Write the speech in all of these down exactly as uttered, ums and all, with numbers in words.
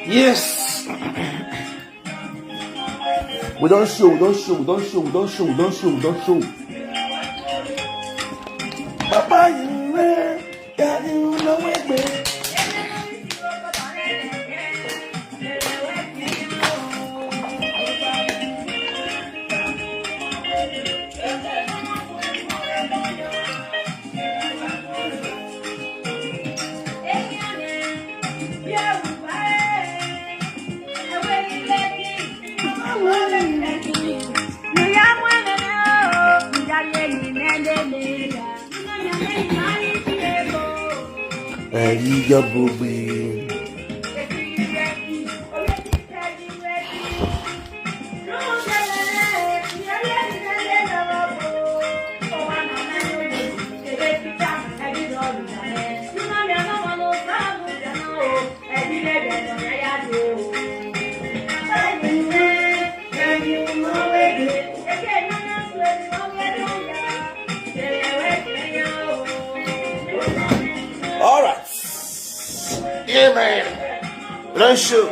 Yes. We don show, we don show, we don show, we don show, we don show, we don show. Papa, you ready? Yeah, you know it, man. Ẹ̀yin yọ gbogbo. All right. Amen. Learn show.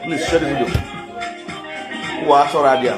Please share the video. What's already?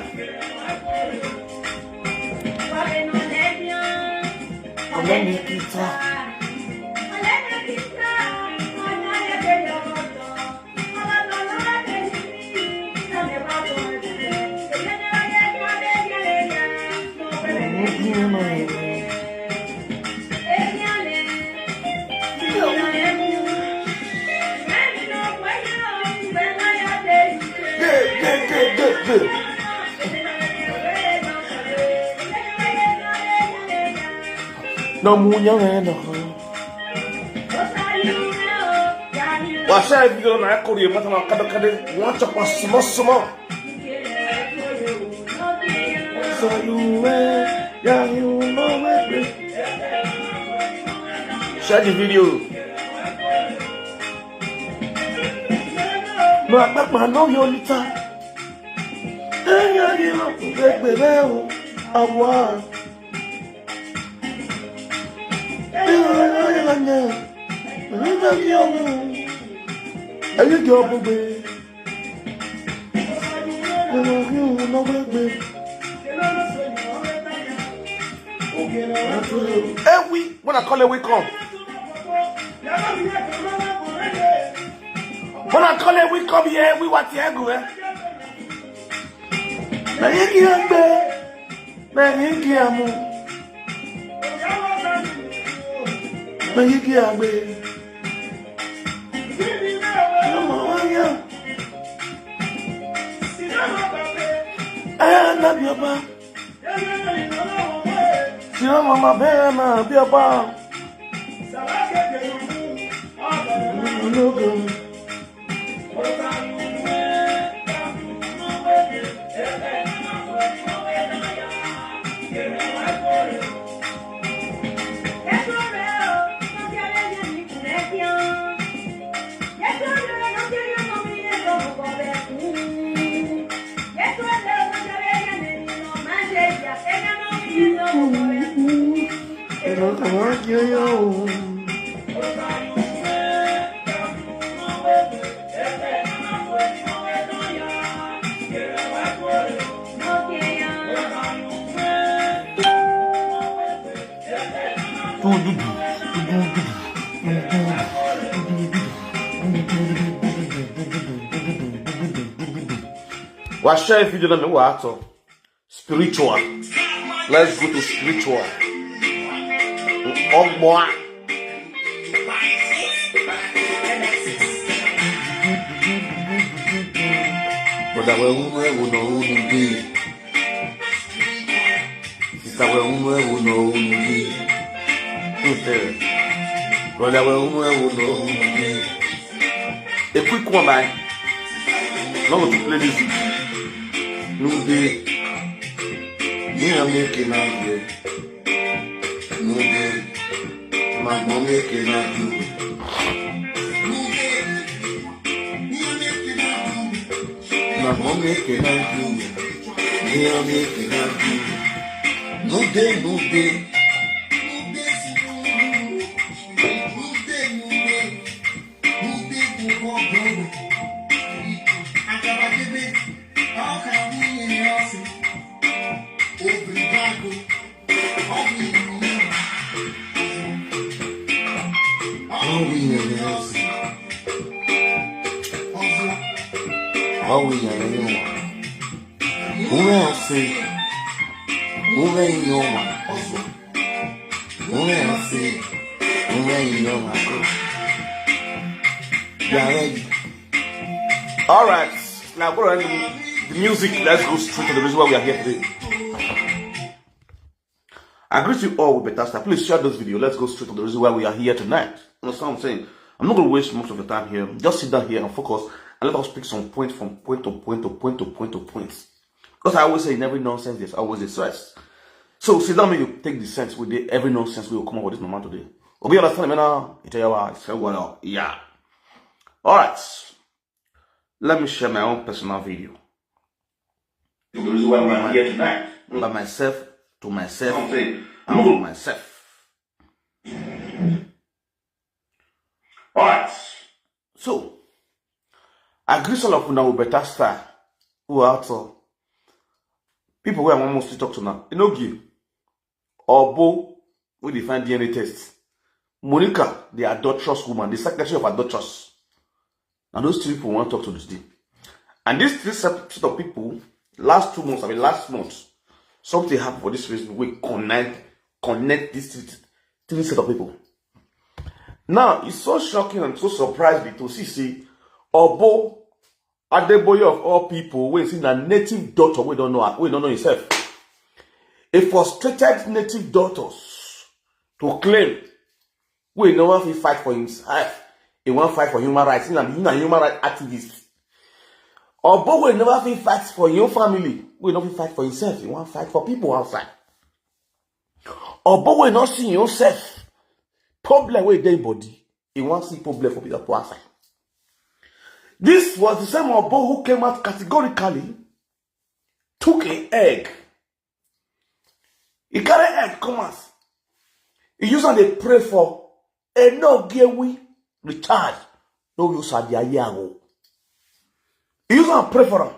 No munya na. Wasa video na kori mata na kada kada. Wan chop small small. So you wear, yeah, you know it. Share the video. No, I back my no your litter. Hey, yeah, you know, baby, now, I want. Ẹ̀yin jọ gbogbo. Ewi, when I call Ewi come. When I call Ewi come here, Ewi what you go, eh? Na yiki agbe. Na yiki amu. Na yiki agbe. Ọmọ wa ya. Aya na bi ọba. Sira mama bẹ́ẹ̀ na bi ọba. Ológun. Wa share video na me wa ato. Spiritual. Let's go to spiritual. Ogboa. Brother, we unu ewu no unu bi. Sister, we unu ewu no unu bi. Brother, we unu ewu no unu bi. A quick one, man. Not going to play this. No day. Me, I'm making out here. No day. My mom making out here. Wọ́n make it happen. They are make it happen. No dey, no dey. Obrigado. All we hear is, all we hear is, who else say, who ain't no one? Who else say, who ain't no one? You are ready. All right, now go ahead with the music. Let's go straight to the reason why we are here today. I greet you all with better style. Please share this video. Let's go straight to the reason why we are here tonight. You understand what I'm saying? I'm not going to waste most of the time here. Just sit down here and focus and let us pick some point from point to point to point to point to point. Because I always say in every nonsense, there's always a stress. So sit down, make you take the sense with the, every nonsense we will come up with this moment today. Okay, you understand me now? It's your wife. Say what up? Yeah. All right. Let me share my own personal video. The reason why I'm here tonight. By myself, to myself, I'm saying, I'm for myself. All right. So, I greet all of una with better style. Who are at all? People where I mostly talk to now. You know, give. Obo, we define D N A test. Monica, the adulterous woman, the secretary of adulterous. Now, those three people want to talk to this day. And these three set set of people, last two months, I mean, last month, something happened for this Facebook. We connect, connect these three, three set of people. Now, it's so shocking and so surprising to see, see, Obo Adeboye of all people, we see a native doctor, we don't know, we don't know himself. A frustrated native doctor to claim we never fit fight for himself. He won't fight for human rights. He's a, he's a human rights activist. Obo we never fit fight for your family. We never fit fight for himself. He won't fight for people outside. Obo we not see himself. Problem with their body. He won't see problem for people outside. This was the same Obo who came out categorically, took an egg. He carry egg come out. He use am dey pray for Enogewi Richard. No use am dey aye awo. He use am pray for am.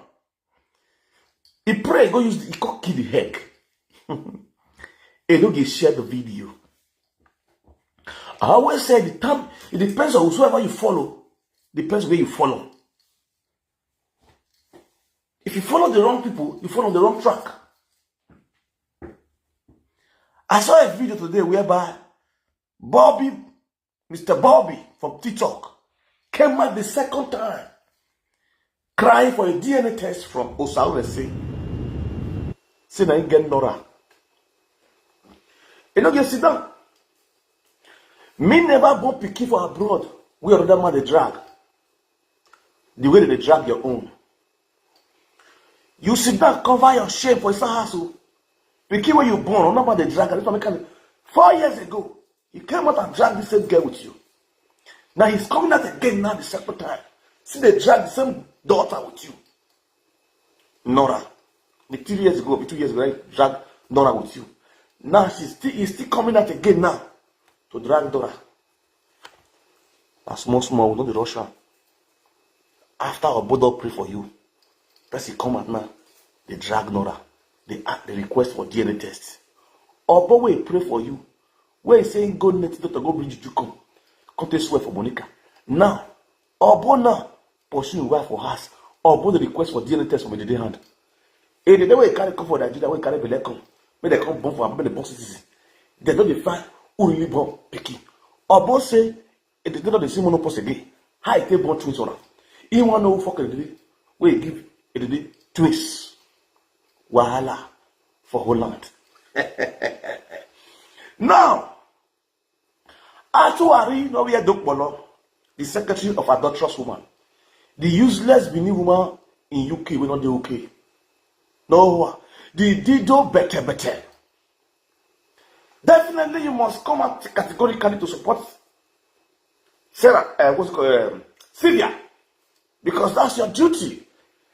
He pray, go use the, he come kill the egg. He no dey share the video. I always say the time, it depends on whosoever you follow, depends where you follow. If you follow the wrong people, you follow the wrong track. I saw a video today whereby Bobby, Mister Bobby from TikTok, came out the second time crying for a D N A test from Osauresi. Say na him get Nora. You know, you sit down. Me never born pikin for abroad. We another man dey drag. The way they drag your own. You sit down, cover your shame for inside house. Oh. Pikin when you born, another man dey drag. This one make am four years ago. He came out and drag the same girl with you. Now he's coming out again now the second time. See, they drag the same daughter with you. Nora. The three years ago, two years ago, he drag Nora with you. Now she's still, he's still coming out again now to drag Nora. As small, small, we no dey rush am. After Obo don pray for you, person come out now, they drag Nora, they ask, they request for D N A test. Obo wey pray for you, wey say go native doctor go bring juju come, come take swear for Monica. Now, Obo now pursue him wife for house. Obo dey request for D N A test from the day hand. E dey wey carry come for Nigeria, wey carry belle come, make dem come born for am, make dem born citizen. Dem don dey find who really born pikin. Obo say e dey don dey see monopause again. How e take born twins on am? He wan know who fuck Edede wey e give Edede twins. Wahala for Holland. Now, Atuwari no wear dokpolo, the secretary of adulterous woman, the useless Benin woman in U K wey no dey okay. No, the dido bete bete. Definitely, you must come out categorically to support Sarah, uh, what's it called, um, Sylvia, because that's your duty.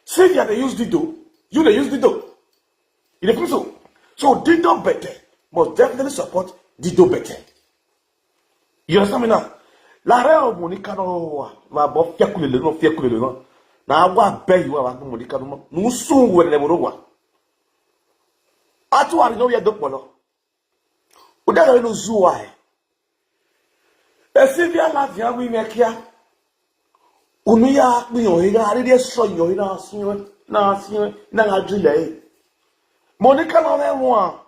Sylvia dey use Dido, you dey use Dido. You dey feel so? So Dido Bete must definitely support Dido Bete. You understand me now? Lare o Monica no wa, ma bo fiakulele no fiakulele no. Na wa be you wa Monica no. Nu sun we le boro wa. Atu ari no ye do polo. Uda no zu wa e. E Sylvia la via wi me kia. Unu ya kpi yo hira, ari de so yo hira sin, na sin, na ga jule. Monica no me wa.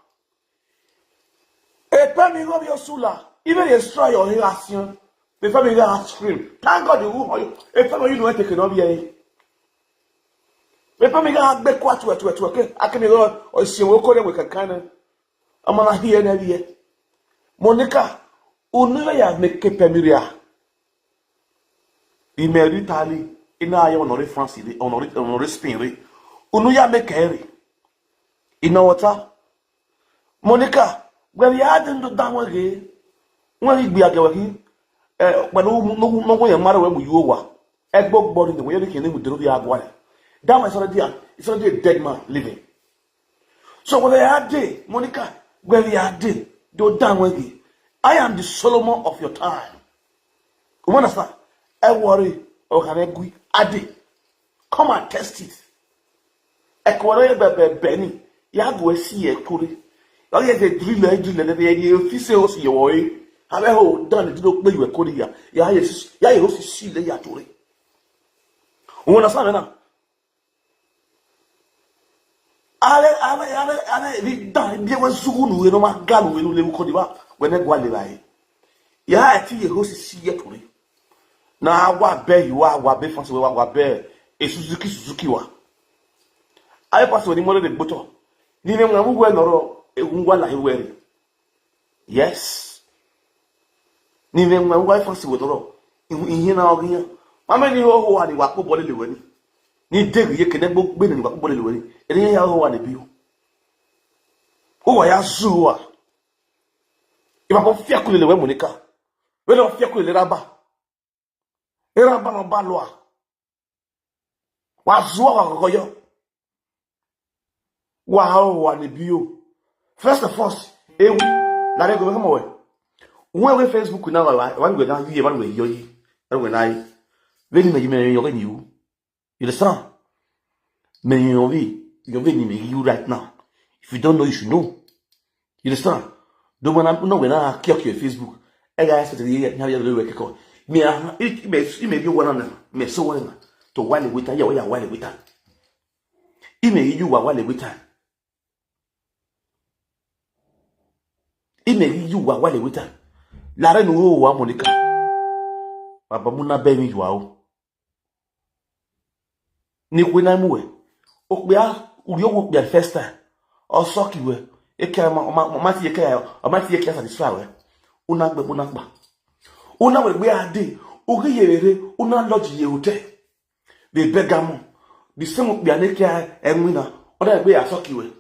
E pe mi go bi osula. Even destroy your hira sin. Before mi go scream. Thank God you who you. E pe mi you know take no bi e. E pe mi go gbe kwa tu tu tu ke. Akemi go o sin wo ko de we kankan. Amana here na here. Monica, unu ya make pe mi ria. Ime ri tali, ina ya onore France ri, onore, onore Spain ri. Unu ya make ri. Ina wata. Monica, gbe ya de ndo da won ge. Won ri gbe age wa ki. Eh, pẹ̀lú no no no yan mara we mu yuo wa. Egbo gbo ni we ni kini mu dero bi agwa re. That man is already a, is already a dead man living. So when I had day, Monica, when I had day, do down with me. I am the Solomon of your time. You understand? I worry, or can I agree? I did. Come and test it. Ekwere bebe beni. Ya go see e kuri. Ya ye de drill e drill e de ye fi se o si yo e. Abe ho dan di lo pe iwe kuri ya. Ya ye ya ye o si si le ya tori. You understand now? Ale ale ale ale di dan di we sugu nu we no ma galu we nu le ko di ba. We ne gwa le ba e. Ya ti ye ho si si ye tori. Na wa be you are wa be fancy wa wa be e Suzuki Suzuki wa. Aye pass we ni mo le gboto. Ni me mo we noro e ngwa la iwe re. Yes. Ni me mo wa fancy we noro. Ihe na ogiyan. Ma me ni ho ho wa ni wa ko bole le we ni. Ni de ye kene gbo gbe ni wa ko bole le we ni. Eri ya ho wa ni bi o. Ho wa ya zu wa. Iba ko fia kulele we Monica. We lo fia kulele raba. Era ba no ba lo a. Wa zuwa wa gogo yo. Wa o wa ni bi o. First of all, e na re go mo we. When we Facebook na wa wa we na yi e ba we yo yi. E we na yi. We ni me me yo ni u. You understand? Me yo we, yo we ni me you right now. If you don't know, you should know. You understand? Do when I'm no when I kick your Facebook. E ga expect ye na ya lo we ko. Me a me me me bi wa na me so wa na. To wa le wita ya wa ya wa le wita. Ime you wa wa le wita. Ime you wa wa le wita. La re nu wa Monica. Baba mu na be mi you o. Ni kwe na mu we. O pe a uri o pe a first time. O so ki we. E ke ma ma ma ti e ke o ma ti e ke satisfy we. Una gbe una gba. Una we gbe ade. O ki ye rere. Una lodge ye hotel. They beg am. The same okpi aneke enwina. Other gbe asoki we.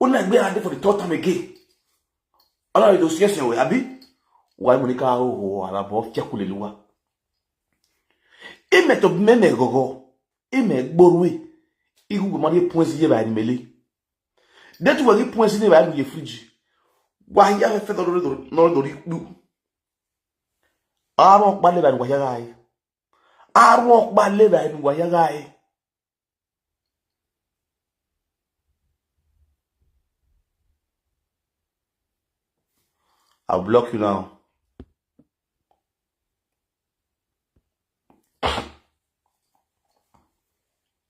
Una gbe ade for the third time again. Other do yes we abi. Why Monica o o ala bo fia kulele wa. Ime to meme gogo. Ime gborwe. Igu go mari points ye ba ni mele. That we points ni ba ni fridge. Wa ya fe do do no do ri pu. Aro pa le ba ni wa ya ga e. Aro pa le ba ni wa ya ga e. I'll block you now.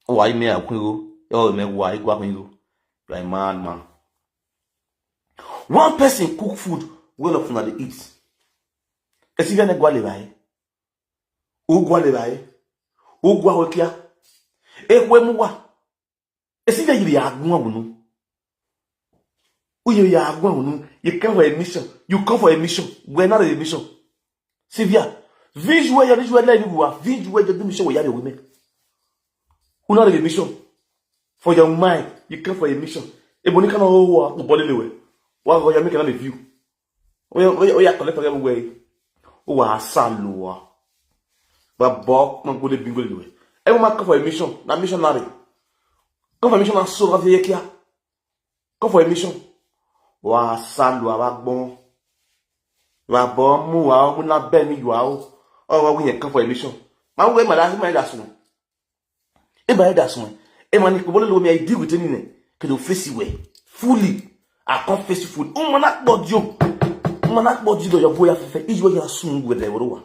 Why me akwego? Oh, me why go akwego? You are a mad man. One person cook food well of una dey eat. Esi gane gwale bai. Ugwa le bai. Ugwa wekia. Ekwe muwa. Esi gane yiri agwa wunu. Uye ya agwa wunu. You come for a mission. You come for a mission. We're not a mission. Sylvia. Visual ya visual la ibi wa. Visual ya mission we ya de women. Una de mission. For your mind, you come for a mission. Ebo ni kana o wa o bole lewe. Wa go ya make na view. Oya oya oya collect everywhere. O wa salwa. Ba bo na go le bingo lewe. Every man come for a mission. Na missionary. Come for emission and so of here. Come for emission. Wa salu wa gbon. Wa bo mu wa o mu na be mi wa o. O wa wi yen come for emission. Ma we ma da ma da sun. E ba da sun. E ma ni ko bole lo mi I deal with any ne. Ke do face we. Fully. I come face you fully. O ma na po dio. O ma na po dio yo boya fefe. Ijo ya sun we de wo wa.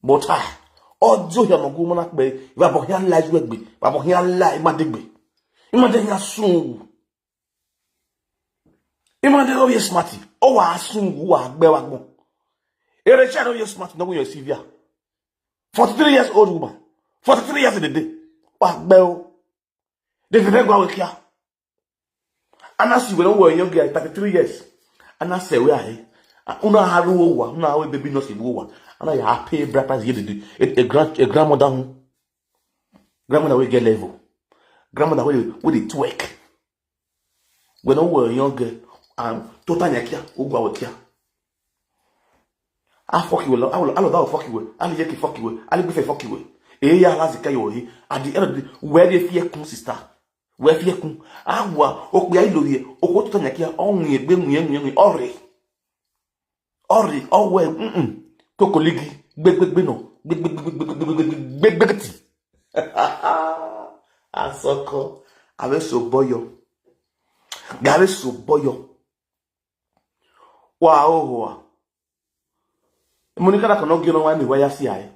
But ah. O dio ya mo go ma na pe. Wa bo ya la ju egbe. Wa bo ya la ma de gbe. I ma de ya sun. I ma de go ye smart. O wa sun wa gbe wa gbon. Ere cha no ye smart no go ye sivia. Forty-three years old woman. Forty-three years in a day. Wa gbe o. They dey go away kia. Ana si we no we young guy thirty-three years. Ana se we ahe. Una haru o wa, una we baby no si wo wa. Ana ya pay bride price ye dey. A, a grand a grandmother who. Grandmother we get level. Grandmother we we dey twerk. We no we young girl. Um, total nyakia, o gwa we kia. A fuck you, a lo da fuck you, a le yeki fuck you, a le bife fuck you. E ya la zika yo he. At the end of the day, where the fear kun sister? Where fear kun? Agwa, o pe ai lo ye, o ko to nyakia, o nwe gbe nwe nwe nwe ore. Ore, o we, mm. Kokoligi, gbe gbe gbe no, gbe gbe gbe gbe gbe gbe gbe gbe gbe ti. Asoko, abe so boyo. Gabe so boyo. Wa o wa. Monica na kono gino wa ni wa ya si ai.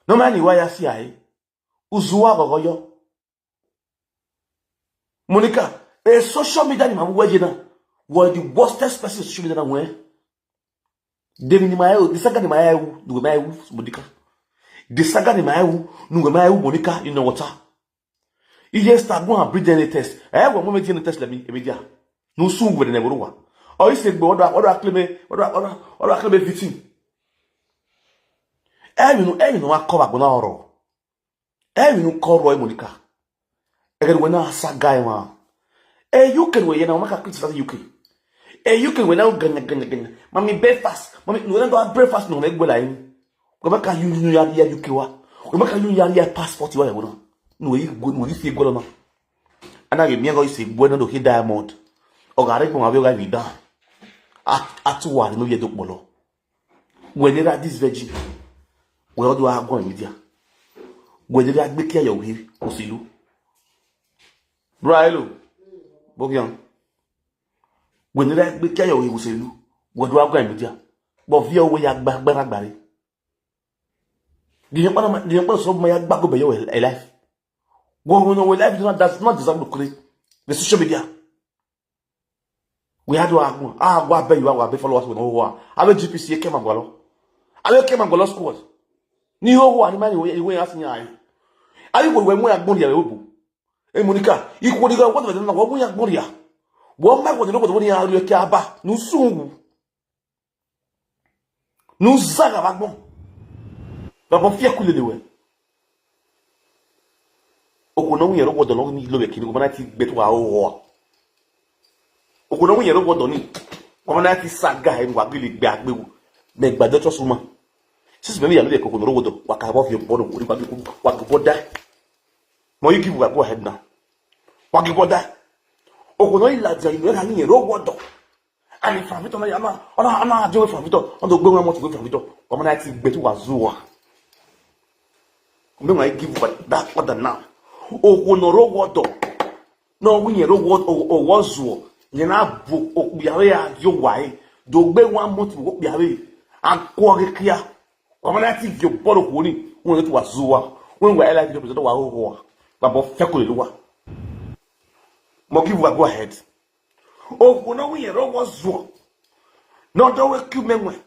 No ma ni wa ya si ai. Uzuwa gogo yo. Monica, a social media ni ma we je na. Wa the worstest person social media na we. Demi ni ma e o, the saga ni ma e o, nu ma e o, Monica. The saga ni ma e o, nu ma e o, Monica, in the water. Iye sta go and bring D N A test. Eh, we mo me D N A test le mi, e mi dia. No su we ne wo wa. O ise gbe odo odo akleme, odo odo odo akleme victim. Eh, you know, eh, you know, I cover go na oro. Eh, you know, call Roy Monica. E ga we na saga e wa. Eh, U K we na ma ka criticize U K. Eh, U K we na ganya ganya ganya. Mami breakfast. Mami no na breakfast no me gbe la yin. Ko ma ka you you ya ya U K wa. Ko ma ka you ya ya passport wa ya wo na. No yi go no yi fi go na. Ana ge mi go ise gbe na do ki diamond. O ga re gbon abi o ga wi da. A a tu wa no ye do polo. We nira this virgin. We odo agbon media. We nira gbe ki ayo wi ko silu. Bro, hello. Bogian. We nira gbe ki ayo wi ko silu. We odo agbon media. But vi o we ya gba gbara gbare. Di yan pa na di yan pa so ma ya gba go be yo e life. Go go no we life does not deserve to create the social media. We had to agbon. Ah, go abeg you, go abeg followers we no wa. Abeg G P C ke ma go lo. Abeg ke ma go lo squad. Ni ho wa ni ma ni we we asin ya. Ayi go we mu agbon ya obo. E Monica, ikwo di ga wo de na wo mu agbon ya. Wo ma wo de no wo ni aru ke aba. Nu sungu. Nu zaga bagbon. Bagbon fie kule de we. Oko no wi ro wo de lo ni lo be kini ko ma na ti gbe to wa o. Oko no wi ro wo de ni. Ko ma na ti saga e wa gili gbe agbe wo. Me gba do to suma. Sis me mi ya lo de ko ko no ro wo de. Wa ka bo fi bo no ko ri ba ko wa ko da. Mo you give wa go ahead now. Wa give wa da. Oko no ila ja ino ka ni ro wo de. Ani fa mi to na ya ma. Ona ana ajo fa mi to. Ona gbe wa mo to gbe fa mi to. Ko ma na ti gbe to wa zuwa. Me wa give wa that order now. Oko no ro wo de. No wi ro wo o wo zuwa. Ni na bu o ya ya yo wa e. Do gbe wa mo to wo ya we. A ko ke kia. Community yo boro kuni, won to wa zuwa, won wa ela yo present wa ho ho. Babo feko le wa. Mo give wa go ahead. O ko no wi ro wo zuwa. No do we ku menwe.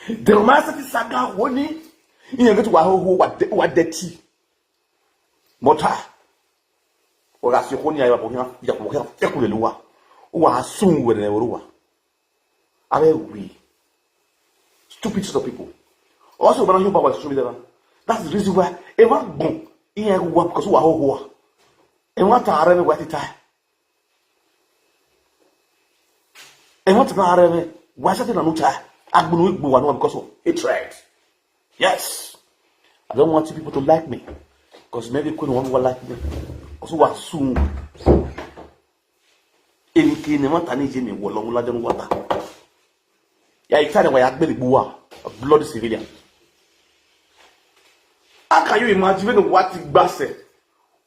The romantic saga woni. Iye get wa ho ho wa de wa de ti. Mota. O ga si ko ni ayo babo ya ya ko feko le wa. O wa sun we ne wa. Are we stupid sort of people? Also, when you power social media, that's the reason why everyone go in here go because who are who are. Everyone to are me what it. Everyone to are me why something no tie. Agbunu igbo wa no because of hatred. Yes. I don't want you people to like me. Because maybe couldn't want to like me. Also, was soon. Any king, no matter any Jimmy, will long like them water. Yeah, it's time why I believe you are a bloody civilian. How can you imagine what it was?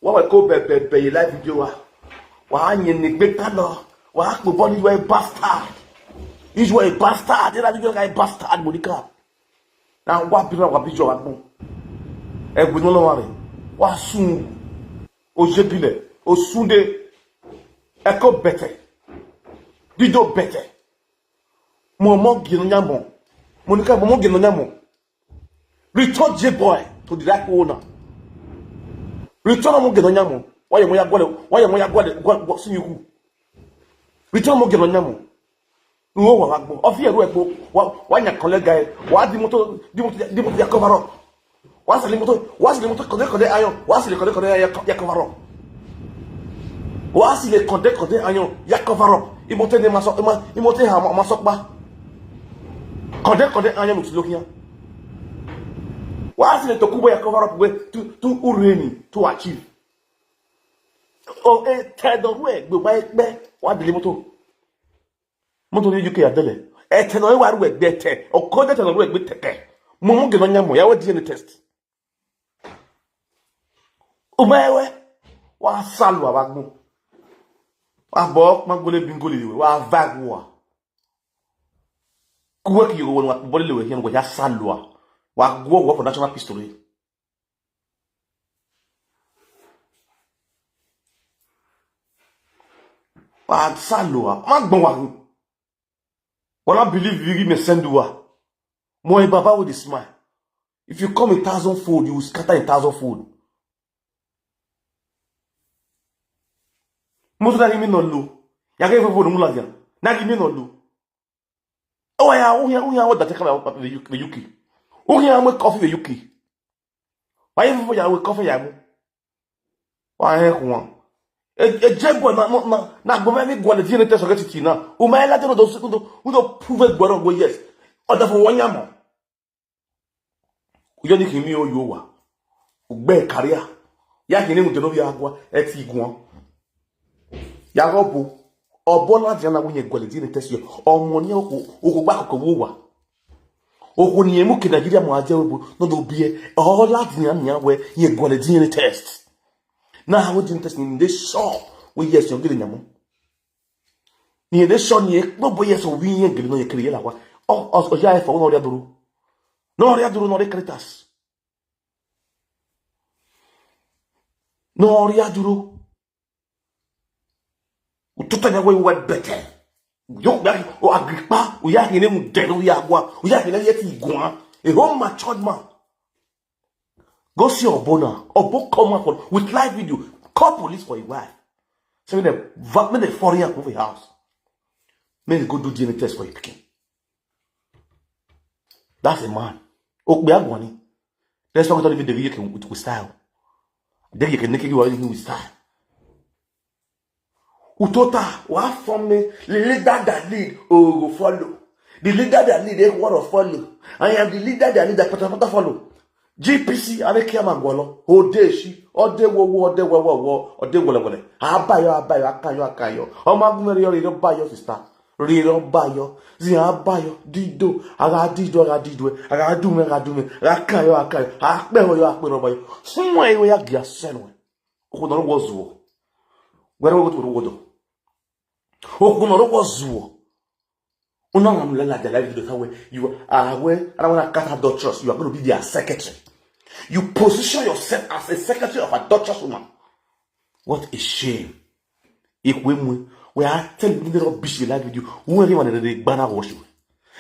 Wọ́n wẹ̀ kó bẹ̀bẹ̀bẹ̀ yìí live video wa. Wà á yẹn ní gbé ká lọ. Wà á pè bọ́ọ̀lù, you are a bastard. You are a bastard. Yẹ́n láti yọ̀ọ́ ká a bastard, Monica. Na wà á bí wà á bí jọ wà gbọ́n. Ẹ̀gbìn náà lọ́wọ́ rẹ̀. Wà á sùn. Òjèbílẹ̀. Òsúndé. Ẹ̀kọ́ bẹ̀tẹ̀. Dídó bẹ̀tẹ̀. Mo mọ́ gìnnà nyàmọ̀. Monica, mo mọ́ gìnnà nyàmọ̀. Return J boy to the right owner. Return mo gìnnà nyàmọ̀. Why you ya gwale? Why you ya gwale? Gwale, gwale, see you. Return mo gìnnà nyàmọ̀. Uwo wa wa gbọ́n. Ofi eru egbo. Wa, wa nya kole guy. Wa di moto, di moto, di moto ya cover up. Wa sali moto, wa sali moto kode kode ayon. Wa sali kode kode ya, ya cover up. Wa sali kode kode ayon ya cover up. Imote ne maso, ima, imote ha ma, maso pa. Kode kode ayon mutu lokiya. Wa sali to kubo ya cover up we tu, tu ureni, tu achieve. O, e, te do we, gbe wa e pe. Wa dele moto. Moto ni U K adele. E te no e wa ru egbe te. O ko de te no ru egbe te ke. Mo mo gìnnà nyàmọ̀. Ya we D N A test. Umewe. Wa salu wa gbọ́n. Wa bo ma gole bingoli we. Wa vag wa. Kuwe ki yo wa bole le we yan wa ya salu wa. Wa gwo wa for national history. Wa salu wa. Ma gbọ́n wa. Wala believe you give me send wa. Mo e baba with a smile. If you come a thousand fold, you will scatter a thousand fold. Musu na gimi no lu. Ya ke fo fo mu la ya. Na gimi no lu. O ya, o ya, o ya, o da te kama the U K. O ya mo coffee the U K. Wa ye fo ya we coffee ya mu. Wa he kuwa. E, e je gwa na, na, na, na gbo me gwa le di ne te so ke titi na. O ma la te no do, do, do prove gwa ro go yes. O da fo wa nyàmọ̀. Uyo ni kimi o yo wa. Ugbe career. Ya kini mu de no bi agwa, e ti gun. Ya go bo. Obo la di na wunye gole di ne test yo. Omo ni oko, oko gba ko wo wa. Oko ni emu ke Nigeria mo aje we bo. No do bi e. O la di na mi awe, ye gole di ne test. Na ha we di ne test ni de so. We yes yo gele nyamo. Ni de so ni e gbogbo ye so wi ye gele no ye kele ye la wa. O, o, o ya e fo no ri aduru. No ri aduru, no ri Caritas. No ri aduru. Ututa nya we we bete. Yo ya o Agripa, o ya hine mu de no ya gwa. O ya hine ye ti gwa. A home matured man. Go see Obo now. Obo come out for, with live video. Call police for his wife. Say make dem va-, make dem foreign am come for your house. Make dem go do D N A test for your pikin. That's a man. Okpe agwani. Let's talk about the video with, with style. Then you can make it with style. Utota, wa form me, the leader that lead, oh, go follow. The leader that lead, eh, what follow. I am the leader that lead, that pata pata follow. G P C, are kia magwalo. Odeshi, ode wo wo, ode wo wo wo, ode wo wo. Abayo, abayo, akayo, akayo. Oma gumeri yo, yo bayo, sister. Riro bayo, zi abayo, dido, aga dido, aga dido, aga dume, aga dume, aga kayo, aga kayo, akpe yo, akpe yo bayo. Sunwa iwe ya gia senwe. Oku no wo zuo. Where we go to wo do? Oku no wo zuo. Una ngam la la jala video sawe. You are, we, I don't want to cut adulteress. You are going to be their secretary. You position yourself as a secretary of adulteress woman. What a shame. Ikwemwe, we are telling you the rubbish in live video. Who everyone in the banner worship.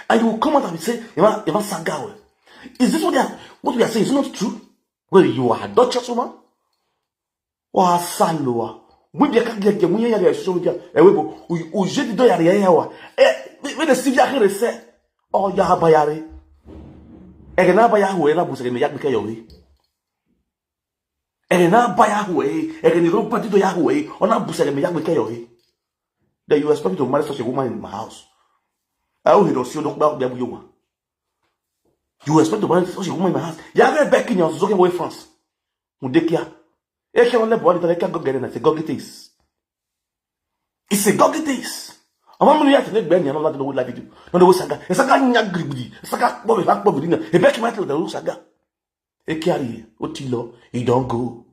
And you will come out and say, "Ema, Ema Sagawe." Is this what they are, what we are saying? Is it not true? Well, you are a adulteress woman. Wa saloa. We be a kage, we ya ya social media. E we go, u, u je di do ya ya wa. E, we, we the civil can say, "Oh, ya bayare." E na baya hu, e na bu se me ya bi ke yo he. E na baya hu e, e ni ro ba di do ya hu e. O na bu se me ya bi ke yo he. Then you expect me to marry such a woman in my house? I will hear you, don't, don't, don't, you expect to marry such a woman in my house? You are very begging your Zoke boy France. Mudekia. Eke one level one, eke go get it, it's a goggy taste. It's a goggy taste. Ama munu ya tene gbe ni another no live video. No, no saga. E saga nya gribidi. E saga kpo be, ba kpo be ni. E be ki ma tell the saga. Eke ari, o ti lọ, e don go.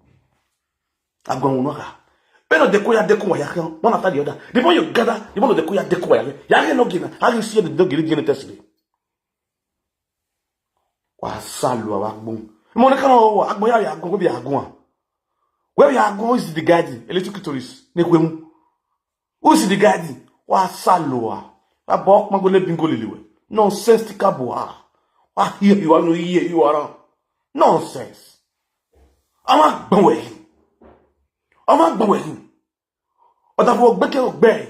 Agwa unu ha. Be no de ko ya de ko wa ya kan. One after the other. The more you gather, the more de ko ya de ko wa ya. Ya ke no gina. How you see the dog gina test me? Wa salu wa gbon. Mo ni kan o, agbon ya ya gbon, ko bi agbon. Where we are going is the garden, electric tourist. Ne kwemu. Who's the garden? Wa salu wa. Wa bo kma go le bingo lele we. Nonsense ti ka bo ha. Wa here you are, no here you are. Nonsense. Ama gbon we. Ama gbon we. Ọ̀dà fún ọgbẹ́ kẹ́ ọgbẹ́.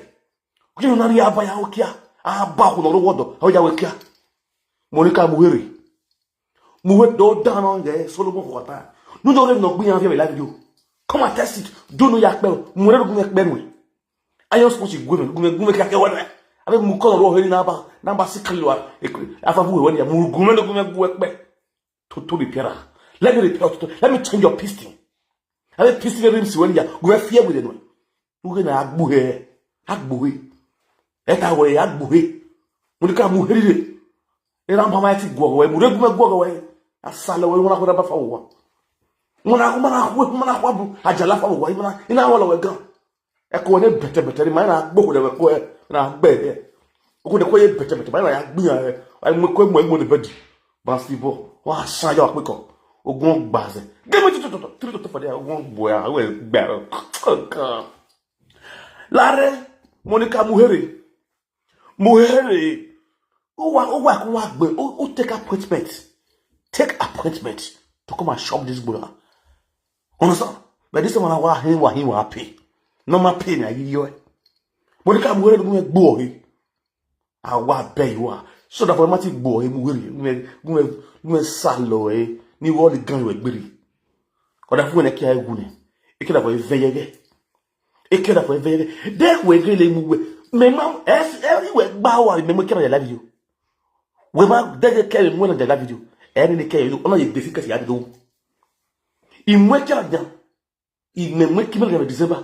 Kí ni wọn rí abaya ó kíá? Abá òkú lọ́rọ́ wọ́dọ̀, ó yà wẹ̀ kíá. Mo ní ká mu wéré. Mu wé tó dáná yẹ Solomon kò kàtá. Níjọ́ rẹ̀ nà gbìyànjú fẹ́ mi láti yó. Come and test it. Jóná ya pẹ́ o. Mo rẹ́ lógún pẹ́ nù. Ayọ̀ sọ́kùn sì gúnmẹ̀ gúnmẹ̀ gúnmẹ̀ kíá kẹ́ wọ́n rẹ̀. Abẹ́ mu kọ́ lọ́rọ́ ọ̀hẹ́ ní nàbà nàbà sí kálí wa. Afafu wẹ̀ wọ́n ni mu gúnmẹ̀ lógún gúnmẹ̀ pẹ́. To to repair. Let me repair. To, let me change your piston. Abẹ́ piston rẹ̀ mi sì wọ́n ni ya. Gúnmẹ̀ fíẹ́ wẹ̀ nù. Uge na agbuhe, agbuhe. Eta we agbuhe. Mulika muherire. Era mama eti gwogo we, mure gume gwogo we. Asale we, mwana kwa bafa wa. Mwana kwa, mwana kwa, mwana kwa bu ajala fa wa. Mwana ina wala we gan. E ko ne bete bete ni, mwana agbuhe de we ko e na gbe. Ko de ko ye bete bete, mwana ya gbiyan e. Ai mo ko mo mo de bedi. Basketball. Wa sa ya pe ko. Ogun gbaze. Give me two, two, two, three, two, two for there. Ogun boy, I will bear. Oh God. Lare, Monica Muhere. Muhere. Who wa, who wa, who wa, who, who take appointment? Take appointment to come and shop this brother. Understand? But this one, wa him, wa him, wa pay. No ma pay na you. Monica Muhere, no me gbo he. Awa be you are. So that for mati gbo he Muhere, gume, gume, gume salo e. Ni wo le gan we gbere. Oda fun ne ki ayi gune. Eke da for e veyege. Eke da for e veyege. De we gele mu we. Me ma, everywhere gba wa, me mo kira ya live video. We ma de ke ke mo na ya live video. Eni ni ke yo, ona ye de fi ke ya do. I mo kira ya. I me mo ki me ga December.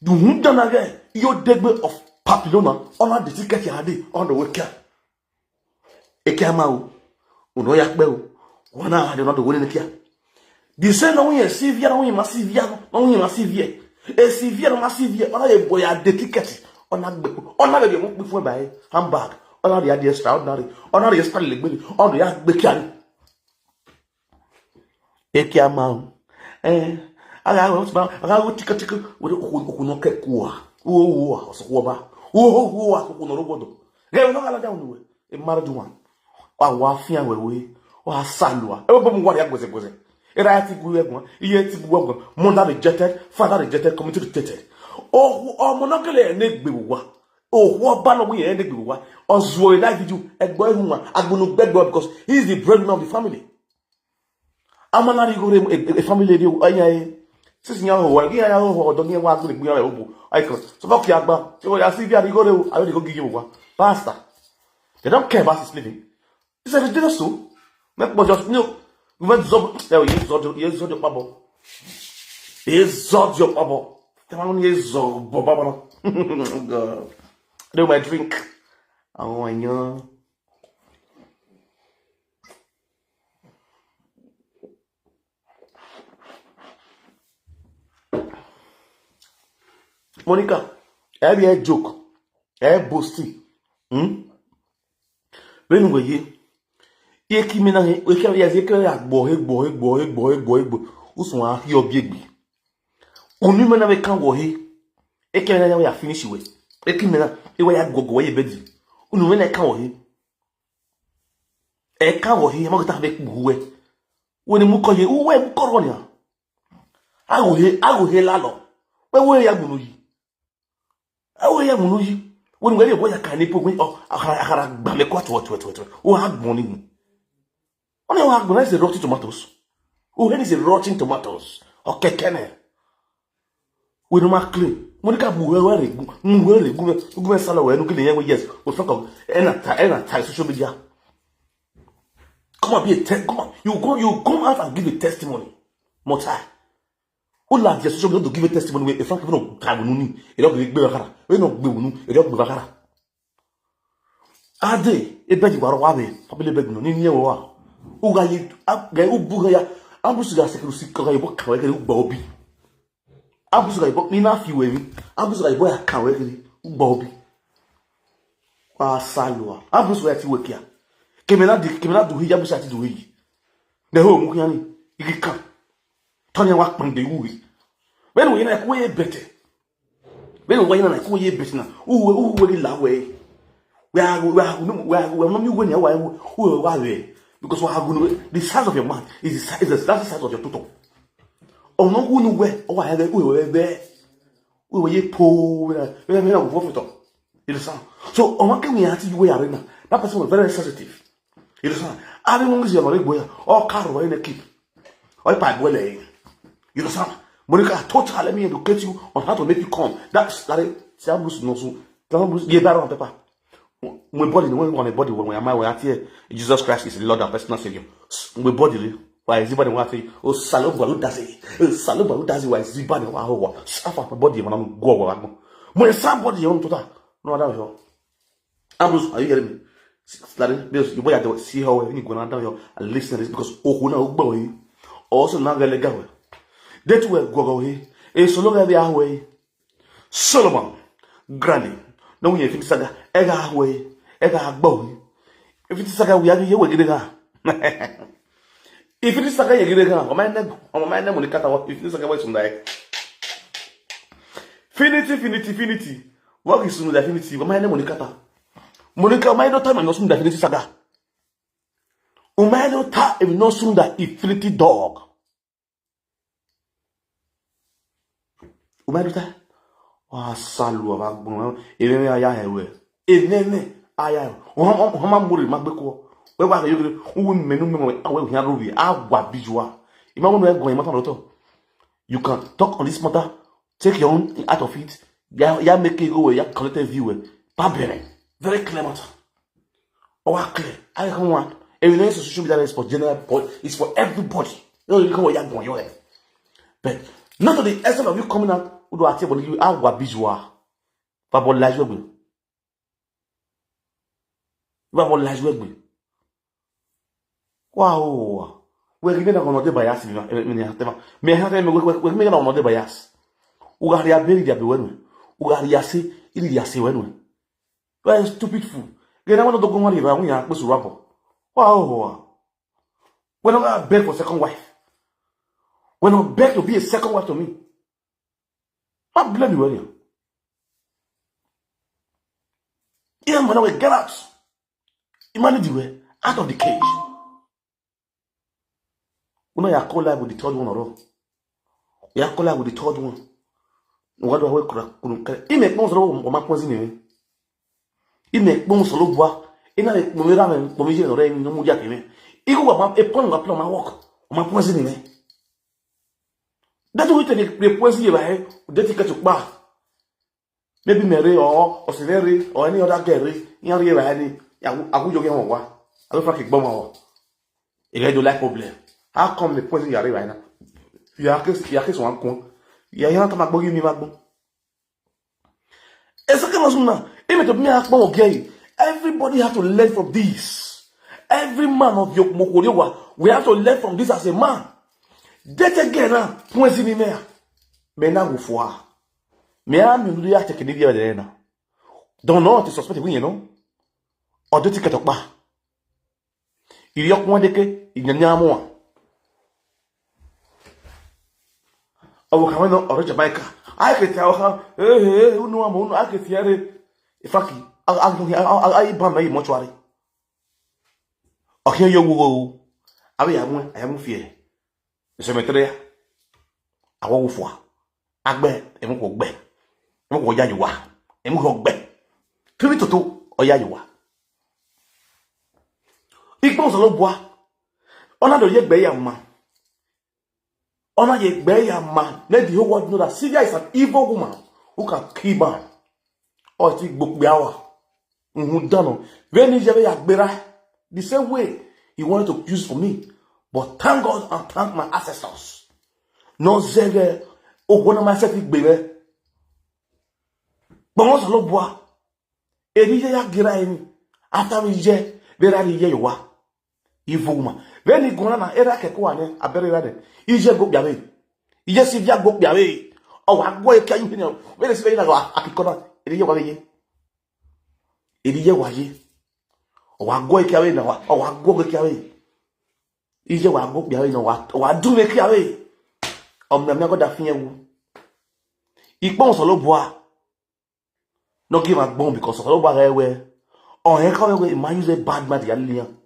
Du hun da na ga yo degbe of Papilona. Ona de ticket ya de, on the way kia. Eke ama o. Uno ya pe o. Wana ha de no do woni kia. Di se no yin Sylvia, no yin ma Sylvia, no yin ma Sylvia. E Sylvia no ma Sylvia, ona ye boy a de ticket. Ona gbe. Ona be mo pe fun e ba e handbag. Ona de extraordinary. Ona de extra le gbe. Ona ya gbe kia ni. Eke ama o. Eh, aga wo ti ba, aga wo tika tika, wo de oku oku no ke kuwa. Wo wo so kuwa ba. Wo wo wo so kuwa no rogodo. Ge no gala down we. A married one. Wa wa fian we we. Wa salwa. E bo mu wa ya gboze gboze. Era ti gu we gun. Iye ti gu we gun. Mother rejected, father rejected, community rejected. Oh, oh, mo no kele ne gbe wa. Oh, wo ba no we ne gbe wa. Ozuo e na video. Egbo ehun wa. Agbonu gbegbo because he is the breadwinner of the family. Amana rigore a, a family lady anya e. Sisi nya ho wa, nya ho ho do nya wa gbe gbe ya obo. I can. So fuck ya gba. So ya si bi rigore o, I go give you wa. Pastor. They don't care about his living. It's a ridiculous so. Make but just no. We went zob. There we use zob, use zob your babo. Use zob your babo. Come on, use zob babo. God. Do my drink. I want you. Monica, e be a joke, e boasting. Hmm? When we ye, ye ki me na he, we ke ya ye ke ya gbo he gbo he gbo he gbo he gbo he gbo. Usun a hi obi egbe. Unu me na we kan wo he. E ke na ya we finish we. E ki me na e we ya gbo gbo ye bedi. Unu me na kan wo he. E kan wo he, ma ko ta be ku we. Wo ni mu ko ye, wo we mu ko ro ni a. Awo he, awo he la lo. We wo ya gbunu yi. Awo ya gbunu yi. Wo ni we wo ya kan ni po gun o, akara akara gba me ko to to to to. O ha gbun ni mu. Oni wa gbun is a rotten tomatoes. O he is a rotten tomatoes. O kekene. We no ma clean. Mo ni ka mu we we re gun. Mu we re gun. Gun me sala we no kile yen we yes. We fuck up. E na ta, e na ta social media. Come and be a te- come on. You go you come out and give a testimony. Mota. All of the social media to give a testimony wey Frank even no ka wunu ni, e don gbe wakara. Wey no gbe wunu, e don gbe wakara. Ade, e beg you, waro wa be, family beg no, ni ni wa. Uga yi, ga ubu ga ya, ambusu ga sekuru si ka ga ibo ka wa ga ugba obi. Ambusu ga ibo ni na fi we mi. Ambusu ga ibo ya ka we ga ugba obi. Wa salwa. Ambusu ya ti we kia. Kemena di, kemena du hi, ambusu ya ti du hi. Ne ho mu kiani. Igi kan. Tanya wa pande uwi. When we na ku ye bete. When we na ku ye bete na. Uwe, uwe la we. We are, we are, we are, we are not me when we are, we are, we are. Because we are going, the size of your mouth is the size, is the size of your toto. Ono unu we, o wa ya we, we, we, we, we ye po, we, we, we, we, we, we, You understand? So, on one we are you arena. That person was very sensitive. You understand? I don't want to see my boy. All car or any keep. All pipe well. You understand? Monica, totally let me educate you on how to make you come. That's that. Say I'm Bruce no so. Tell Bruce ye better on paper. My body, the one my body when I my way out here. Jesus Christ is the Lord and personal Savior. My body, why is he body what? Oh, salo balu dazi. Oh, salo balu dazi. Why is he body? Wow, wow. Safa my body when I'm go wow. My son body on to that. No other way. Ambrose, are you hearing me? Slade, because you boy, I see how you go down here and listen to this because oh, na ugbo yi. Also na gele gawe. That we go go he. E solo ga bi ahwe. Solomon, Granny, no we fit saga. Ega ahwe. Ega agbo yi. If it saga we are here we gidega. If it saga ye gidega. O my name, o my name Monica Tawa. If it saga we sundai. Finity, finity, finity. What is sundai finity? O my name Monica Tawa. Monica, my daughter, no sundai finity saga. O my daughter, if no sundai infinity dog. O my daughter, wa salu wa gbon. Ebe me aya ewe. Ebe me aya. O ma mo ri ma gbe ko. We wa yo gre. U menu me awe hia ro bi. Agwa bijua. Ima mo no e gwan mata loto. You can talk on this matter, take your own out of it. Ya, ya make it go where ya collected view. Pabere. Very clear matter. Oh, clear. I come one. And you know, social media is for general, but it's for everybody. You know, you come where you go, you. But not to the extent of you coming out, who do I tell you, I will be you are. But what lies you will. But what lies you will. Wow. We give me na kono de bias mi, mi ni atema. Me ha me we we me na kono de bias. U ga ri aberi dia be wenu. U ga ri ase, iri dia se wenu. Very stupid fool. Ge na wan do go marry ba wan ya pe su rabo. Wow. We no go beg for second wife. We no beg to be a second wife to me. I blame you, William. Yeah, man, we get out. Imagine the way out of the cage. Una ya call live with the third one or all. Ya call live with the third one. What do I wake up? Ime kpon soro o ma kpon si ni. Ime kpon soro bua. Ina le kpon mi ra me kpon mi je no re mi no mu ja ke me. Iku wa ma e pon wa plan ma work. O ma kpon si ni me. That we take the kpon si ye ba e. De ti ka to pa. Maybe Mary or Osineri or any other girl. Yan re ba ni. Ya agu yo ke won wa. A lo fa ki gbo mo wa. If you don't like problem, how come the person you are right now? You are case, you are case one con. You are not talking about me, Magbo. It's okay, Masuna. Even to me, Akpo, okay. Everybody have to learn from this. Every man of your Mokoriowa, we have to learn from this as a man. That again, now, points in there. Me na go for. Me am you do ya take the video there now. Don't know what to suspect, you know. Or do ticket of bar. Iri ọkụ nwa deke inyanya amụwa. Ọ bụ ka nwe na ọrụ Jamaica. A kete ahụ ha. Ee, ee, unu ama unu a kete ya re. Ifaki, a, a, a, a, a, iba me mọchụarị. Ọhịa ya ogwugo. Abịa ya mụ, ya mụ fie. Cemetery ya. Awọ wụfụa. Agbe, emụkwụ gbe. Emụkwụ ya yiwa. Emụkwụ gbe. Tụrụ tụtụ, ọ ya yiwa. Ikpe ụzọ bụa. Ọ na-adọ ya egbe ya mma. Ọ na ya egbe ya mma. Let the whole world know that Sylvia is an evil woman who can kill man. Ọ ti gbogbo awa. Nhụ dano. When he jebe ya gbera. The same way he wanted to use for me. But thank God and thank my ancestors. No zege. Owo na ma se fi gbe re. Gbon so lo bua. Eri ye ya gira eni. After we ye, be ra ye yo wa. Evil woman. Be ni gona na era ke ko ane abere ra de. Ije go gbe awe. Ije Sylvia go gbe awe. O wa go e ka yu ni. Be si be na wa akiko na. Eri ye wa ye. Eri ye wa ye. O wa go e ka we na wa. O wa go e ka we. Ije wa go gbe awe na wa. O wa du me ka we. O me me go da fin ye wu. Ipo so lo bua. No give a bomb because of what I wear. Or he come away, man use a bad man to Galilean.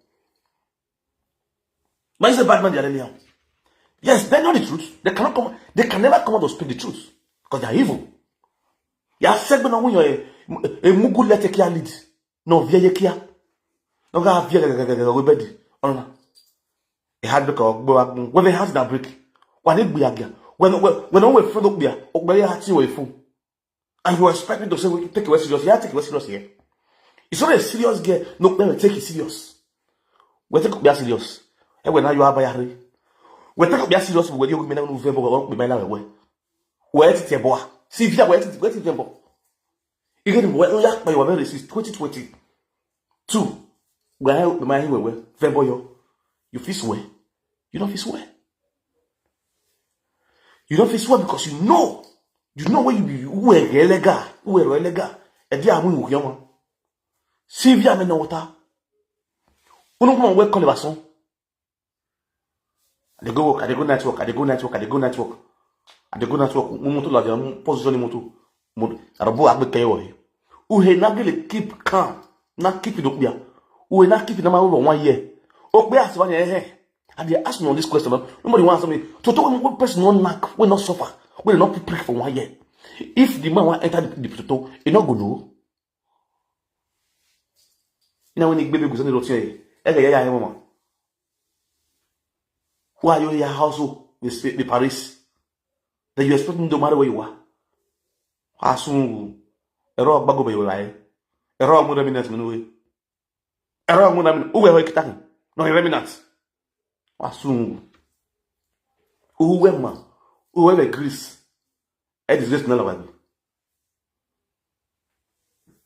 Man use a bad man to Galilean. Yes, they know the truth. They cannot come. They can never come out to speak the truth because they are evil. Ya segbe na wunyo e e mugu lete kia lead. No vie ye kia. No ga vie ga ga ga ga we bedi. Ona. E hard break o gbe wa gun. We be hard na break. Wa ni gbe agia. When when when we friend o gbe. O gbe ya ti we fun. And you expect me to say we take it serious? Yeah, take it serious here. It's not a serious girl. No, let me take it serious. We take it serious. E we na yo abayare. We take it serious. We dey go me na no vembo we be my na we. We eti te boa. See if we eti we eti vembo. You get what ya by your very since twenty twenty-two. We are my we we vembo yo. You feel swear. You don't feel swear. You don't feel swear because you know. You know where you be. Who are illegal? Who are illegal? E di amu you yomo. Sylvia me no water. Unu kuma we call bason. I dey go work, I dey go network, I dey go network, I dey go network. I dey go network. Mo moto la mo position moto. Mo arabu agbe ke yo. Uhe na gele keep calm. Na keep it up there. Uhe na keep it na ma over one year. Okpe as one year. I dey ask me on this question. Nobody wants me. To talk one person no knack, we no suffer. We no put prick for one year. If the man want enter the, the toto, he no go know. Now when he baby goes on the road, eh, eh, yeah, yeah, mama. Why you your household? The the Paris. Then you expect me to marry where you are. Asungu. Ero agbago be you lie. Ero amu remnant me no way. Ero amu na me. Who we hoik takin? No remnant. Asungu. Who we man? Who we Greece? E disgrace na la wa.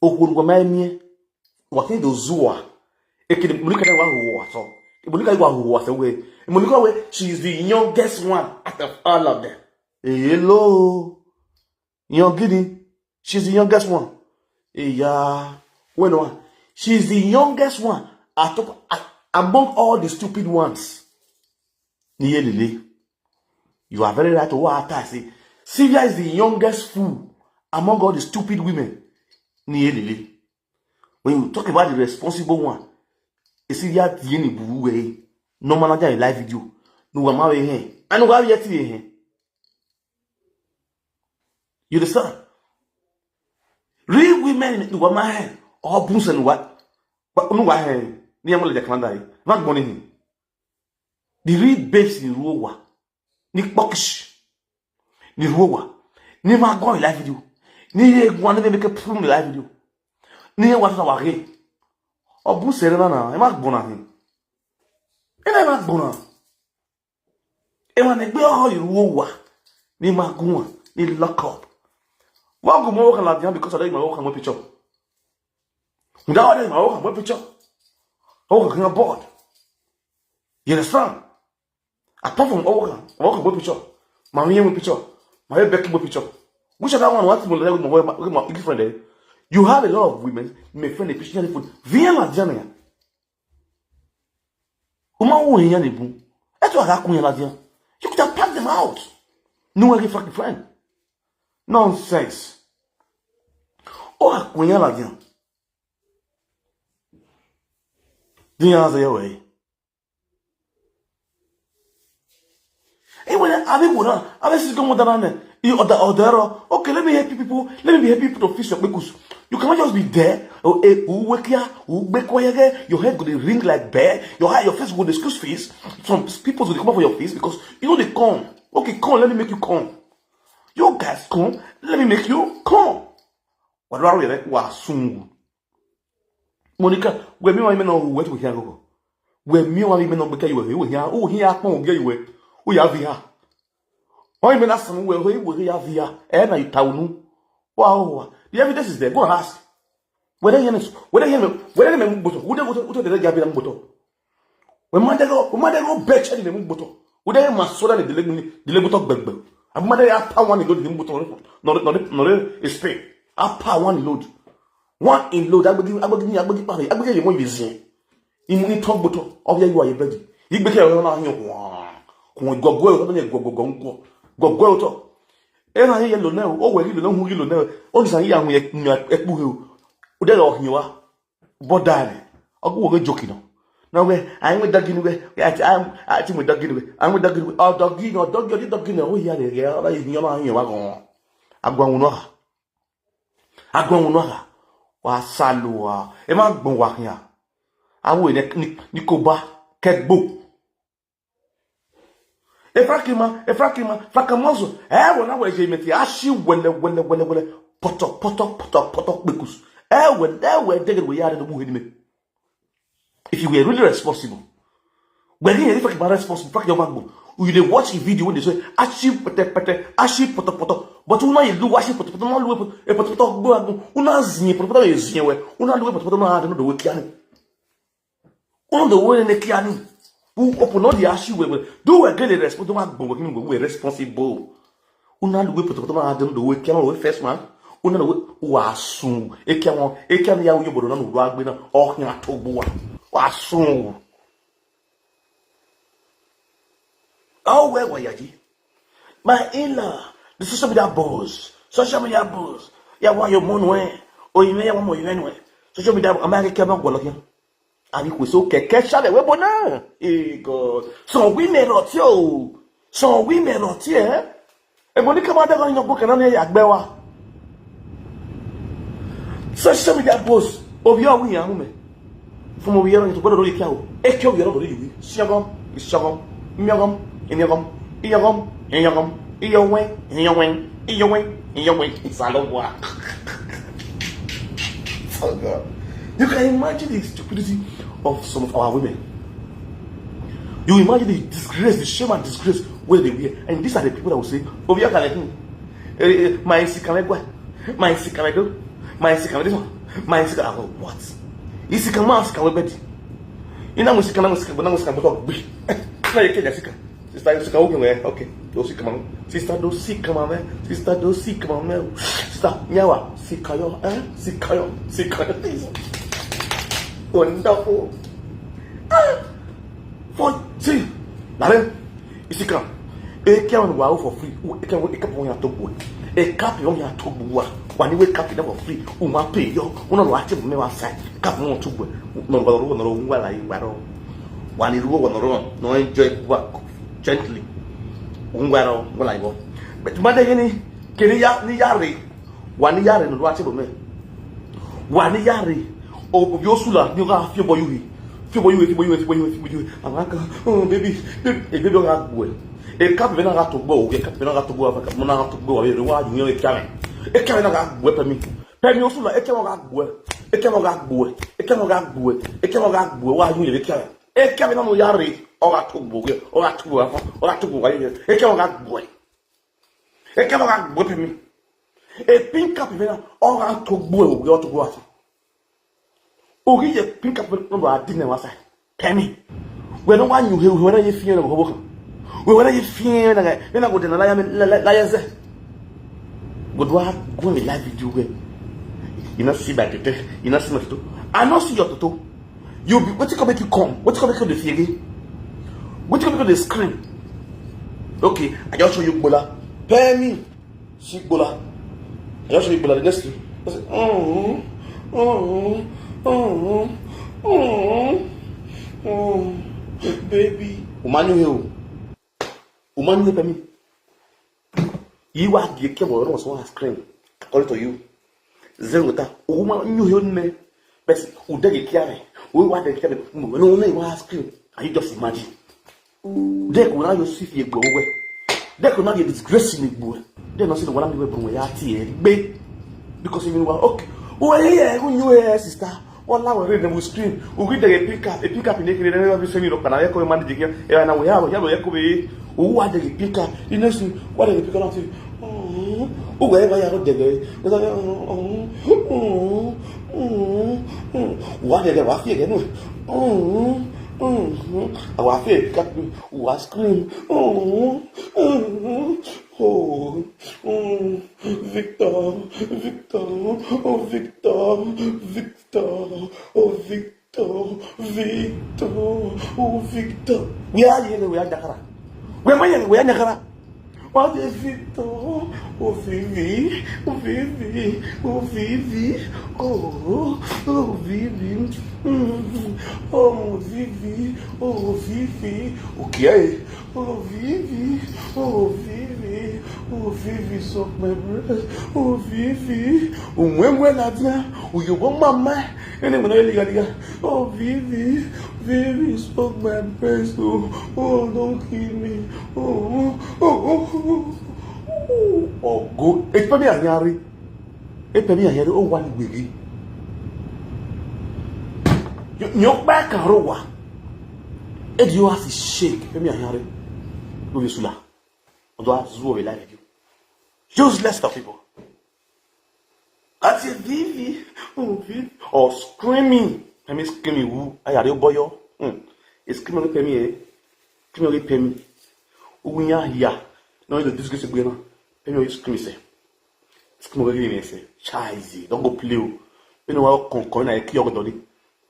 Okuru kwa mai mie. Wa kin do zuwa. E kidi mulika na wa huwa so. Mulika wa huwa so we. Mulika we, she is the youngest one out of all of them. Hello. Young gini. She's the youngest one. Yeah. When one. She's the youngest one. At, at, among all the stupid ones. Niyelele. You are very right to what I say. Sylvia is the youngest fool among all the stupid women. Niyelele. When you talk about the responsible one, you see that yeni buwe. No manager in live video. No wa ma we hen. And wa yet we hen. You understand? Real women in the woman hen. Or booze and what? But no wa hen. Ni amole de kanda. Not money. The real babes in Ruwa. Ni bokish. Ni Ruwa. Ni ma go in live video. Ni ye go and make a prove in live video. Ni ye what wa ge. Obu sere na na. E ma gbona hin. E na ma gbona. E ma ne gbe o Ruwa. Ni ma go ni lock up. Wa go mo kan la dian because I don't even work on my picture. Without that, my work on my picture. I work on board. You understand? Apart from all work, I work on my picture. My me picture. My back my picture. Which other one want to like my my girlfriend there? You have a lot of women. My friend, the Christian food. Viens la dian. Uma wo hin ya ni bu. E to aga kun ya la dian. You could have packed them out. No one fucking friend. Nonsense. O a kun ya la dian. Din ya za ya we. E wele abi gura, abi si ko mo dara ne. You order order. Okay, let me help you people. Let me help you people to fix your kpekus. You cannot just be there. Oh, eh, who wake ya? Who wake ya? Your head go dey ring like bear. Your heart, your face go dey excuse face. Some people go dey come up for your face because you know they come. Okay, come. Let me make you come. You guys come. Let me make you come. What do I really wa sungu? Monica, we mi wa mi no we to here go. We mi wa mi no be ka you we here. Oh, here akpon ge you we. Oh, ya vi ha. Oi, me na some we we we ya via. Eh, na itawunu. Wow. The evidence is there. Go and ask. Whether you know, whether you know, whether you know, but who they, who they, who they, they, they, they, When mother go, when mother go bet any name buto. Would they must so that the leg, the leg buto beg beg. And mother ya power one load the buto. No, no, no, no, it's pay. I power one load. One in load. I begin, I begin, I begin, I begin, you want to see. In money talk buto. Of you are a bed. You begin on your one. Go, go, go, go, go, go, go, go, go, to. Ena ye lo na o we lo na hu lo na. O ni san ya hu ye ku he o. O de lo hin wa. But darling, ogu wo joking no. Na we, I we doggy ni we. I I we doggy ni we. I we doggy ni we. Oh doggy no, doggy, doggy, doggy no. O ya le ya, ba yi yo ma yo wa go. Agwa unu ha. Agwa unu ha. Wa salu wa. E ma gbon wa ya. Awo ni ni ko ba ke gbo. Efrakima, Efrakima, Frakamoso. Eh, when I was a meti, ashi wele wele wele wele. Poto poto poto poto bekus. Eh, when they were digging we are the buhini. If you were really responsible, when you if I responsible, fuck your man. You dey watch the video when they say ashi pete pete, ashi poto poto. But una you do ashi poto poto, no lu e poto poto go agun. Una zinye poto poto e zinye we. Una lu e poto poto no ade no do we kiani. Una the way ne kiani. Who open all the ashi we we. Do we get the responsible man go we responsible. Una lu we poto poto no ade no do we kiani we first man. Una lu we wa sun. E kiani e kiani ya we bodo na no do agbe na. O kiani to gbo wa. Wa sun. Oh, where were you? My in-law, the social media boss, social media boss. Yeah, why you moon when? Oh, you may want more you anyway. Social media, I'm not a camera go looking. And you so keke shall we bona. Eh, God. So we may not yo. So we may not here. E mo ni ka ma da ko ni gbo kan na ya gbe wa. Social media boss. Obi o wi yan mu me. Fún mo wi yan to gbọ́dọ̀ lórí kíá o. E ki o wi yan lórí yìí. Siogom, isogom, miogom, iniogom, iyogom, iyogom, iyowen, iyowen, iyowen, iyowen. Isalowa. Oh God. You can imagine the stupidity of some of our women. You imagine the disgrace, the shame and disgrace where they wear. And these are the people that will say, "Oh, we are collecting. Eh, eh, my sikamegwa, my sikamedo, my sikame this one, my sika." I go, "What? Isika ma sika we bedi. Ina mo sika na mo sika na mo sika but be. Na you get sika. Sister, you sika okay, okay. Do sika man. Sister, do sika man. Sister, do sika man. Sister, nyawa sika yo, eh? Sika yo, sika yo. This one. Wonderful. Ah, for see. Lare. Isika. E ke on wa for free. E ke e ke on ya to gbo. E cap on ya to gbo wa. Wa ni we cap na for free. U ma pay yo. Una lo ati me wa sai. Cap mo to gbo. No wa ro no wa la yi wa ro. Wa ni ro no ro. No enjoy work gently. Un wa ro wa la yi. But ma de ni ke ni ya ni ya re. Wa ni ya re no wa ti bo me. Wa ni ya re. O bi osula ni o ga fi bo yuhi. Fi bo yuhi, fi bo yuhi, fi bo yuhi, fi bo yuhi. Ama ka, "Oh baby, baby, e baby o ga gbo e." E ka be na ga to gbo, e ka be na ga to gbo, mo na ga to gbo, e wa ju e ka. E ka na ga gbo e pe mi. Pe mi osula, e ka mo ga gbo e. E ka mo ga gbo e. E ka mo ga gbo e. E ka mo ga gbo e, wa ju e ka. E ka be na mo ya re. O ga to gbo, o ga to gbo, o ga to gbo, e ka mo ga gbo e. E ke ba ga gbo pe mi. E pink up mi na o ga to gbo e o to gbo ati. O gi ye pink up no ba di ne wa sa. Pe mi. We no wa nyu he we na ye fi na go bo kan. We we na ye fi na ga. Me na go de na la ya me la ya ze. Go do a go me live video we. You not see that today. You not see my toto. I not see your toto. You be wetin come make you come? Wetin come make you dey fear? Wetin come make you dey scream? Okay, I just show you gbola. Pay me. See gbola. I just show you gbola. The next thing. I say, oh, oh, oh, oh, oh, baby. Umanu hill. Umanu hill, pay me. Yi wa gi ke mo ro so screen. According to you. Zero ta. O ma nyu yo ne. Bes u de gi kia me. O wa de kia me. No no ne wa screen. Are you just imagine? De ko na yo si fi egbo we. De ko na yo disgrace ni gbo. De no si no wa mi we bro ya ti e gbe. Because you mean wa okay. O ye ye go nyu e sister. Wala we re ne mu screen. U gi de pick up, pick up ni kire ne bi se mi ro kana ye ko manage gi. E na we ya we ya we ko be. Who are the picker? You know, see, what are the picker? Nothing. Oh, where, where are they? They say, oh, oh, oh, oh, oh. What are they? What are they? Oh, oh, oh. Our fear got me. Who are scream? Oh, oh, oh, oh. Victor, Victor, oh, Victor, Victor, oh, Victor. Victor, Victor, oh Victor. Where are you? Where are Dakara? Where am I? Where are Dakara? What is Victor? Oh Vivi, oh Vivi, oh Vivi, oh, oh Vivi, mm. Oh Vivi, oh Vivi, okay. Oh Vivi, oh Vivi, oh Vivi, suck my breast. Oh Vivi, oh when when I, oh you want my mind. Anyway, no, you got, oh Vivi, Vivi, suck my breast. Oh, oh, don't kill me. Oh, oh, oh, oh, oh, oh, go. Hey, pay me a yari. Hey, pay me a yari. Oh, one baby. You, you back and rowa. Hey, you have to shake. Pay me a yari. No, you sula. Although I have to life with you. Useless of people. Ati vivi, oh vivi, or screaming. I mean screaming who? I are you boy? Hmm. It's screaming pay me, eh? Screaming pay me. Who we are here? No, the disgrace we are. Pay me, you scream say. Scream give me say. Chaizi, don't go play. You know what? Come, come, I kill your body.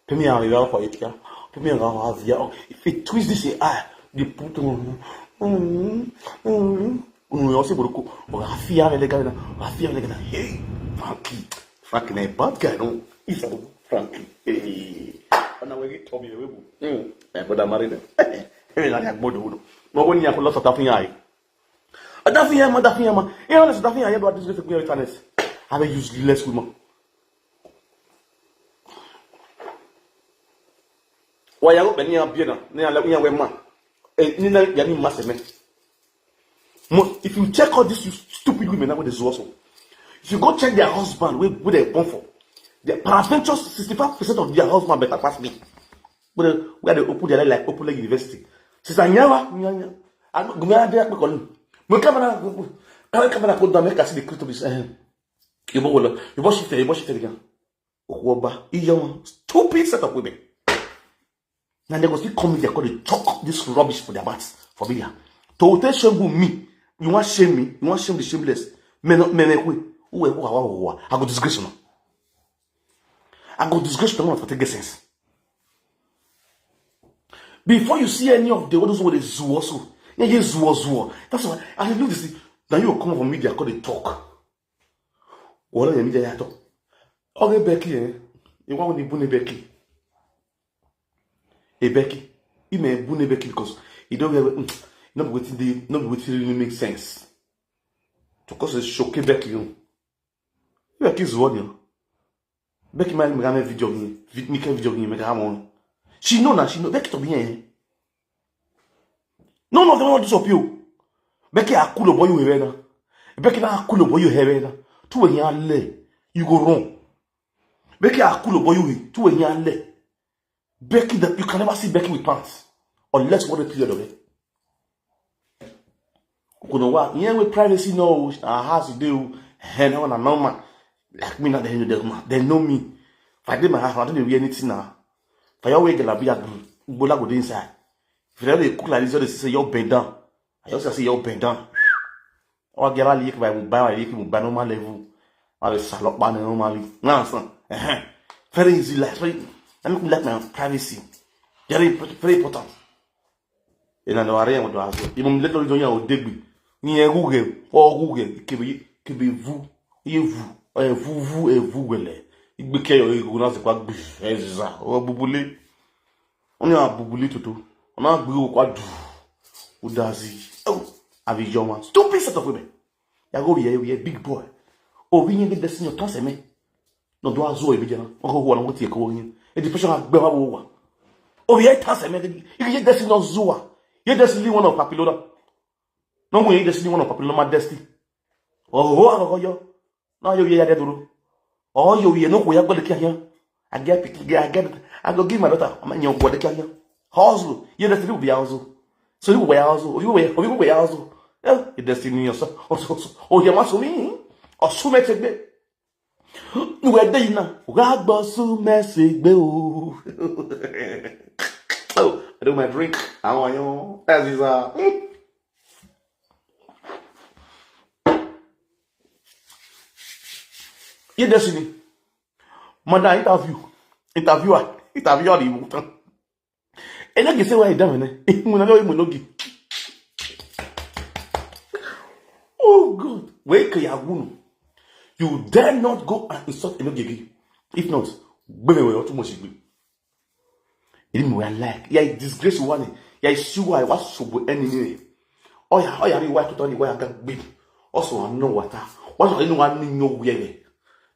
Pay me a real for it, yeah. Pay me a real for it, yeah. If it twist this eye, they put on. Mm, mm. Unu yose buruku, oga fia vele gana, oga fia vele gana. Hey, Frankie, Frankie na a bad guy, no? He's a Frankie. Hey, and now we get Tommy, we go. Hmm, my brother married him. Hey, na ya gbodo uno. No go ni akolo so tafiya yi. Tafiya ma, tafiya ma. E honest tafiya yi do this go fi gbe internet. I be useless woman. Why you open your beer now? Ni ala ya we ma. Eh, ni na ya ni ma se me. Mo, if you check all this, you stupid women now with the also. If you go check their husband, where, where they born for, the peradventure sixty-five percent of their husband better pass me. But uh, where they open their life like open like university. Sister Nyawa, Nyanya. I'm going to be a call. Mo come on, come on, come on, come on, make I see the Christ of this. Eh, you bo, you bo shift, you bo shift again. Okwoba, Ijeoma, stupid set of women. Now they go still come in there, call they talk this rubbish for their mouths for media. To tell shame me, you want shame me, you want shame the shameless. Men, men, men, who, who, who, who, who, I go disgrace you now. I go disgrace you now for take sense. Before you see any of the others who they zoo also, yeah, yeah, zoo, zoo. That's why I look this thing. Now you come from media, call they talk. Wala ya media ya talk. Okay, Becky, eh? You want to be Becky? Hey, Becky, you may bune Becky because you don't get, mm, not waiting the, not waiting really make sense. To cause a shock Becky, you. Becky is one, you. Becky, my, my video, vid-, make a video, make a one. She know now, she know. Becky to be here. None of them want to stop you. Becky, I cool boy you here now. Becky, now I cool boy you here now. Two when you are late, you go wrong. Becky, I cool boy you here. Two when you are late. Becky, that you can never see Becky with pants unless what the period of it. You know what? Yeah, with privacy, no, our house do. Hey, no, no, no, man. Like me, not they know them, man. They know me. If I did my house, I don't wear anything now. If I wear galabi, I go, go inside. If you don't cook like this, you say you're bend down. I just say you're bend down. Or get a lick by, by a lick by normal level. I will salop by normally. Now, son. Eh, very easy life. Very, I look like my privacy. Very, very important. Ina no are mo do aso. Imo mi leto do yan o degbe. Ni e guge, o guge, kebe, kebe vu. Ye vu, e vu vu, e vu wele. Igbe ke yo igu na se kwa gbi. E za, o bubule. Oni a bubule tutu. Ona gbi o kwa du. Udazi. Oh, avi joma. Stupid set of women. Ya go ye, ye big boy. O bi yin de destiny o tan se me. No do azo e bi jana. O ko wa na wo ti e ko yin. E depression a gbe wa wo wa. O bi e tan se me. Ye destiny no zuwa. Ye destiny one of papilona. No mo ye destiny one of papilona ma destiny. Oh, oh, oh, oh, yo. No, yo, ye ya de duro. Oh, yo, ye no ko ya gbele kia ya. I get pick, I get, I go give my daughter. I'm your gbele kia ya. Hustle. Ye destiny will be hustle. So you wear also, you wear, you wear also. Yeah, it destiny yourself. Also, oh, you must me. Or so much a bit. You wear day now. Ragbo so messy. Oh, I do my drink. I want you. That's his uh. You destiny. Mother interview. Interviewer. Interviewer the important. Enogi say why you down there? Enogi. Oh God. Wake Yagunu. You dare not go and insult Enogi. If not, baby, we too much. Even we are like, yeah, disgrace one. Yeah, it's you. I was so good enemy. Oh yeah, oh yeah, we white to the way I got big. Also, I'm no water. What I know, I know where.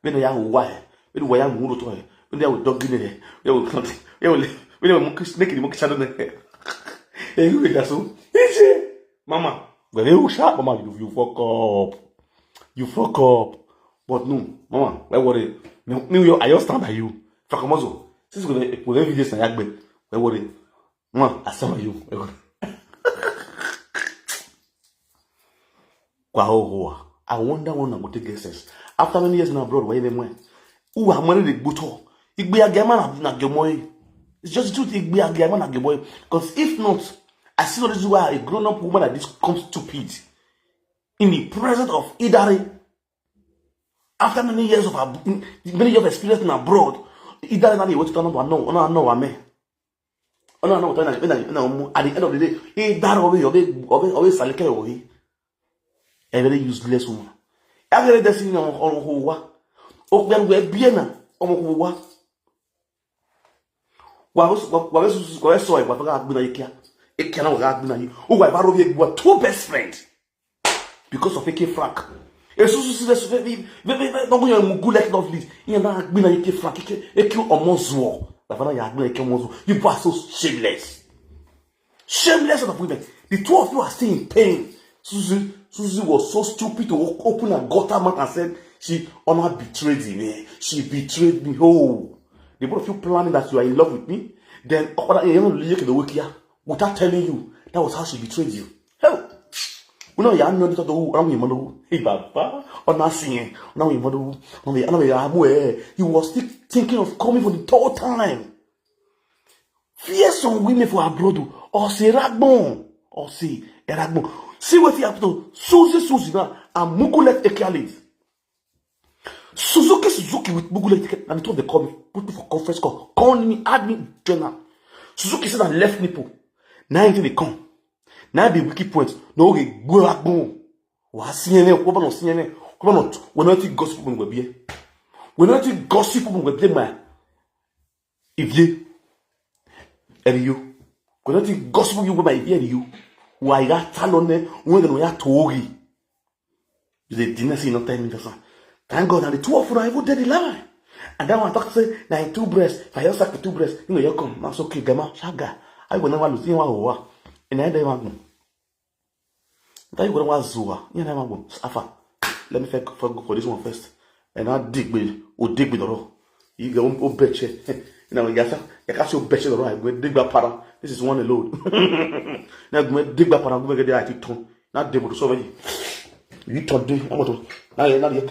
When I am why. When I am who to. When I will dog in there. When I will, when I will, when I will monkey, snake in the monkey shadow. Hey, you that's so. Mama, when you sharp, mama, you, you fuck up. You fuck up. But no, mama, why worry? Me, me, you, I just stand by you. Fuck up, also. Since we, we have this, I worry. Mama, I stand by you. Why worry? Kwa ho ho. I wonder when I go take get sense. After many years in abroad, where even when? Who am I the buto? Igbe agema na na gemoy. It's just the truth. Igbe agema na gemoy. Because if not, I see no reason why a grown-up woman like this comes stupid in the presence of Idare. After many years of ab- many years of experience in abroad, Idare na dey wait to turn up. No, no, no, amen. Oh no, no, no, no, no, no, at the end of the day, he that away, away, away, away, salike away. A very useless woman. A very destiny on on who wa. O ben we biena on who wa. Wa wa wa so wa ga gbina ikia. Ikia na wa ga gbina yi. O wa ba ro bi egbo two best friend. Because of eke frank. Esusu si vesu ve ve ve ve no go yan mugu like not lead. Yan na gbina eke frank eke eke omozuo. La fana ya gbina eke omozuo. You people are so shameless. Shameless set of women. The two of you are still in pain. Susie, Susie was so stupid to o- open her gutter mouth and said she honor betrayed me. She betrayed me. Oh, the both of you planning that you are in love with me. Then Okpada Eyan Liyeke the Wikia without telling you. That was how she betrayed you. Hell, we know you are not the who around your mother. Hey, Baba, on us here, now your mother, now we are more. He was still thinking of coming for the third time. Fear some women for abroad o. Or say ragbon. Or say ragbon. See what he happened to Susie Susie now. And Mugu left Ekialid. Suzuki Suzuki with Mugu left Ekialid. And it was the call me. Put me for conference call. Call me, add me, join am. Suzuki said I left Nipo. Now anything they come. Now be wicked point. No, okay, go ragbon. Wa C N N, ko ba no C N N. Ko ba no, we no ti gossip people go be. We no ti gossip people go be my. If you, and you, we no ti gossip you go by if you. Why you tell on there? When the ya tori. You dey deny say you no tell me the song. Thank God, and the two of you are even dead alive. And that one talk say, na him two breasts. If I just suck the two breasts, you know, you come. That's okay, Gama, Shaga. I will never lose you one over. And I don't want. That you go to Zua. You never go. Afa. Let me first, first go for this one first. And I dig me, oh, dig me the road. You go, oh, bet you. You know, you can't, you can't say, oh, bet you the road. I go dig that para. This is one alone. Now, go dig that para. Go get the I T tone. Now, they will solve it. You turn this. I'm going to. Now, you're not yet.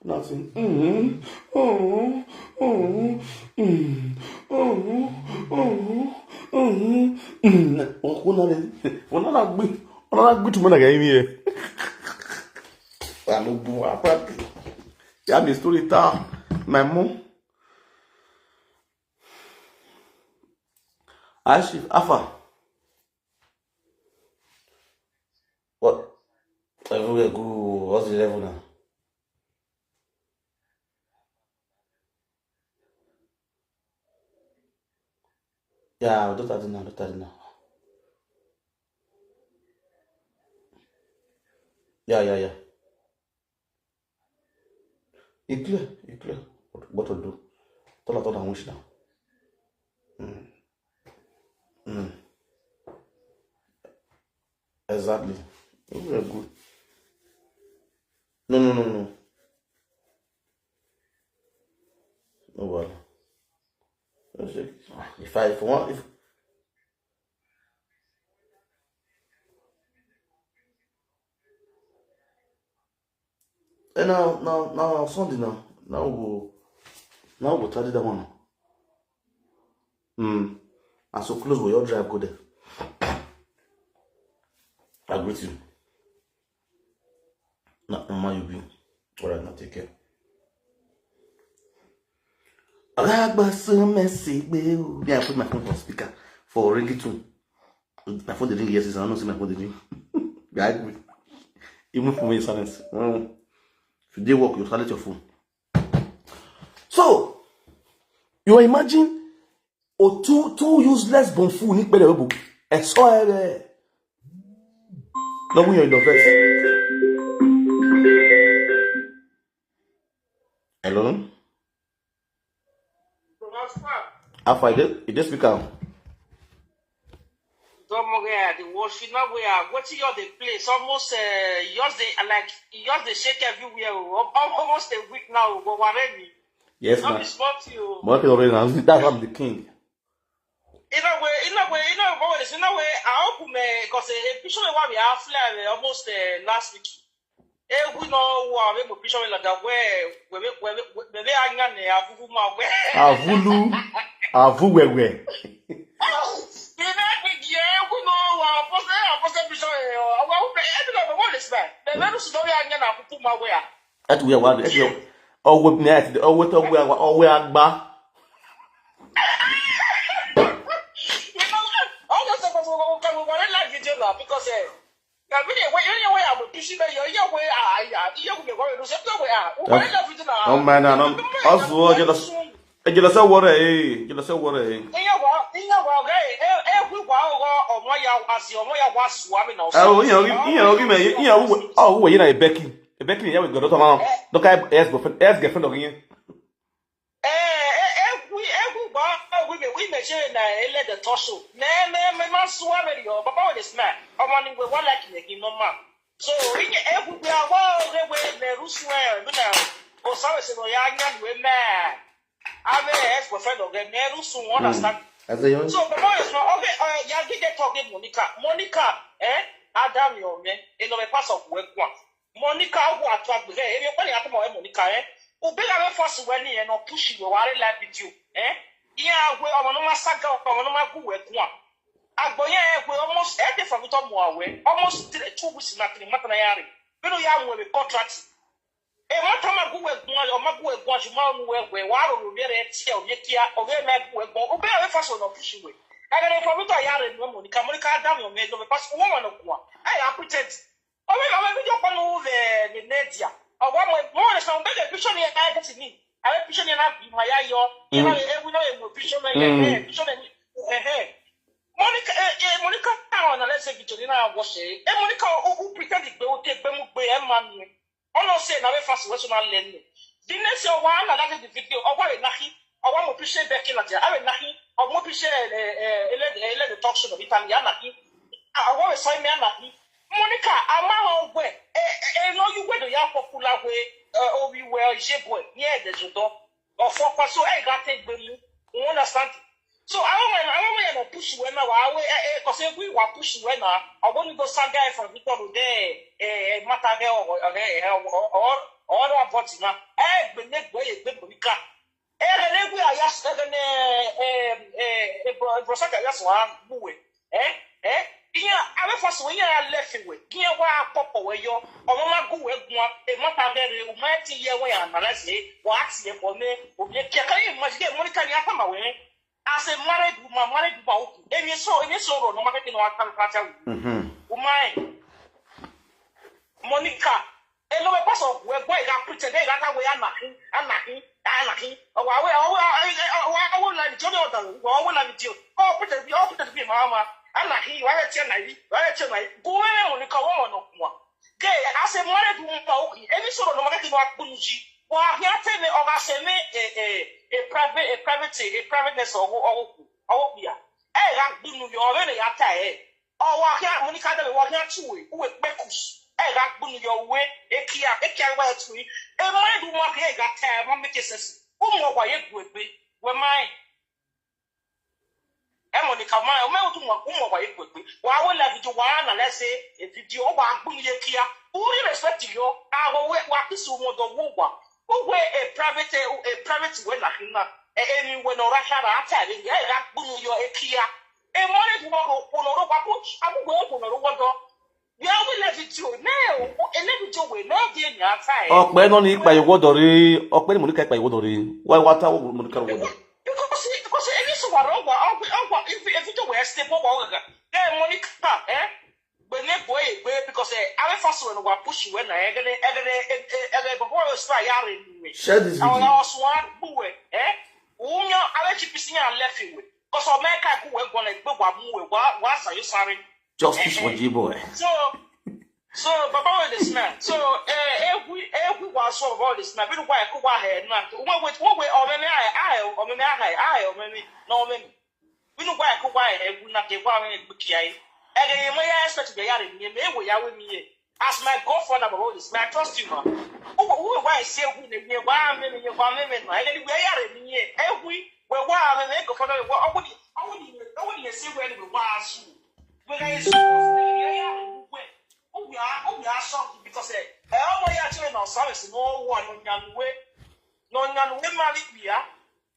Nothing. Mm-hmm. Oh, oh, mm, oh, oh, mm, mm. Ona na gbi, ona na gbi tu mana ga imi e. Alo bu apa. Ya mi story ta, my mom. Ashif Afa. What? Everywhere go. What's the level now? Yeah, don't I do now, don't I do now. Yeah, yeah, yeah. E clear, e clear. What, what to do? Tell her, tell her, wish now. Mm. Mm. Exactly. Very good. No, no, no, no. No, well. If I, if I want, if And now, now, now, Sunday now. Now we go, now we go try that one. Hmm. As we close, we all drive go there. I greet you. Na mama you be. All right, now take care. Agbaso message, babe. Me, I put my phone for speaker for ringing tone. My phone dey ring, yes, I don't know say my phone dey ring. Behind me. Even for me, silence. Mm. If you dey work, you silence your phone. So, you imagine, oh, two, two useless bonfu ni pẹ̀lẹ́ obo. Ẹ sọ ẹ rẹ. Lọ́wọ́ yẹn lọ first. Hello? How far? You dey, you dey speaker? Don't worry, the worship not where wetin you dey play. It's almost uh, yours dey like yours dey shake everywhere. Oh. Al- al- Almost a week now. Go worry me. Yes, Not ma'am. Be small to you. Mo kí lóore náà. That's why I'm the king. In a way, in a way, in a way, in a way, I hope me because a picture of what we have fly almost uh, last week. Egwu no wa we mo picture like that where we we we we we anya ne avuvu ma we. Avulu. Avu wewe. Ina ki die egwu no wa pose pose picture. Awa u be e bi na mo le sba. Be be su do ya anya na avuvu ma we a. Ati we wa ati we. Owe mi ati owe to we wa owe agba. You know, almost a go go go go like video now because eh. Ka bi ne we ne we a mo picture be yo ye we a ya ye we we do se we a. Wo le video na. Oh man, no. Ozu o jealous. Ejila sɛ wɔrɛ ee, ejila sɛ wɔrɛ ee. Iye wa, iye wa ga e e ku kwa o o mo ya asi o mo ya wa su ami na o. Ɛ o, iye ogi, iye ogi mɛ, iye ogi wɛ, ɔ wɛ yina ebɛki, ebɛki ni ya wɛ gɔdɔ tɔ ma, dɔ ka ex girlfriend, ex girlfriend dɔ ki nye. Ɛ ɛ e ku e ku kwa o wi mɛ wi mɛ se na ele de tɔ so. Mɛ mɛ mɛ ma su ami ni o, papa wo de smɛ, ɔmɔ ni we wa like ne ki no ma. So iye e ku kwa o de we mɛ ru su ɛ, bi na o sa we se no ya nya we mɛ. Ave ex boyfriend of them, Neru soon understand. As a young So the boy is not okay. Uh, ya get the talk with Monica. Monica, eh? Adam, your man, in the pass of work one. Monica, who are to agree, if you call it Monica, eh? Ubega first when you know push you, worry like with you, eh? Yeah, we are on my saga, on my good work one. Agboye, we almost every from Tom Moawe, almost three- two weeks in Matri Matanayari. We know you have a contract. E ma ta ma gu we gun, o ma gu we gun, ju ma nu we we, wa ro ro bi re ti o ye kia, o ye me gu we gun, o be o fa so no push we. Ka ga ne for mi to ya re no mo ni ka mo ni ka da mi o me do me pass wo mo no kwa. Ai a pretend. O me ka we video ko no we ne ne dia. O wa mo mo ne so be de picture ni e get ni. A be picture ni na bi ma ya yo. E na e wi na e mo picture me ye, picture ni. Eh eh. Monica, eh, eh, Monica, I want to let's say Victorina was say, eh, Monica, who, who pretended to be okay, be mu be a man. Ono se na we fast we so na le ni. Di ne se o wa na na di video, o wa na hi, o wa mo picture be ki na je, a we na hi, o mo picture eh eh ele ele the talk show no Italy na hi. A wa we sai me na hi. Monica, ama o we, eh eh no you we do ya popular we, eh o wi we je boy, ye de judo. O fo kwa so e ga te gbe mu. You understand? So I want I want we no push we na wa we eh eh cause we wa push we na. I want to go some guy from Victor there. Eh matter there or or or or or what body na. Eh gbe ne gbe ye gbe gbe ka. Eh ne gbe aya se ne eh eh eh bro bro sa ka ya so a bu we. Eh eh iya awe fa so iya le fi we. Iya wa popo we yo. O ma gu we gun e matter there o ma ti ye we ya na la se. Wa ti ye ko ne. O ye ke ka imagine mo ni ka ni ata ma we. As a married woman, married woman, okay. Emi so, emi so ro no market no atan kata. Mhm. Umai. Monica. E no me pass up we go e ga pretend e ga ta we anahi, anahi, anahi. O wa we, o wa, o wa, o wa la video da. O wa la video. O pretend bi, o pretend bi mama. Anahi, wa ya tie na yi, wa ya tie na yi. Go we Monica wo mo no kwa. Gay, as a married woman, okay. Emi so ro no market no akpunji. Wa hia te me o ga se me e e e private e private e privateness o o o ya. E ga gbunu yo re ne ya ta e. O wa hia Monica de wa hia tu e. Uwe pekus. E ga gbunu yo we e kia e kia wa tu e. E ma du ma ke ga ta e ma make sense. U mo wa ye gbe gbe. We mai. E Monica ma o me o tu mo u mo wa ye gbe gbe. Wa wo la video wa na le se e video o wa gbunu ye kia. Uri respect yo. Awo we wa kisu mo do wo wa. Wo we a private, a private we na hina. E emi we no ra hara ata re. E ra gbunu yo e kia. E mo le wo ro wo no ro wa ko. Abu we wo no ro wo do. We are we let it you. Ne o e le bi jo we no de ni ata e. Ọpẹ́ náà ní ipa ìwọ́dọ̀ rí. Ọpẹ́ ni mo ní ká ipa ìwọ́dọ̀ rí. Wá wá táwọn mo ní ká wọ́dọ̀. Because because any so wa ro wa o o if if you do we stay bo wa ga. Eh, Monica, eh? But ne boy, boy, because eh, I first when we push you when I get it, I get it, I get it, but boy, it's fire in me. Share this video. I was one who, eh? Who you are chipsing and left you. Because America who were gonna go wa move wa wa sa you sorry. Justice for G boy. So so Baba, what is man? So eh, every every was so about this man. We don't why go why head man. What what what we oh me I I oh me I I oh me no me. We don't why go why head we not get why we put here. And then you may expect to be out of me. Me we are with me. As my godfather, Baba, what is man? I trust you, man. Who who why say who the me why me me why me me no. And then we are in me. Every we why me me godfather. What what what what what you say when we why so. When I so we are we are we are shocked because eh, eh, oh my, yeah, children are sorry, so no one on your way. No one way, Mali, yeah.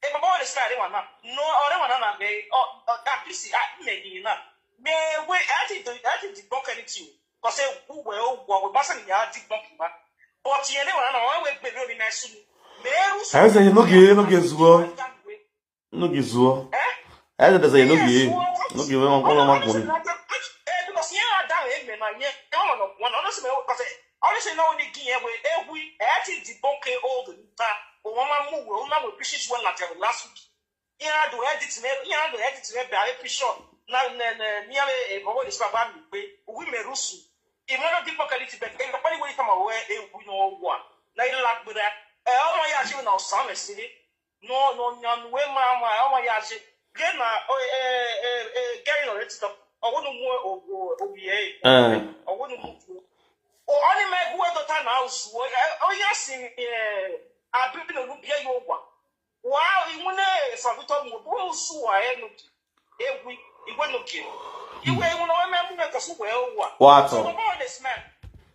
Eh, but what is that one now? No, or one now, they, oh, that please, I may be now. Me, wait, I think the, I think the book anything. Because eh, who were, oh, what we must have the book, but you know, I don't know, we be really nice soon. Me, who I say, no, gay, no, gay, zuo. No, gay, zuo. Eh? I don't say, no, gay. No, gay, we want one of my money. Eh, because yeah, that, eh, man, yeah, no, no, one, honestly, because eh, honestly, no, the game, we, eh, we, eh, I think the book, eh, all the time. But one man move, one man will push it one like the last week. Ihe a dụ edit na ihe a dụ edit na ebe a episode na na na ihe a ebe ọ dị saba mi gbe uwe merusu. Ị mara dị mkpa kaliti be ebe kpali wee kama wee egwu n'ọgwụ a na ile lagbere. Ee, ọnwa ya ji na ọsa mesịrị no no nyan wee ma ma ọnwa ya ji ge na gari nọ retitọ ọgwụnụ mụ obi ya ọgwụnụ mụ onye ma egwu edota na usu onye si abịbị na olubie ya ụgwa. Wow, iwu na-esọbụtọ m bụ ụsụ wa enuki egwu igwe nuki iwe iwu na ome mụ na-ekọsụ wee ụwa. Wato. So, Baba, this man.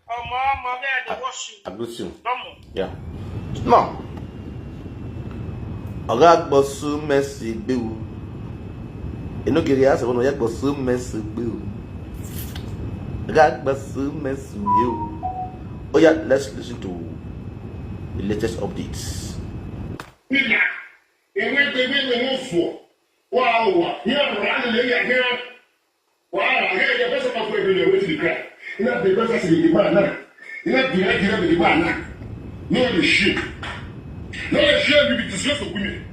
Ọmọ ọmọ mi, I dey watch you. I greet you. Normal. Yeah. No. Oga gbosu mesi gbewu. Eno gere ya sọ ya gbosu mesi gbewu. Oga gbosu mesi gbewu. Oh yeah, let's listen to the latest updates. Nina, enwe tebe ne mo fo. Wa wa, ya ra le ya ya. Wa ya ya besa ma ko ebe le wetin dey cry. Ina dey besa si dey ba na. Ina dey na dey na dey ba na. No dey shame. No dey shame, you be disgrace of women.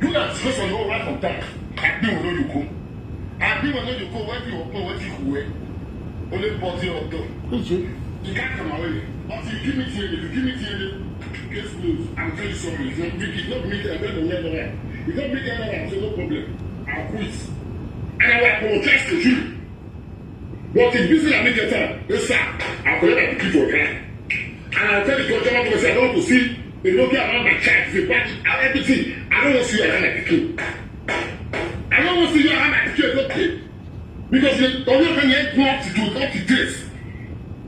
You na disgrace of your wife and time. I be no you come. I be no you come. What you come, what you who? Only body of God. You can't come away. But you give me T N A, you give me T N A. Case closed. I'm very sorry. It's not big. It's not big. I don't know where. It's not big. I say no problem. I quit. And I will apologize to you. But if this is a make time, yes, sir. I collect my pikin for here. And I tell the judge, I say I don't want to see. They don't get around my child. They back everything. I don't want to see you around my pikin. I don't want to see you around my pikin. Okay. Because you don't have any point to do, not to this.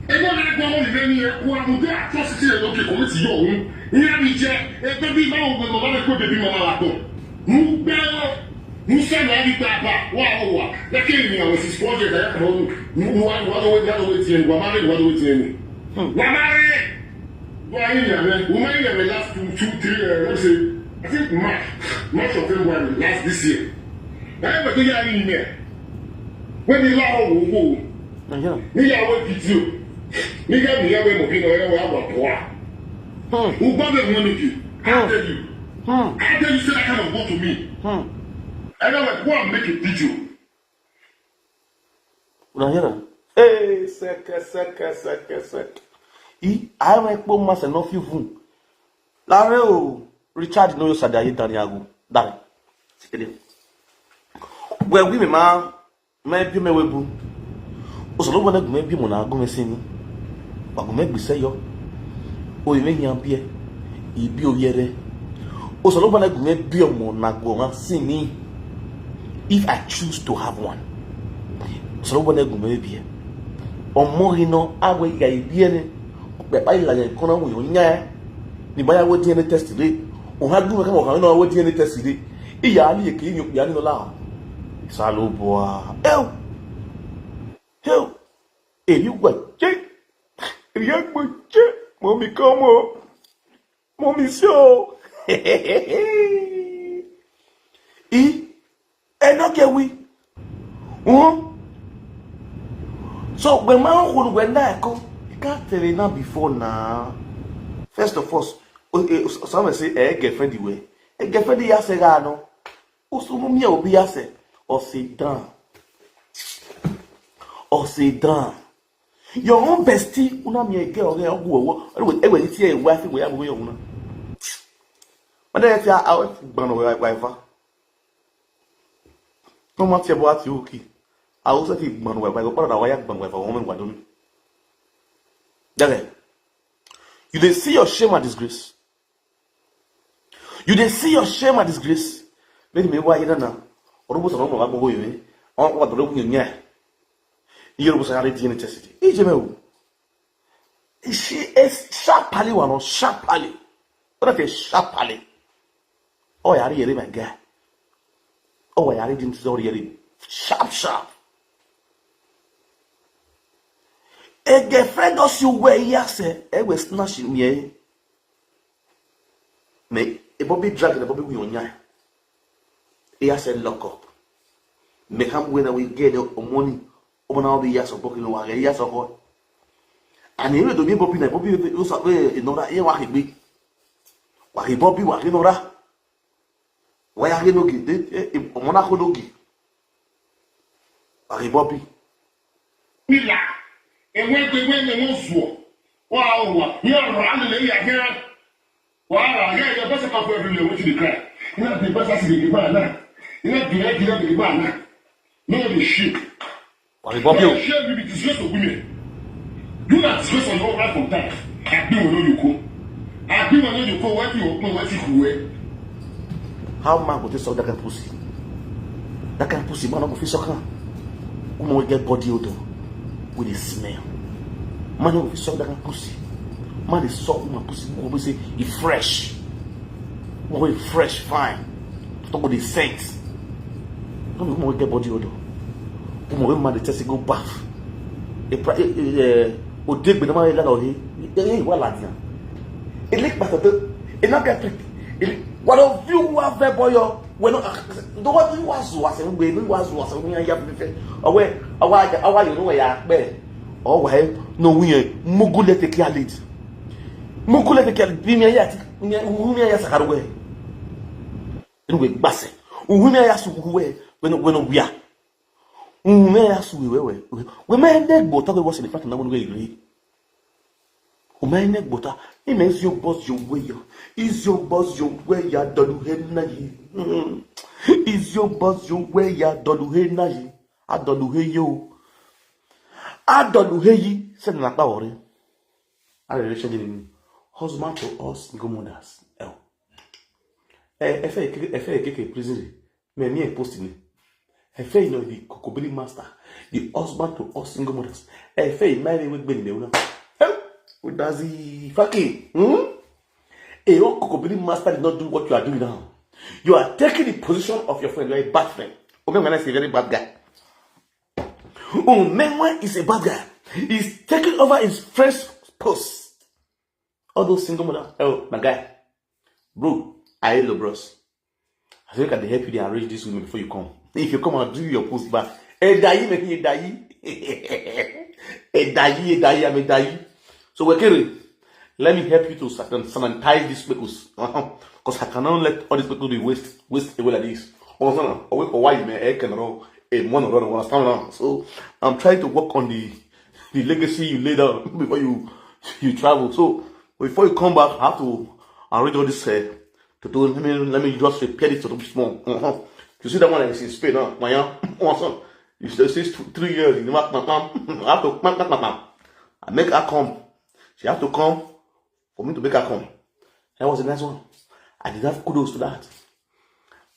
Ebe ọ na-agwa ụlọ ime n'ihe kwuo ahụ ndị atrocity na oke kọmiti ya ọnwụ ihe a bụ ije ebe bụ ime ahụ mgbe mama na-ekwe bebi mama na-akpọ n'ugbe n'ụsọ na adịkwa akpa wa ụwa na ke iri na wesi spọje ka ya kpọrọ ọnụ n'ụwa n'ụwa n'ụwa n'ụwa tinye n'ụwa mara n'ụwa n'ụwa tinye n'ụwa mara bụ anyị nyere ụma anyị nyere last two two three uh, let's say I think March March of February last this year na ebe ya anyị ime When the law will go, me ya will video. Me get me ya will be no ya will go. Who bother money you? I tell you. I tell you say that kind of go to me. And I like go and make a video. Una hear am? Hey, seke seke seke seke. I I like put myself no few fun. Lare o Richard no yo sadaye dani agu. Dani. Sikede. Well, we me ma me bi me we bu. O so lo bona gu me bi mo na agu me sini. Wa gu me gbise yo. O me hian bie. Ibi o yere. O so lo bona gu me bi mo na gu ma sini. If I choose to have one. O so lo bona gu me bi. Omo hino awe ya ibiene. Be pa ila ya kona wo nya. Ni baya wo D N A test de. O ha du ka mo ka no wo D N A test de. Iya ali ke nyo ya ni la. Salo boa. Eu. Eu. E yu gwa che. E ya gwa che. Mommy, come on. Mommy, so. I. E no get we. Hmm? So when my uncle when that go, he can't tell it now before now. First of all, some say, eh, girlfriend the way. A girlfriend the ya se ga no. Usumu mi obi ya se. Or sit down. Or sit down. Your own bestie, una mi ege oge ogu owo. Ewe ewe ti e wa fi we ya we yo una. Mada ya ti a awe gbanu we wa fa. No ma ti e bo ati uki. A o se ti gbanu we ba go para da wa ya gbanu we fa wo me wa do mi. Dale. You dey see your shame and disgrace. You dey see your shame and disgrace. Make me why you na. Orubu sa no ma go yo. On wa do nya. Iye orubu sa ya di ni test. Ije me wo. She is sharply one, no sharply. What is sharply? Oh, ya really my guy. Oh, ya really didn't sorry really. Sharp, sharp. A girlfriend does you where he say, I will snatch him here. Me, a Bobby drag and a Bobby we on ya. He has a lock up. Me come when we get the money. Omo na obi ya so boki no wa ya so ko. And he do be Bobby na Bobby o sa we in order. He wa he be. Wa he Bobby wa he no ra. Wa ya he no gi. Omo na ko no gi. Wa he Bobby. Mila. Ewe gbe we ne mo zuo. Wa o wa. Ni ora le ya he. Wàhálà, yeah, your person come for everywhere, wetin dey cry? You know the person see the man now. You know the head, you know the man now. No dey shake. Wàá rí bọ́bí o. Shame you be disgrace of women. You na disgrace of your own life from time. Àbí wọn ló yòókù. Àbí wọn ló yòókù, wọ́n ti wọ́n pín, wọ́n ti kú ẹ. How man go take suck that kind pussy? That kind pussy, man no go fit suck am. Woman wey get body odor, wey dey smell. Man no go fit suck that kind pussy. Man dey suck woman pussy, woman wey say e fresh. Woman wey fresh, fine. Talk with the sense. No be woman wey get body odor. Woman wey man dey tell say go baff. E pra- e- e- eh, odegbe na man wey lala ohe. E- e- e- wa la dia. E like pastor. E no get trick. E like, what of you who have a boy? Weno, do wa ni wa zuwa se ngbe ni wa zuwa se ni ya bi fe. Awe, awa awa yo no ya pe. O wa e no wi e mugu le te ki alid. Mugu le te ki alid bi mi ya ti mi mi ya sakaru we. Ni we gbase. Uhu mi ya su ku we. Weno weno wi a. Uhu mi ya su we we. We me ne gbo ta we wo se ni fat na mo we ri. Umene gbota, ime is your boss your way. Is your boss your way, ya dolu he na yi. Mm. Is your boss your way, ya dolu he na yi. Adolu he yo. Adolu he yi. Se na pa ore. A relation ni. Husband to us single mothers. Eh. Eh, efe efe efe prison. Me me post ni. Efe you know the kokobiri master, the husband to all single mothers. Efe you marry with Benny Leona. Hey, what does he fucking? Hmm? A whole kokobiri master did not do what you are doing now. You are taking the position of your friend. You are a bad friend. Omenwana is a very bad guy. Omenwa is a bad guy. He's taking over his friend's post. All those single mothers. Oh, my guy. Bro, I hate the bros. I think I dey help you dey arrange this women before you come. If you come and do your post back, Edayi, me Edayi. Edayi, Edayi, I'm Edayi. So Wekere, let me help you to san- sanitize these pickles. Because I cannot let all these pickles be waste waste away like this. Understand? Away for why you may can run a money run understand now. So I'm trying to work on the the legacy you laid down before you you travel. So before you come back, I have to arrange all this uh, to do. Let me let me just repair this to do small. Uh-huh. You see that one is in Spain now. My young one son. You see since two, three years in the mark, I have to pam, pam, pam, pam. I make her come. She have to come for me to make her come. That was the nice one. I deserve kudos to that.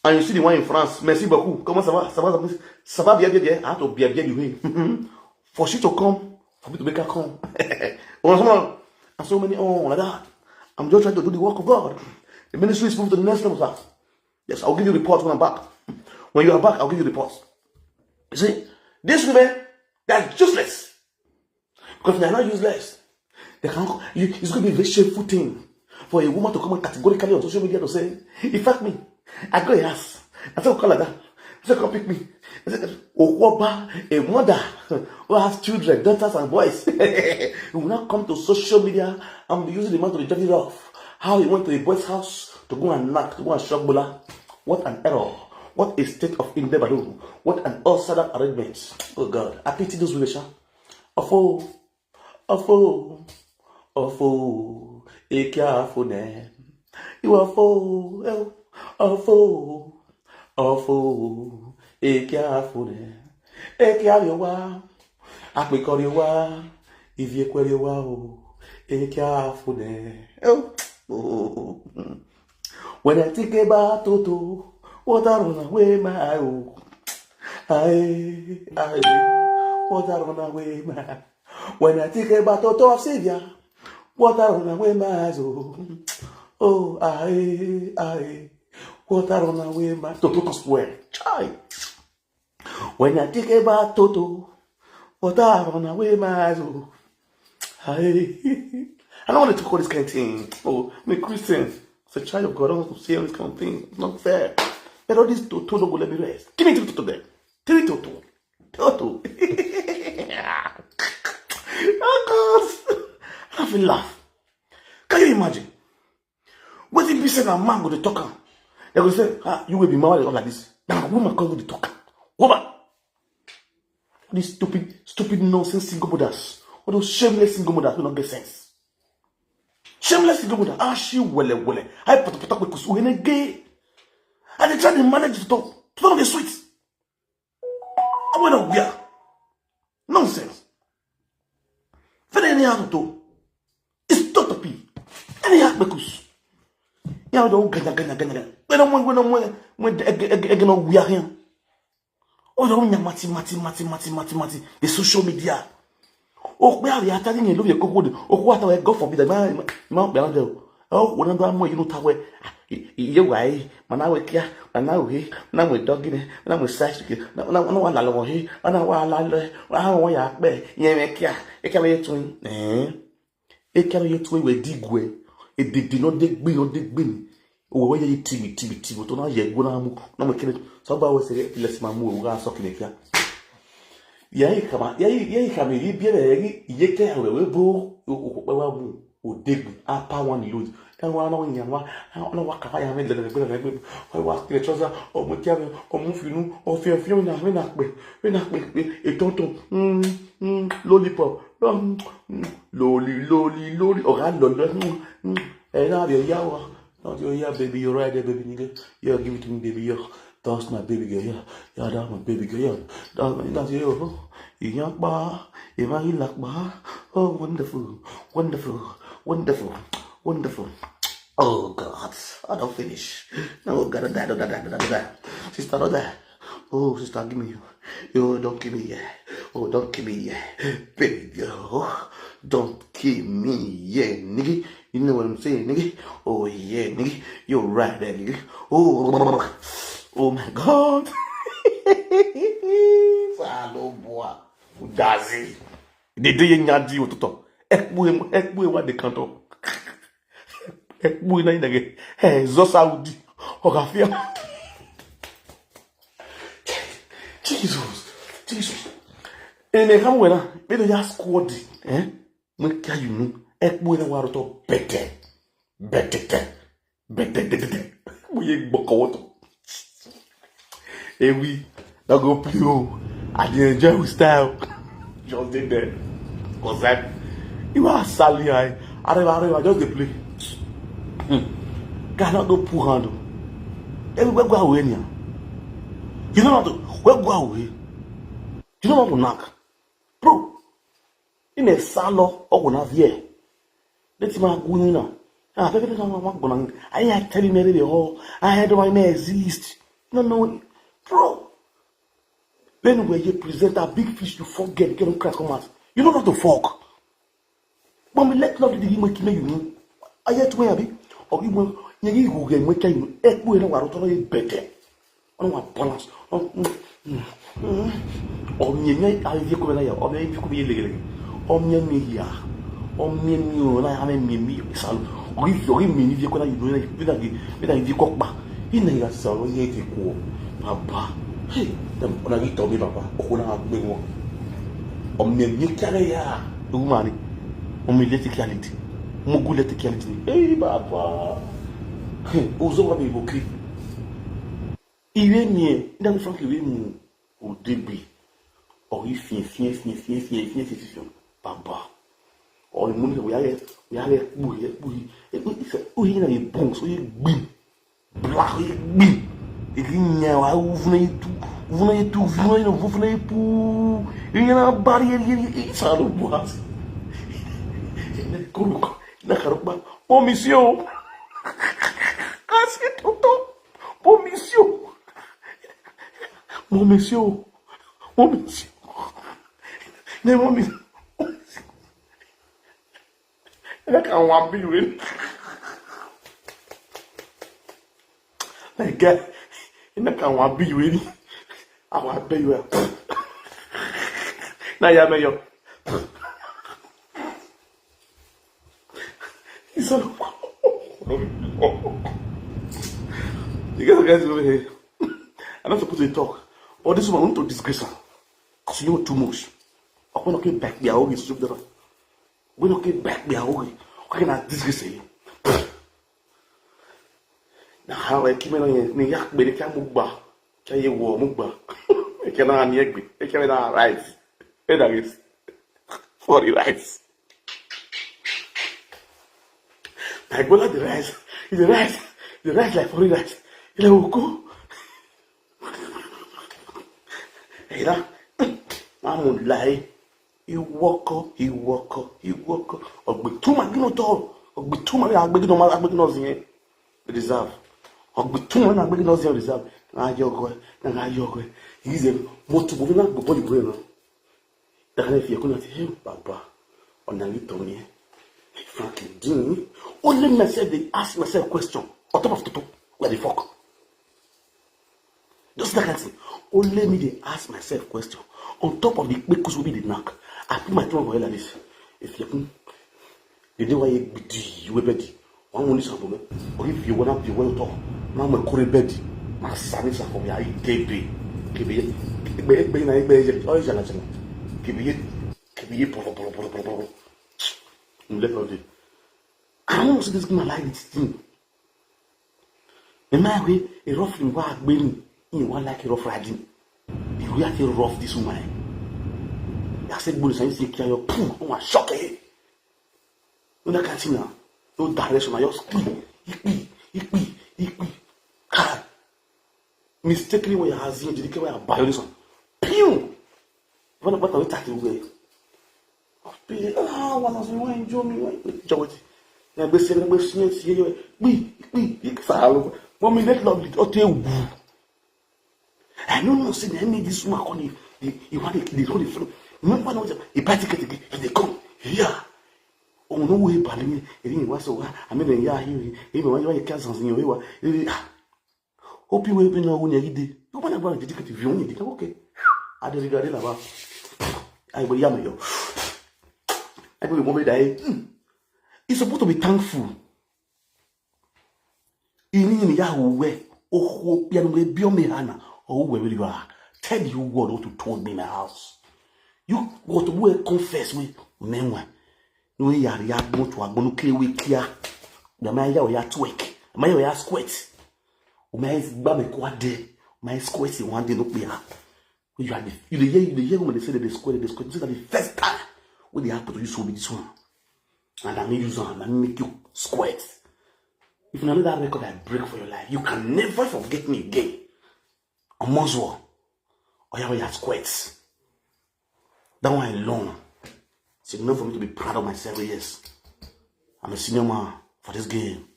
And you see the one in France, merci beaucoup. Comment ça va? Ça va, ça va, ça va bien, bien, bien. I have to bien, bien, you for she to come Come to make her come. Or someone, and so many on like that. I'm just trying to do the work of God. The ministry is moving to the next level, sir. Yes, I'll give you reports when I'm back. When you are back, I'll give you reports. You see, these women, they are useless. Because they are not useless. They can, you, it's going to be a very shameful thing for a woman to come out categorically on social media to say, "In fact, me, I go a house. I said, call like that. I said, come pick me." I said, Okwoba, a mother who has children, daughters and boys, he will not come to social media and be using the man to be judged off how he went to a boy's house to go and knock, to go and shock bola. What an error. What a state of endeavor. What an awesome arrangement. Oh God, I pity those women, sha. Ofo, ofo, ofo, eke afo ne. You ofo, eh, ofo, ofo, eke afo ne. Eke ariowa, akpekọ riowa, iviekwe riowa o, eke afo ne. Oh, oh. When I think about Toto, water run away my eye. Aye, aye, water run away my eye. When I think about Toto of Savior, water run away my eyes. Oh, oh, aye, aye, water run away my Toto to swear. Chai. When I think about Toto, water run away my eyes. Oh, I, I don't want to talk all this kind of thing. Oh, I'm a Christian. As a child of God, I don't want to say all this kind of thing. It's not fair. But all this Toto don't go let me rest. Give me three Toto there. Three Toto. Toto. Oh God. I feel laugh. Can you imagine? Wetin be say na man go dey talk am? Dem go say, "Ah, you wey be man, why you dey talk like this?" Na woman come go dey talk am. Woman. These stupid, stupid nonsense single mothers. All those shameless single mothers wey no get sense. Shameless single mother. Ah, she wele wele. I put put up with kusu in a gay. And they try to manage to talk. To talk the sweet. I went up there. Nonsense. Very anyhow to do. It's not to be. Anyhow because. Yeah, don't ganya ganya ganya. When I'm when I'm when when the egg egg egg no we are here. Oh, don't mati mati mati mati mati mati. The social media. Oh, where are you? Attacking you. Love your code. Oh, what are God forbid? My my my. Oh, when I'm more you know tawe. Ye why? Mana we kia. Mana we. Mana we dog in. Mana we size. Mana mana wa la lo he. Mana wa la lo. Wa wa ya pe. Ye me kia. E kia me tun. Eh. E kia me tun we digwe. E didi no de gbi no de gbi. Owe ye timi timi timi to na ye go na mu. Na mo kile. So ba we se le si ma mu o ga so kile kia. Ya yi kama, ya yi ya yi kama yi bi le yi ye ke we we bo o ko pe wa mu. Odegbe, apa one load. Then one on yan wa, on wa kafa yan me le le le le. Wa wa kile trouser, o mo tia me, o mo finu, o fi fi na me na pe, me na pe pe e tonton. Mm, mm, lollipop. Mm, mm, lolly lolly lolly. O ga lo lo. Mm, mm. E na bi ya wa. Not your yeah, baby, you're right there, baby nigga. Yeah, give it to me, baby. Yeah, that's my baby girl. Yeah, yeah, that's my baby girl. Yeah, that's my that's your oh. Yeah, ba, if I like ba. Oh, wonderful, wonderful, wonderful, wonderful. Oh God, I don't finish. No, God, I die, I die, I die, I die. Sister, I die. Oh, sister, give me you. Yo, don't kill me, yeah. Oh, don't kill me, yeah. Baby girl, don't kill me, yeah, nigga. You know what I'm saying, nigga? Oh, yeah, nigga. You're right there, nigga. Oh, oh my God. Salo boy. Udazi. They do you nyadi otuto. Ekbu ekbu wa de kanto. Ekbu na inage. Hey, zo Saudi. Ogafia. Jesus. Jesus. Ene kam wena. Be do ya squad. Eh? Mo kia you know. Ekbu na wa roto bete. Betete. Betete. Mo ye gboko woto. Eh oui, now go play oh. I dey enjoy with style. Just dey there. Cause I, you are Sally, I, I, I, I just dey play. Hmm. Guy, not go pull handle. Everywhere go away, nia. You know not to, where go away. You know not to knock. Bro, in a salo, or go na vie. Let him go in now. Ah, baby, no, no, no, no. I ain't telling me the whole. I don't want to exist. No, no, bro. When we you present a big fish, you forget, get them crack come out. You don't know how to fuck. But me let love the game make you know. I yet where abi. Or you want you go get make you know. Ekwe na waroto no bete. Ono wa balance. Omie mi ayi ko na ya. Omie mi ko bi lege lege. Omie mi ya. Omie mi o na ya mi mi salu. Ori ori mi ni ko na you know na you na you na you ko pa. Ina ya salu ye ti ko. Baba. Hey, dem ona gi to mi baba. O ko na gbe won. Omie mi kare ya. Umani. Omie le ti kaliti. Mo gu le ti kaliti. Hey baba. Hey, ozo wa mi boki. Ire mi e, nda mi frank ire mi o debe. O yi fie fie fie fie fie fie fie fie fie. Baba. O ni mo ni we are we are buhi buhi. E ko ife o yi na e bon so e gbin. Black e gbin. E ki nya wa u funa e tu. U funa e tu, u funa e no, u funa e pu. E na bari e e e sa lo bu ha. E ne ko lo ko. Na ka ro pa. Mo mi si o. Kasi toto. Mo mi si o. Mo mi si o. Mo mi si o. Ne mo mi. Ina ka wan bi we. Ina ka wan bi we. Awa bi we. Na ya me yo. He's all You guys, guys over here. I'm not supposed to talk. But this woman want to disgrace her. Because you know too much. I want to get back their own social media. We don't get back their own. Okay, now disgrace you. Na how I came in here, ni yak be the can move back. Can you warm move back? I cannot hear me. I cannot rise. Hey, that is for the rice. I go like the rice. The rice. The rice like for the rice. You know, go. Hey, that. I'm on lie. Iwoko, iwoko, iwoko. Ogbe tuma gino to. Ogbe tuma ya gbegi no ma gbegi no zin. Reserve. Ogbe tuma na gbegi no zin reserve. Na yogo, na yogo. Ize mo tu bo na gbogbo iwe na. Dagane fi ekuna ti hey baba. Ona ni to ni. Frank Dean. Only myself they ask myself question. On top of tutu. Where the fuck? Just that kind thing. Only me they ask myself question. On top of the kpekus will be the knack. I put my thumb for you like this. If you put the day why you be you will be one money sample me. Or if you wanna be well talk, now my curry bed. My son is for me. I take be. Kibi ye. Be be na be ye. Oh jana jana. Kibi ye. Kibi ye. Bro bro bro bro bro. Let me do. I don't see this man like this thing. The man wey e rough him wa gbeni, he wan like rough riding. The way I take rough this woman. I say gboni say you carry your poo, o wa shock eh. No that kind thing now. No direction, I just kpi, ikpi, ikpi, ikpi. Kai. Mistakenly when you has him, did you care where I buy this one? Pew! What what are we talking about? Pili ah wana so wan enjoy me wan enjoy wetin na gbe se na gbe se se ye gbi gbi gbi sa lo mo mi let love it o te wu I no know say na me this woman come dey dey e wan dey dey come dey follow you know why no dey buy ticket again e dey come here oh no wey bali me e dey wa so wa I mean ya he he be wan ya ka san sin yo wa ah Open wey open no win every day. You wanna go and dedicate if you only dey okay. I dey regret na ba. I go yam yo. I go mo be die. It's supposed to be thankful. Ini ni ya we. Oh, piano we bio me hana. Oh, wherever you are. Tell you what to told me in my house. You go to go confess with memoir. No ya ya go to agbonu kile we kia. Ya ma ya ya twerk. Ma ya ya squat. O ma is gba me kwa de. Ma is squat si one day no pe ha. You are the you dey hear you dey hear woman dey say they dey squat they dey squat. This is the first time when they happen to you so be this one. And I may use am and I make you squat. If you know that record I break for your life, you can never forget me again. Omozwo, Oya Oya squats. That one alone is enough for me to be proud of myself. Yes, I'm a senior man for this game.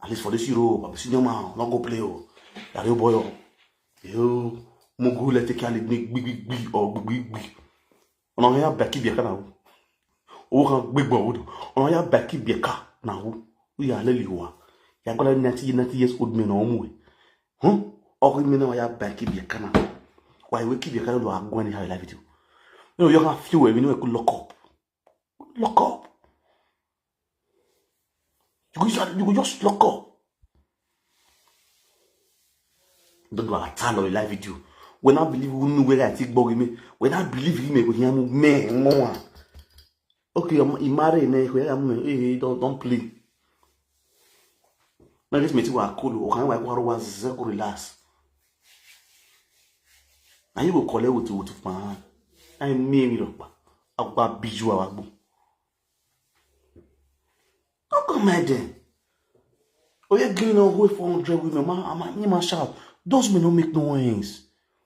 At least for this Europe, I'm a senior man. Not go play. Oh, that you boy. Oh. You mugu let take care of me. Big, big, big, or big, big, big. Ona ya baki biaka na wu. O kan gbegbo wudu. Ona ya baki biaka na wu. U ya leli wa. Ya gola ninety, ninety years old men na omu we. Hmm? Oku mi na ya baki biaka na wu. Wa we ki biaka lo agwani ha live video. No, you can feel we, you know, we could lock up. Lock up. You go just, you go just lock up. Don't do a turn on the live video. When I believe who knew where I take bug me. When I believe him, go hear me more. Okay, I'm in married, man. Hey, hey, don't, don't play. Now this meeting was cool. Okay, why, why was zero relax? And you go collect with, with man. I mean, you know, I go biju our book. Don't come my then. Oh, you're giving away four hundred women. Man, I'm a man shout. Those men don't make noise.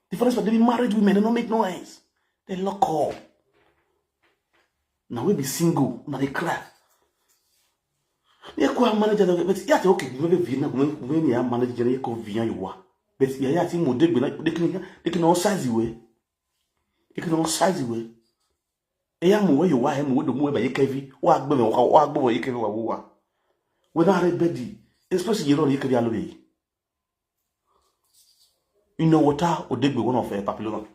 The first part, they be married women, they don't make noise. They lock up. Now we be single, now they cry. You call manager, but yeah, okay, maybe Vienna, maybe manager, you call Vienna, you are. But yeah, yeah, I think more they can, they can all size you way. They can all size you way. Eya mu we yo wa he mu we do mu we ba ye kevi. Wa gbe me wa, wa gbe we ye kevi wa wo wa. We na re bedi. Especially ye ro ye kevi alo be. You know what? O de gbe one of eh, Papillon.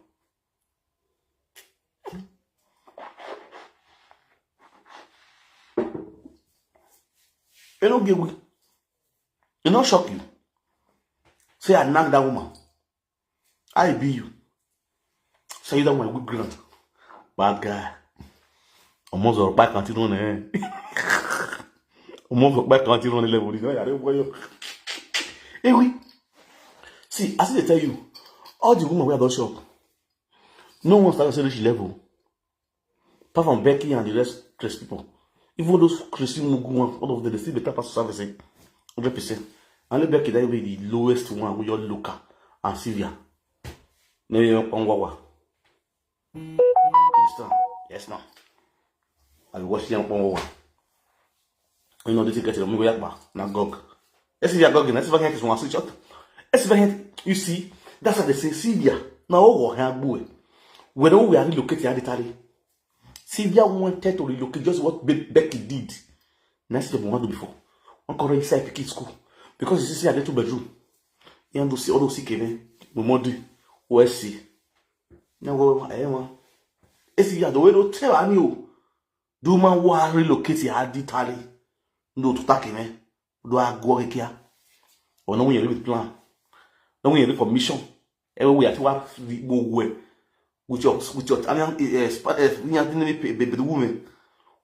E no give we. E no shock you. Say I knock that woman. I be you. Say you don't want good ground. Bad guy. Almost all back until one eh. Almost all back until one level. You know, I don't want you. Anyway, see, as I tell you, all the women we are don't shop. No one started to reach level. Apart from Becky and the rest, rest people. Even those Christian Mugu one, all of them, they still better pass service, eh? Hundred percent. And let Becky that be the lowest one with your looker and Sylvia. No, you don't want. Understand? Yes, now. I be watching them on one. You know, they take it, I'm going back. Now, Gog. Let's see, Gog, let's see if I can get this one. Switch up. Let's see if I can. You see, that's what they say. Sylvia. Now, oh, how boy. When we are relocating at the tally, Sylvia wanted to relocate, just what Be- Becky did. Next thing we want to do before. One correct side pikin school. Because you see, I get two bedroom. You have to see all those sick, eh? We want to O S C. Now, go, eh, man. It's the other way to tell me. Do man wa relocate ya di tali. No to take me. Do a go kia. Or no we with plan. No we with permission. Everywhere I wa go where. With your, with your, I mean, eh, spa- eh, we are the women.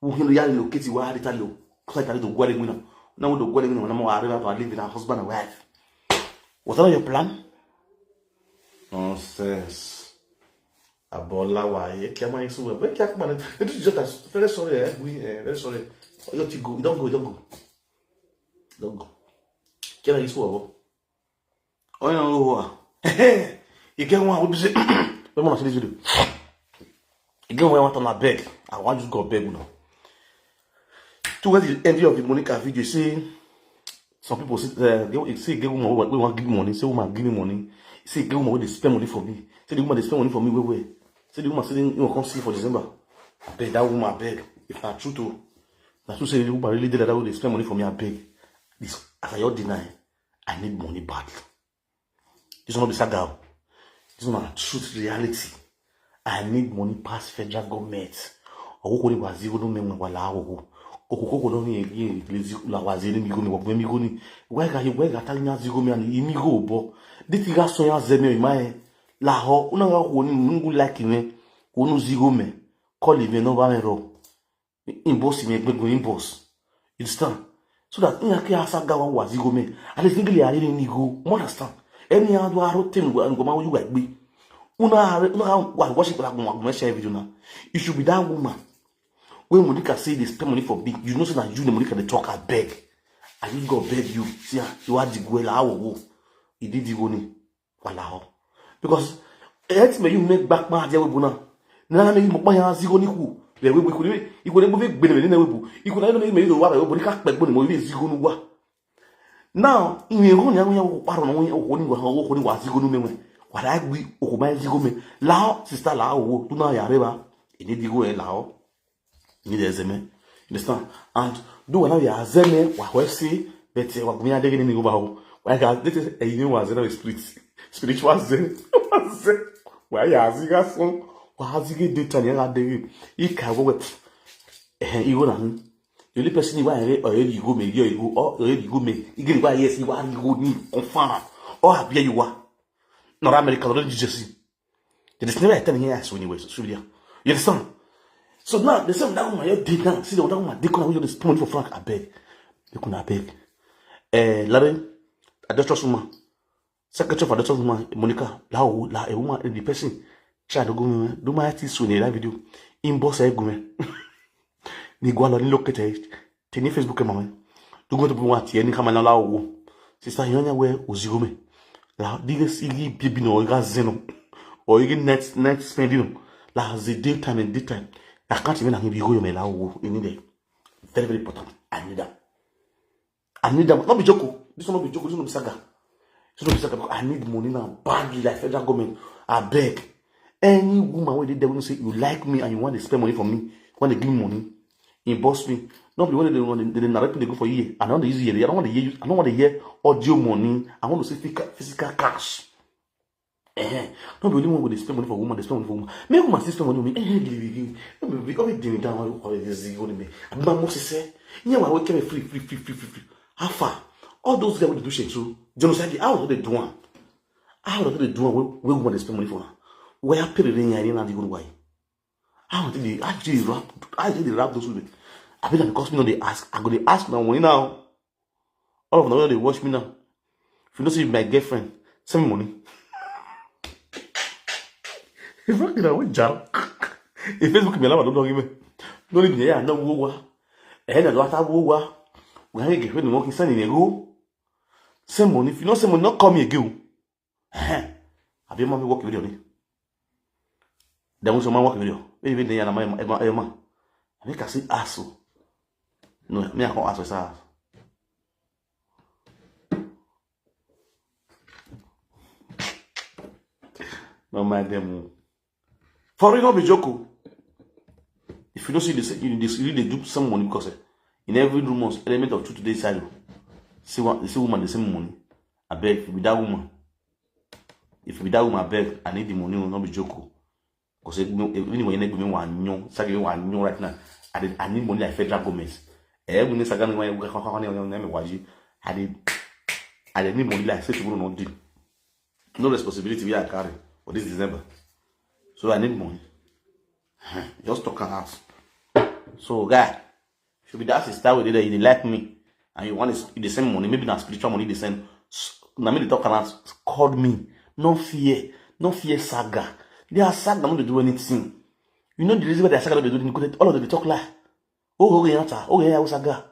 Who can ya relocate wa di tali. Cause I tell you to go there. Now we don't go there. Now I live with a husband and wife. What are your plan? Nonsense. Abola wa ye kia ma isu we kia ma ne. It is just as very sorry eh we eh, very sorry. You to go, you don't go, you don't go. Don't go. Kia isu wa. Oh no wa. You get one we be say. Let me see this video. You get one want to beg. I want you to go beg now. Towards the end of the Monica video, see some people say, uh, they say get woman we want give money, say woman give me money. Say get woman wey dey spend money for me. Say the woman dey spend money for me well well. Say the woman say you come see for December. I beg that woman, I beg. If na true to, na true say the woman really did that way dey spend money for me, I beg. This as I your deny, I need money badly. This one no be saga. This one na truth reality. I need money pass federal government. Okoko ni wazigo no memu wala okoko. Okoko no ni egi lezi la wazini migo ni wagwe migo ni. Wega wega tanya zigo mi ani imigo bo. Diti ga so ya zemi o imae. La ho una ga ko ni nungu like me. Ko nu zigo me. Call me no ba me ro. Inbox me gbegbo inbox. You understand? So that in ake asa ga wa wazigo me. At least ngili are ni go. You understand? Any other aro tem go and go ma you like be. Una are una wa worship la go ma share video na. It should be that woman. When Monica say they spend money for big, you know say na you the Monica dey talk, I beg. I need God beg you. See ah, you are the guela awo. He did the money. Wala ho. Because eh ti me you make back ma je we bu na. Na na me mo pa ya zigo ni ku. We we ku ni. Iku ni mo fi gbe ni na we bu. Iku na me me do wa we bu ni ka pe gbo ni mo fi zigo nu wa. Now, in a go ni ya ko paro no ko ni wa ko ni wa zigo nu me me. Wa da gbi o ko ma zigo me. La sister la o tu na ya re ba. Ini digo e lao. Ini de zeme. You understand? And do wala ya zeme wa wesi, but wa gumi adege ni go ba o. Wa ga this is a new one zero spirit. Spiritual zen. Wa ya ziga son. Wa ziga de tani la de. Ika wo. Eh, igo na. The only person who are already go me, you go, or already go me. You get why yes, you are you go need confirm. Or have you are. Not America, not Jesus. There is never a time here as when you were so. You understand? So now the same that woman you did now. See the that woman they couldn't use this money for Frank. I beg. They couldn't I beg. Eh, Larry, I just trust woman. Secretary for the woman, Monica, la o, la a woman, the person. Try to go me. Do my artist when that video. Inbox e go me. Ni go along locate. Tini Facebook e mama. Do go to put what any come na la o. Sister Yonya we ozigo me. La diga sigi bibi no ga zeno. O igi net net spending. La the daytime and daytime. I can't even give you go me la o. You need it. Very, very important. I need that. I need that. Not be joke. This one not be joke. This one not be saga. This one not be saga. I need money now badly, like federal government. I beg. Any woman where they, they will say you like me and you want to spend money for me, want to give me money, inbox me. Not be when they want they, they narrate they go for year. I don't want to use year. I don't want to hear. I don't want to hear audio money. I want to see physical, physical cash. Eh, no be only one go dey spend money for woman, dey spend money for woman. Make woman still spend money on me. Eh, gili gili. No be because we dey down one call this gili me. Abi ma mo sise. Nya wa we keme free, free, free, free, free, free. How far? All those guys wey dey do shit so genocide. How do they do one? How do they do one? Where woman dey spend money for her? Where pay the rent? I didn't have the good why. How do they? How do they rap? How do they rap those women? I mean, because me no dey ask. I go dey ask my money now. All of them wey dey watch me now. If you no see my girlfriend, send me money. If I get away, jar. If Facebook me allow, don't give me. Don't leave me here. No wo wa. Eh, na do ata wo wa. We hang get when monkey send in a go. Send money. If you no send money, not call me again. Eh. Abi mommy work with you. Then we some work with you. Baby, they are my my my. I make I see ass. No, me I can't ask for ass. No mind them. For real, no be joke o. If you don't see this, you this you dey do some money because eh, in every rumors, element of truth dey inside o. See one, see woman the same money. I beg, if you be that woman, if you be that woman, I beg, I need the money o, no be joke o. Because even when you need money, one you, sagi one you right now. I dey, I need money like federal government. Eh, we need sagi money, we can, we can, we can, we can, I dey, I dey need money like say tomorrow no dey. No responsibility we I carry for this December. So I need money. Just talk am out. So guy, if you be that sister wey dey there, you dey like me, and you want to, you dey send money, maybe na spiritual money you dey send. S-, na me dey talk am out. Call me. No fear. No fear saga. Their saga no dey do anything. You know the reason why their saga no dey do anything? Because all of them dey talk lie. Oh, okay, answer. Okay, yeah, saga.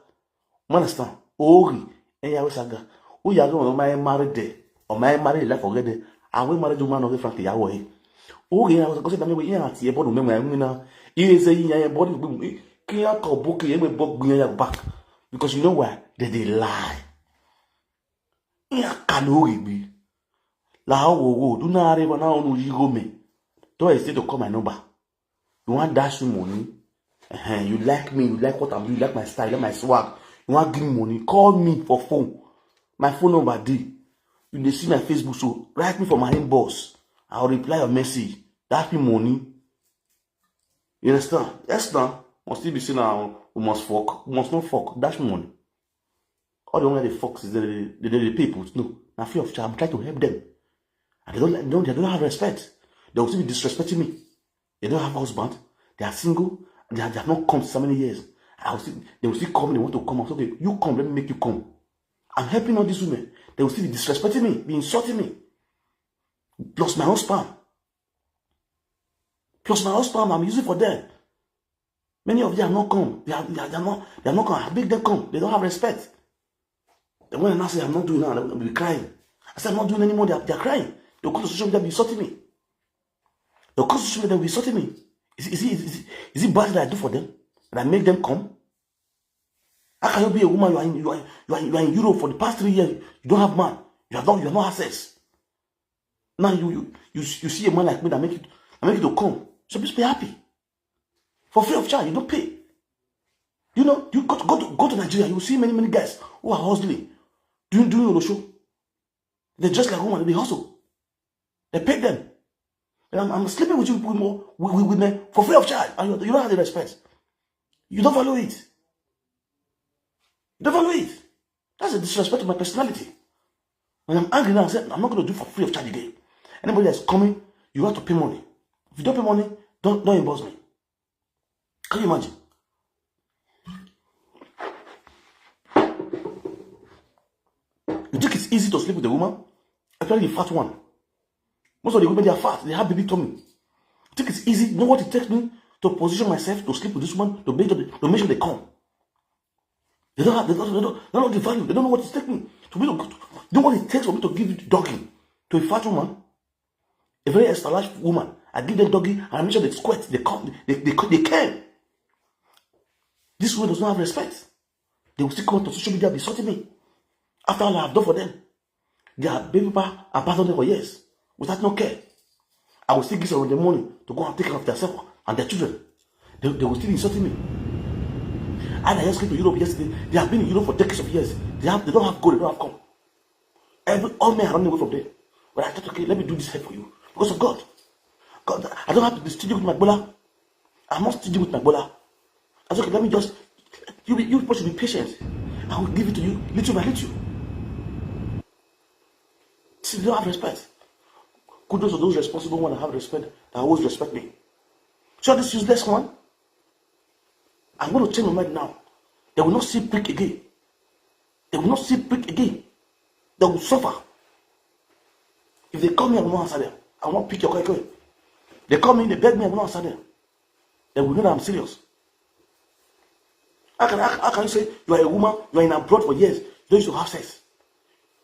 Manastan, ori, eya we saga. O ya go o mai marry de. O mai marry la for de. A we marry do man of the frank ya we. Ori ya go say na me we ya ti e bodu me me me na. Ire say ya e bodu gbe. Ki ya ko bo ki e me bo gbe ya back. Because you know why? They dey lie. Ya ka no ori bi. La wo wo do na re ba na onu yi go me. Don't hesitate to call my number. You want dash me money? Uh-huh. You like me, you like what I'm doing, you like my style, you like my swag. You want give me money? Call me for phone. My phone number dey. You dey see my Facebook, so write me for my inbox. I'll reply your message. Dash me money. You understand? Yes, now. Must still be saying now we must fuck, we must not fuck. Dash me money. All the one wey dey fuck is they, they, they, they pay people. No, na free of charge. I'm trying to help them. And they don't, they don't, they don't have respect. They will still be disrespecting me. They don't have husband. They are single. They, are, they have not come so many years. I will still, they will still come. They want to come. I'm okay. You come. Let me make you come. I'm helping all these women. They will still be disrespecting me, be insulting me. Plus my husband. Plus my husband, I'm using for them. Many of them have not come. They have, they have, they have not, they have not come. I beg them come. They don't have respect. The one I say I'm not doing now, they'll be crying. I said I'm not doing anymore. They are, they are crying. They'll come to social media, be insulting me. They'll come to social media, be insulting me. Is, is, it, is, it, is it bad that I do for them? That I make them come? How can you be a woman? You are in, you are, you are, you are in Europe for the past three years. You don't have man. You have not, you have not access. Now you, you, you, you see a man like me that make you, that make you to come. So please be happy. for free of charge. You don't pay. You know, you go to, go to, go to Nigeria, you will see many, many guys who are hustling, doing, doing Olosho. They dress like woman, they hustle. They pay them. And I'm, I'm sleeping with you people more, with, with women for free of charge. And you, you don't have the respect. You don't value it. You don't value it. That's a disrespect to my personality. When I'm angry now, I say, I'm not going to do for free of charge again. Anybody that's coming, you have to pay money. If you don't pay money, don't, don't inbox me. Can you imagine? You think it's easy to sleep with a woman? Especially the fat one. Most of the women, they are fat. They have baby tummy. You think it's easy? You know what it takes me to position myself to sleep with this woman, to make sure they, to make sure they come? They don't have, they don't, they don't, they don't know the value. They don't know what it takes me to be, to, you know what it takes for me to give doggy to a fat woman, a very extra large woman. I give them doggy and I make sure they squat, they come, they, they, they came. This woman does not have respect. They will still come to social media, be insulting me. After all I have done for them, their baby papa abandoned them for years without no care. I will still give some of the money to go and take care of themselves and their children. They, they will still be insulting me. And I just came to Europe yesterday. They have been in Europe for decades of years. They have, they don't have gold, they don't have come. Every all men are running away from them. But I thought, okay, let me do this help for you because of God. God, I don't have to be stingy with my bola. I'm not stingy with my bola. I said, okay, let me just, you, be- you people should be patient. I will give it to you little by little. See, they don't have respect. Kudos to those responsible ones that have respect, that always respect me. So this useless one, I'm going to change my mind now. They will not see prick again. They will not see prick again. They will suffer. If they call me, I will not answer them. I will not pick your call. They call me, they beg me, I will not answer them. They will know that I'm serious. How can, how, how can you say you are a woman, you are in abroad for years, you don't used to have sex,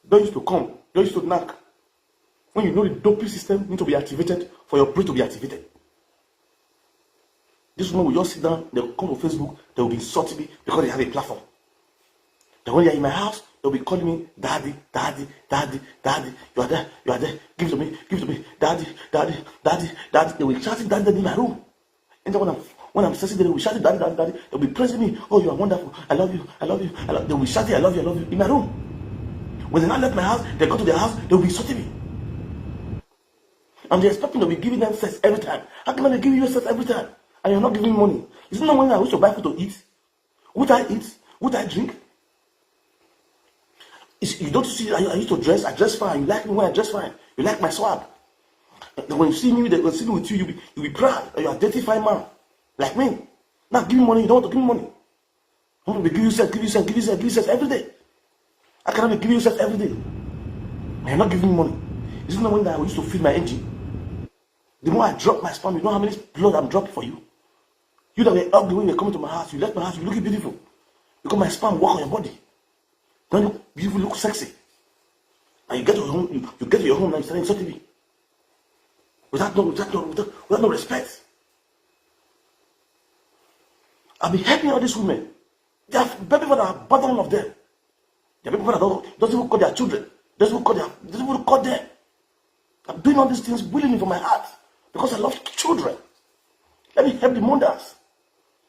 you don't used to come, you don't used to knack? When you know the doping system need to be activated for your brain to be activated. This woman will just sit down, they will come to Facebook, they will be insulting me because they have a platform. Then when they are in my house, they'll be calling me, "Daddy, daddy, daddy, daddy, you are there, you are there, give it to me, give it to me, daddy, daddy, daddy, daddy." They will shout it, "Daddy, daddy," in my room. And then when I'm, when I'm sexy, they will shout it, "Daddy, daddy, daddy." They'll be praising me, "Oh, you are wonderful, I love you, I love you, I love." They will shout it, "I love you, I love you," in my room. When they now left my house, they go to their house, they'll be insulting me. And they expect me to be giving them sex every time. How can I be giving you sex every time? And you're not giving me money. Is it not money I wish to buy food to eat? Would I eat? Would I drink? Is- You don't see, I, I used to dress, I dress fine. You like me when I dress fine. You like my swag. And when you see me, they will see me with you, you be, you be proud. You identify man like me. Now give me money, you don't want to give me money. I want to be give you sex, give you sex, give you sex, give you sex every day. I cannot be giving you sex every day. And you're not giving me money. Is it not when that I used to feed my engine? The more I drop my sperm, you know how many blood I'm dropping for you? You that were ugly when you were coming to my house, you left my house, you looking beautiful. Because my sperm work on your body. Now you look beautiful, look sexy. And you get to your home, you, you get to your home now, you start insulting me. Without no, without no, without, without no respect. I've been helping all these women. They have baby father, I abandon all of them. Their baby father don't, doesn't even call their children. Doesn't even call their, doesn't even call them. I'm doing all these things willingly from my heart because I love children. Let me help the mothers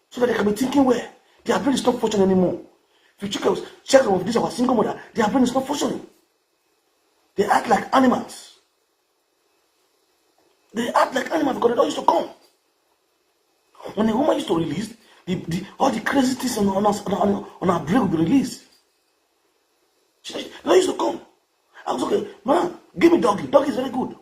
so that they can be thinking well. Their brain is not functioning anymore. If you check out, check out with this our single mother, their brain is not functioning. They act like animals. They act like animals because they don't used to come. When a woman used to release, the, the, all the crazy things on, on, us- on, on, on her brain will be released. She, they don't used to come. I was okay, man, give me doggy. Doggy is very good.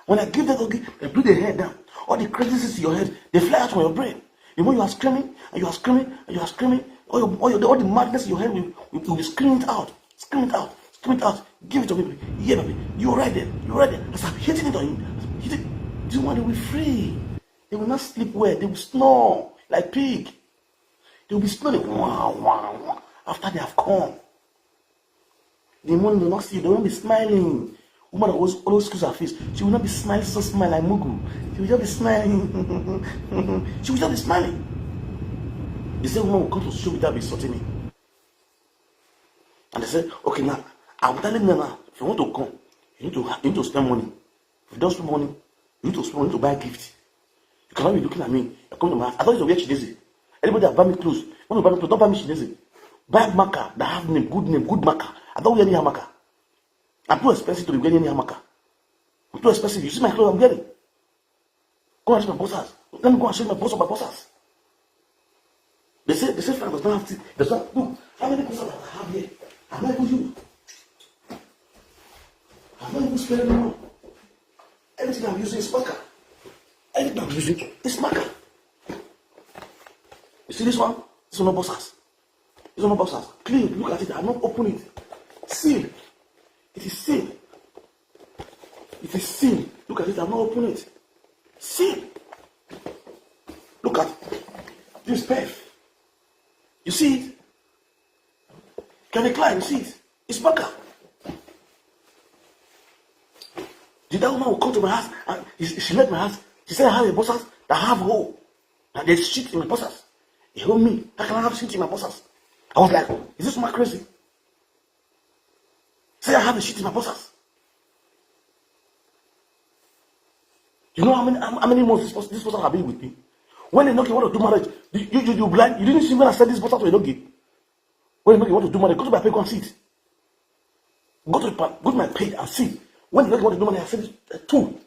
When I give that doggy, I bring the hair down. All the crazy things in your head, they fly out from your brain. The more you are screaming, and you are screaming, and you are screaming, all, your, all, your, all the madness in your head will, will, will be screaming it out. Scream it out. Scream it out. Give it to me, baby. Yeah, baby. You're right there. You're right there. As I'm hitting it on you, hit it. This one will be free. They will not sleep well. They will snore like pig. They will be snoring. Wah, wah, wah. After they have come, the money will not see. They won't be smiling. Woman always, always squeeze her face. She will not be smiling, so smile like Mugu. She will just be smiling. She will just be smiling. The same woman will come to social media be insulting me. And they say, okay, now, I'm telling them now, if you want to come, you need to, ha- you need to spend money. If you don't spend money, you need to spend money to buy a gift. You cannot be looking at me. Come to my house. I don't use to wear Chinese. Anybody that buy me clothes, when you buy me clothes, don't buy me Chinese. Buy marker that have name, good name, good marker. I don't wear anyhow marker. I'm too expensive to be wearing anyhow marker. I'm too expensive. You see my clothes I'm wearing. Go and show my boss house. Let me go and show my boss my boss house. They say they say Frank does not have teeth. Does not look how many boss house I have here. I'm not even you. I'm not even spending money. Everything I'm using is marker. Everything I'm using is marker. You see this one? This one no boss house. This one no boss house. Clean. Look at it. I'm not open it. Seal. It is sealed. It is sealed. Look at it. I'm not open it. Seal. Look at this perf. You see it? Can I climb? You see it? It's marker. Did that woman will come to my house and she, she left my house? She said I have a boss house that have hole. And there's shit in my boss house. He told me, how can I have shit in my boss house? I was like, is this woman crazy? Say I have a shit in my boss house. You know how many how, how many months this person, this person have been with me? When they know you want to do marriage, you you you, you blind. You didn't see when I said this person to Enogi. When they know you want to do marriage, go to my page and see it. Go to the pa- go to my page and see. When they know you want to do marriage, I said it uh, too.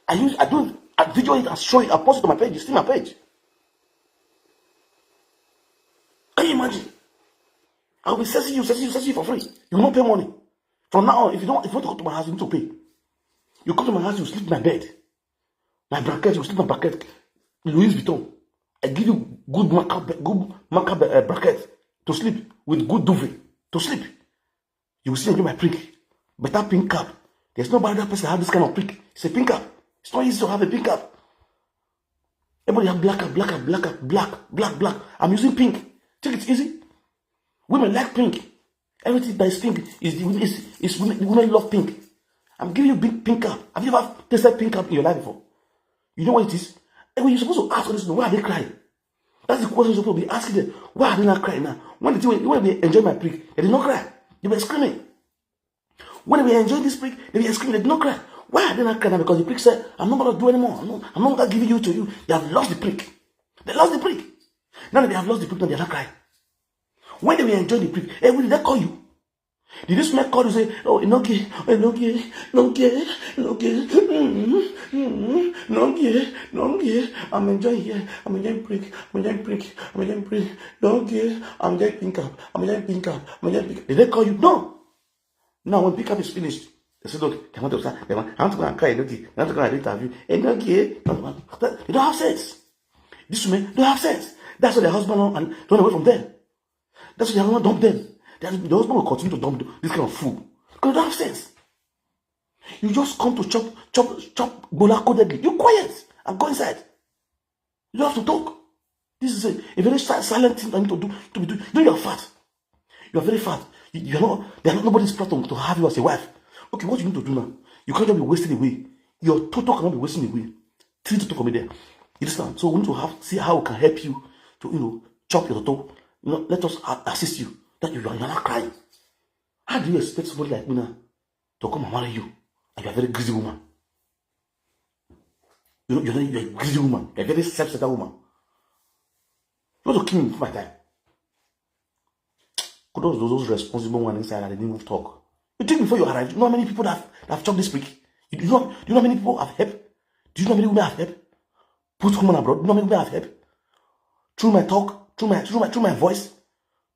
I use I do I video it and show it. I post it on my page. You see my page. Can you imagine? I'll be sexing you, sexing you, sexing you for free. You will not pay money. From now on, if you don't, if you want to come to my house, you need to pay. You come to my house, you sleep in my bed. My bracket, you sleep in my bracket. Louis Vuitton. I give you good marker, good marker uh, bracket to sleep with good duvet to sleep. You will still enjoy my prick. Better pink cap. There's nobody that person have this kind of prick. It's a pink cap. It's not easy to have a pink cap. Everybody have black cap, black cap, black cap, black, black, black. I'm using pink. Think it's easy? Women like pink. Everything that is pink is the women is, is women, women love pink. I'm giving you big pink cap. Have you ever tasted pink cap in your life before? You know what it is? And when you're supposed to ask all this, why are they crying? That's the question you're supposed to be asking them. Why are they not crying now? When the thing when they enjoy my prick, they did not cry. They were screaming. When they were enjoying this prick, they were screaming, they did not cry. Why are they not crying now? Because the prick said, I'm not gonna do anymore. I'm not, I'm not gonna give you to you. They have lost the prick. They lost the prick. Now that they have lost the prick, now they're not crying. When they were enjoying the prick, every day they call you. Did this man call you say, oh, Enoki, Enoki, Enoki, Enoki, mm, mm, Enoki, Enoki, I'm enjoying here, I'm enjoying prick, I'm enjoying prick, I'm enjoying prick, Enoki, I'm enjoying pink up, I'm enjoying pink up, I'm enjoying pink up. Did they call you? No. Now when pickup is finished, they said, look, they want to start, they want, I want to go and call Enoki, they want to go and interview Enoki. They don't have sense. These women don't have sense. That's why their husband run and run away from them. That's why their husband dump them. Their, the husband will continue to dump this kind of fool. Because they don't have sense. You just come to chop, chop, chop, bola codedly. You quiet and go inside. You don't have to talk. This is a, a very si- silent thing I need to do to be doing. You know you're fat. You're very fat. You, you're not. There's nobody's platform to have you as a wife. Okay, what you need to do now? You can't just be wasting away. Your total cannot be wasting away. Three to two for me there. You understand? So we need to have see how we can help you to you know chop your total. You know, let us a- assist you. That you are not crying. How do you expect somebody like me now to come and marry you? And you're a very greedy woman. You know, you're, you're a greedy woman. You're a very self-centered woman. You want to kill me before my time. Kudos to those responsible one inside that they didn't even talk. You think before you arrived, you know how many people that have, that have chopped this prick? You, you know, do you know how many people have helped? Do you know how many women have helped? Put women abroad. Do you know how many women have helped? Through my talk, through my through my through my voice,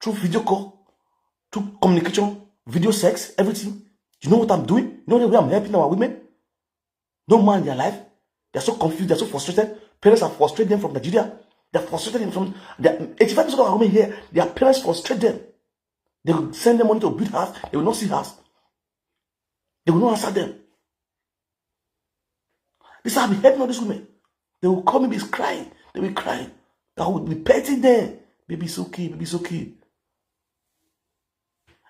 through video call, through communication, video sex, everything. You know what I'm doing? You know the way I'm helping our women? No man in their life. They're so confused. They're so frustrated. Parents have frustrated them from Nigeria. They're frustrated from. They're, eighty-five percent of our women here, their parents frustrate them. They will send them money to build house. They will not see house. They will not answer them. This have been helping all these women. They will call me, be crying. They will cry. That would be petting them. Baby, it's okay. Baby, it's okay.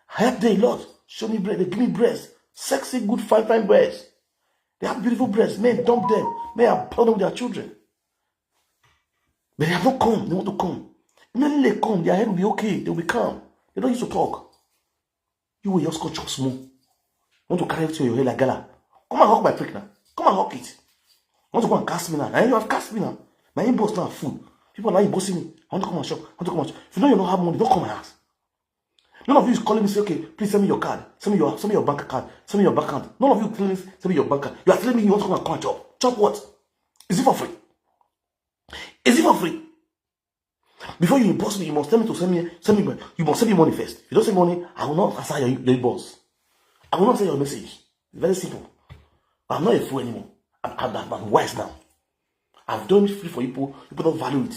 Help them a lot. Show me bread. They give me breasts. Sexy, good, fine, fine breasts. They have beautiful breasts. Men dump them. Men are proud of their children. But they have not come. They want to come. Immediately they come, their head will be okay. They will be calm. They don't used to talk. You will just go chop small. Want to carry everything on your head like gala. Come and hug my prick now. Come and hug it. Want to go and cast me now? Eh, you have cast me now. My inbox now full. People are inboxing me. I want to come and shop. I want to come and shop. If you know you don't have money, don't come and ask. None of you is calling me, say, "Okay, please send me your card. Send me your send me your bank card. Send me your bank card." None of you calling me, "Send me your bank card." You are telling me you want to come and come and chop. Chop what? Is it for free? Is it for free? Before you inbox me, you must tell me to send me send me you must send me money first. If you don't send money, I will not answer your, your inbox. I will not send your message. Very simple. I'm not a fool anymore. I'm, I'm, I'm wise now. I've done it free for people. People don't value it.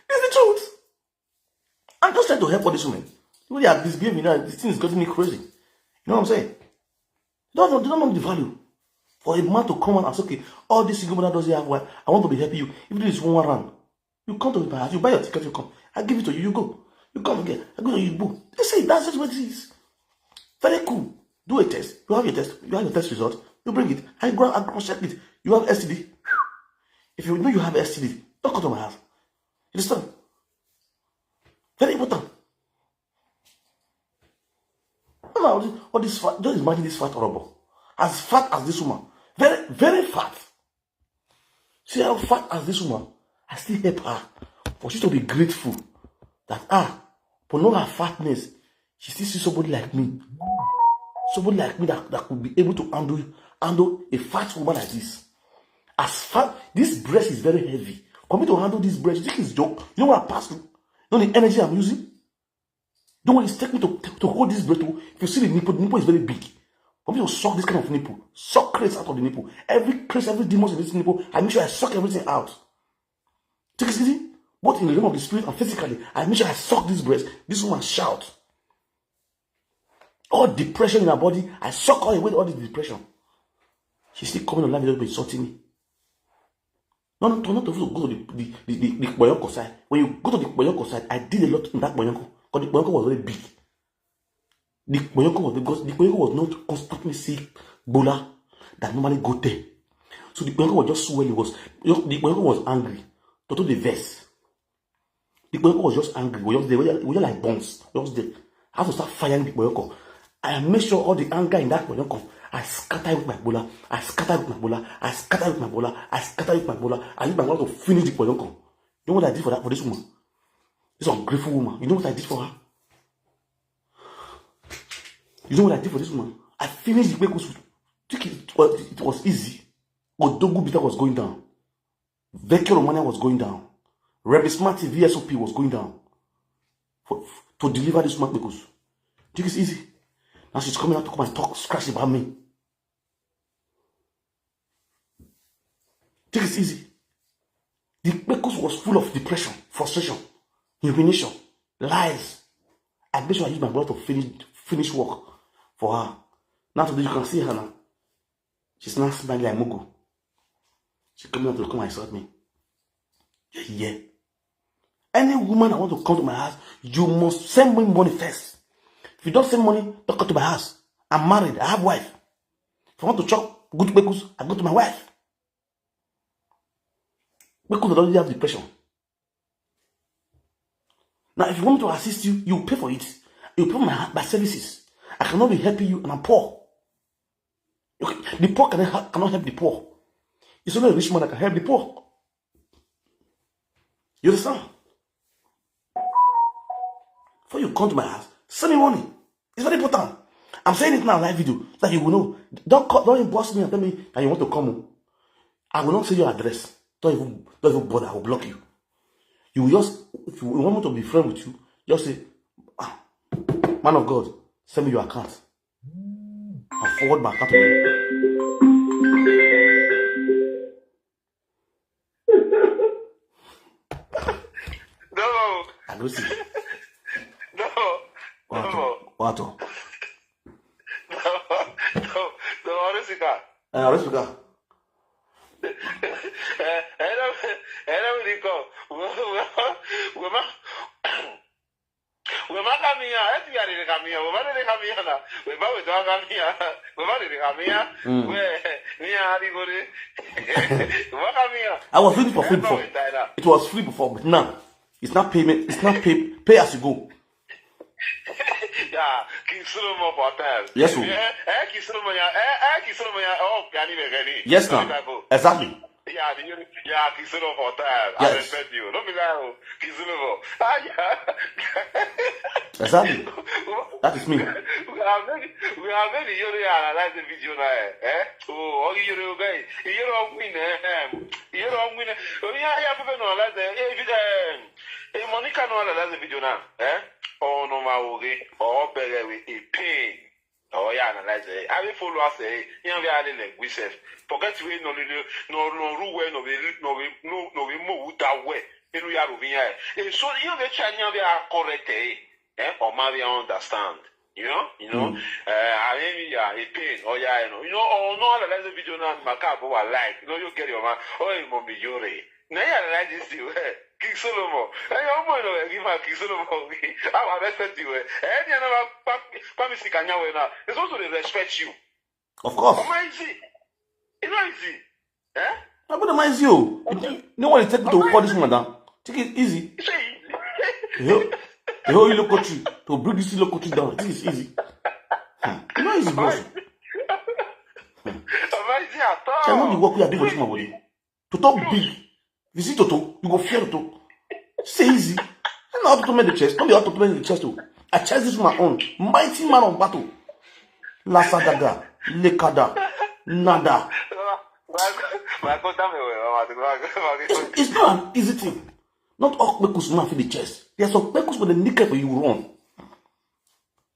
It's the truth. I'm just trying to help all these women. The way they are misbehaving now, this thing is getting me crazy. You know what I'm saying? They don't, they don't know the value. For a man to come out and say, "Okay, all these single mother doesn't have wife. I want to be helping you. If this is one round, you come to my house, you buy your ticket, you come. I give it to you, you go. You come again, I go to you, boom." They say that's just what it is. Very cool. Do a test. You have your test. You have your test result. You bring it. I go. I cross check it. You have S T D. If you know you have S T D, don't come to my house. You understand? Very important. All this, all this fat, just imagine this fat horrible. As fat as this woman. Very, very fat. See how fat as this woman. I still help her. For she to be grateful that, ah, for know her fatness, she still see somebody like me. Somebody like me that, that could be able to handle handle a fat woman like this. As fat, this breast is very heavy. For me to handle this breast, you think it's joke? You know what I pass through? You know the energy I'm using? You know what it's taking to, to, to hold this breast? If you see the nipple, the nipple is very big. For me to suck this kind of nipple, suck crates out of the nipple. Every crate, every demon in this nipple, I make sure I suck everything out. Take it easy. Both in the realm of the spirit and physically, I make sure I suck this breast. This woman shout. All depression in her body, I suck all away all the depression. She's still coming online, just be insulting me. No, no, no, not to go to the the the, the, the Kpoyoko side. When you go to the Kpoyoko side, I did a lot in that Kpoyoko. Because the Kpoyoko was very big. The Kpoyoko was because the Kpoyoko was not constantly sick, Bola, that normally go there. So the Kpoyoko was just swelling, was the Kpoyoko was angry. Toto the verse. The Kpoyoko was just angry. We just there. We were like bombs. We just there. I have to start firing the Kpoyoko. I make sure all the anger in that Kpoyoko, I scatter it with my Bola. I scatter it with my Bola. I scatter it with my Bola. I scatter it with my Bola. I use my Bola to finish the Kpoyoko. You know what I did for that for this woman? This ungrateful woman. You know what I did for her? You know what I did for this woman? I finished the Kpekus. Think it was, it was easy. Odogu Bitter was going down. Vecchio Romana was going down. Rebismati V S O P was going down. For, to deliver this woman Kpekus. Think it's easy? Now she's coming out to come and talk scratch about me. Think it's easy? The Kpekus was full of depression, frustration, humiliation, lies. I make sure I use my Bola to finish finish work for her. Now today you can see her now. She's now smiling like Mugu. She coming out to come and insult me. Yeah, yeah. Any woman I want to come to my house, you must send me money first. If you don't send money, don't come to my house. I'm married. I have wife. If I want to chop good Kpekus, I go to my wife. Kpekus already have depression. Now, if you want me to assist you, you pay for it. You pay for my, my services. I cannot be helping you, and I'm poor. Okay, the poor cannot, ha- cannot help the poor. It's only a rich man that can help the poor. You understand? Before you come to my house, send me money. It's very important. I'm saying it now, live video, so that you will know. Don't call, don't inbox me and tell me that you want to come. I will not say your address. Don't even, don't even bother. I will block you. You will just, if you want me to be friend with you, just say, ah, "Man of God, send me your account." I'll forward my account to you. No. I go see. No. What? No. What? No. No. No. What is it? Eh, what is it? Eh, eh, no, eh, no, we dey come. We, we, we, we, we, we, come here. Eh, we are the come here. We, we, the come here now. We, we, we, don't come here. We, we, the come here. Mm. We, we are the go there. What I mean? I was doing it for free before. Time now. It was free before, but now it's not payment. It's not pay pay as you go. Yeah, King Solomon for time. Yes, sir. Eh, eh, King Solomon, yeah, eh, eh, King Solomon, yeah. Oh, can you make any? Yes, Sorry, now. Bible. Exactly. Yeah, the, yeah, King Solomon for time. I Yes. Respect you. Don't be like, oh, King Solomon. Ah, yeah. Exactly. That is me. We have many, we have many Yoro analyze the video now, eh? Eh? Oh, all you Yoro guys, you don't win, eh? You don't win. Oh, yeah, yeah, people know analyze the, eh, video, eh, eh, Monica know analyze the video now, eh? Oh, no, my okay. Oh, beg with a pain. Oh, yeah, analyze it. I will follow us, eh? You know, we are like we self. Forget we no, no, no, no, rule well, no, we, no, we, no, no, we move that way. You know, you are over here. Eh, so, you know, the Chinese, we are correct, eh? Eh? Or maybe I understand. You know, you know, uh, I mean, yeah, a pain. Oh, yeah, you know, you know, oh, no, analyze the video now, macabre, I like, you know, you get your man, oh, hey, mommy, you're now, yeah, analyze this thing, eh? King Solomon, hey, your boy, no, give her King Solomon, I will respect you, eh? Any another, promise you can now, now, it's also they respect you. Of course. How easy? It's not easy, eh? I put my easy. Oh. You know what it take to call this woman down? Take it easy. It's not easy. You know, the whole local tree to bring this local tree down. This is easy. Hmm. You know easy, boss. How easy at all? Tell me the work we are doing for this woman body. To talk big. You see Toto, you go fear Toto. Say easy. I know how to make the chest. Don't be how to make the chest. Oh. I chest this my own. Mighty man of battle. Lasadaga, Lekada, Nada. My God, tell me where, my God, my God, my God. It's not an easy thing. Not all kpekus man fit the chest. There are some kpekus when they nickel for you run.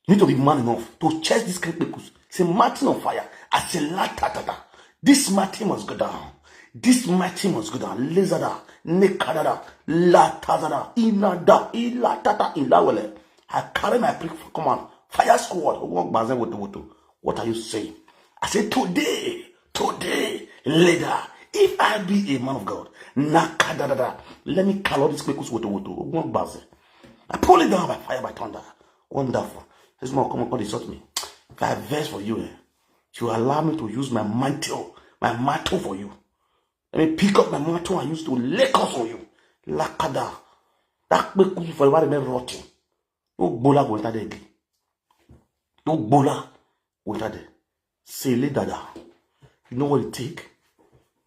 You need to be man enough to chest this kind of kpekus. Say mountain of fire. I say la ta ta ta. This mountain must go down. This mountain must go down. Lezada, nekadada, la tazada, inada, ila tata, ilawele. I carry my prick for command. Fire squad. Walk bazen woto woto. What are you saying? I say today, today, later, if I be a man of God, nakadada, let me call all these kpekus woto woto. Walk bazen. I pull it down by fire, by thunder. Wonderful. This man come up and insult me. If I vex for you, eh? You allow me to use my mantle, my mantle for you. Let me pick up my mantle and use to lay curse on you. Lakada. That kpekus for you remain rotten. No gbola go enter there again. No gbola go enter there. Say, lay dada. You know what it take?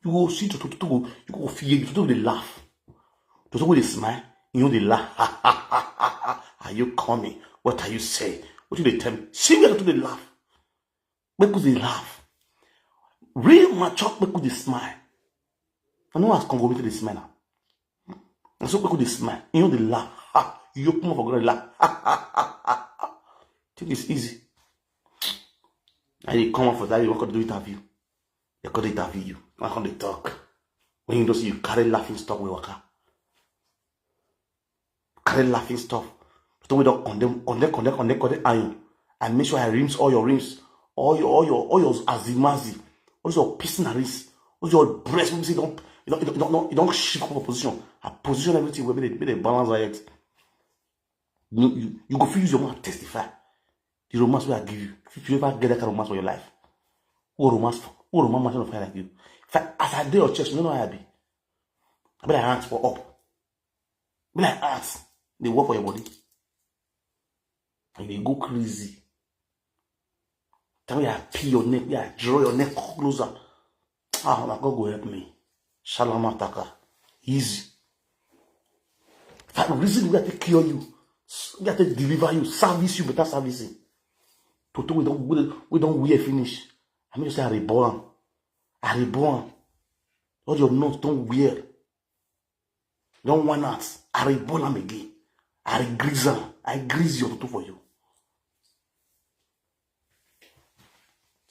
You go see to to to you go fear you to dey laugh. To to dey smile. You know they laugh. Are you coming? What are you saying? What you dey tell me? See where to dey laugh. Make us dey laugh. Real mature make us dey smile. I know as Congo make dey smile now. And so make us dey smile. You know they laugh. Ha! You open up for ground laugh. Ha, ha, ha, ha, ha. Think it's easy. And you come up for that, you want to do interview. They call interview you. I come dey talk. When you don't see you carry laughing stock with waka. Carry laughing stuff. So we don't condemn, condemn, condemn, condemn, condemn iron. I make sure I rims all your rims, all your, all your, all your azimazi, all your pissing and rinse, all your breast. We say don't, you don't, you don't, you don't, you don't shift up a position. I position everything where they, they balance diet. You, you, you go feel use your mouth testify. The romance where I give you. If you ever get that kind of romance for your life, what romance for? What romance man of like you? If I, as I do your chest, you know how I be. I be like ants for up. Be like ants. They work for your body. And they go crazy. Tell me I pee your neck, yeah, draw your neck closer. Ah, my God go help me. Shalom Ataka. Easy. If I reason we have to cure you, we have to deliver you, service you better servicing. Toto we don't we don't, we don't wear finish. I mean say I reborn. I reborn. All your nose don't wear. Don't want that. I reborn am again. I grease am. I grease your toto for you.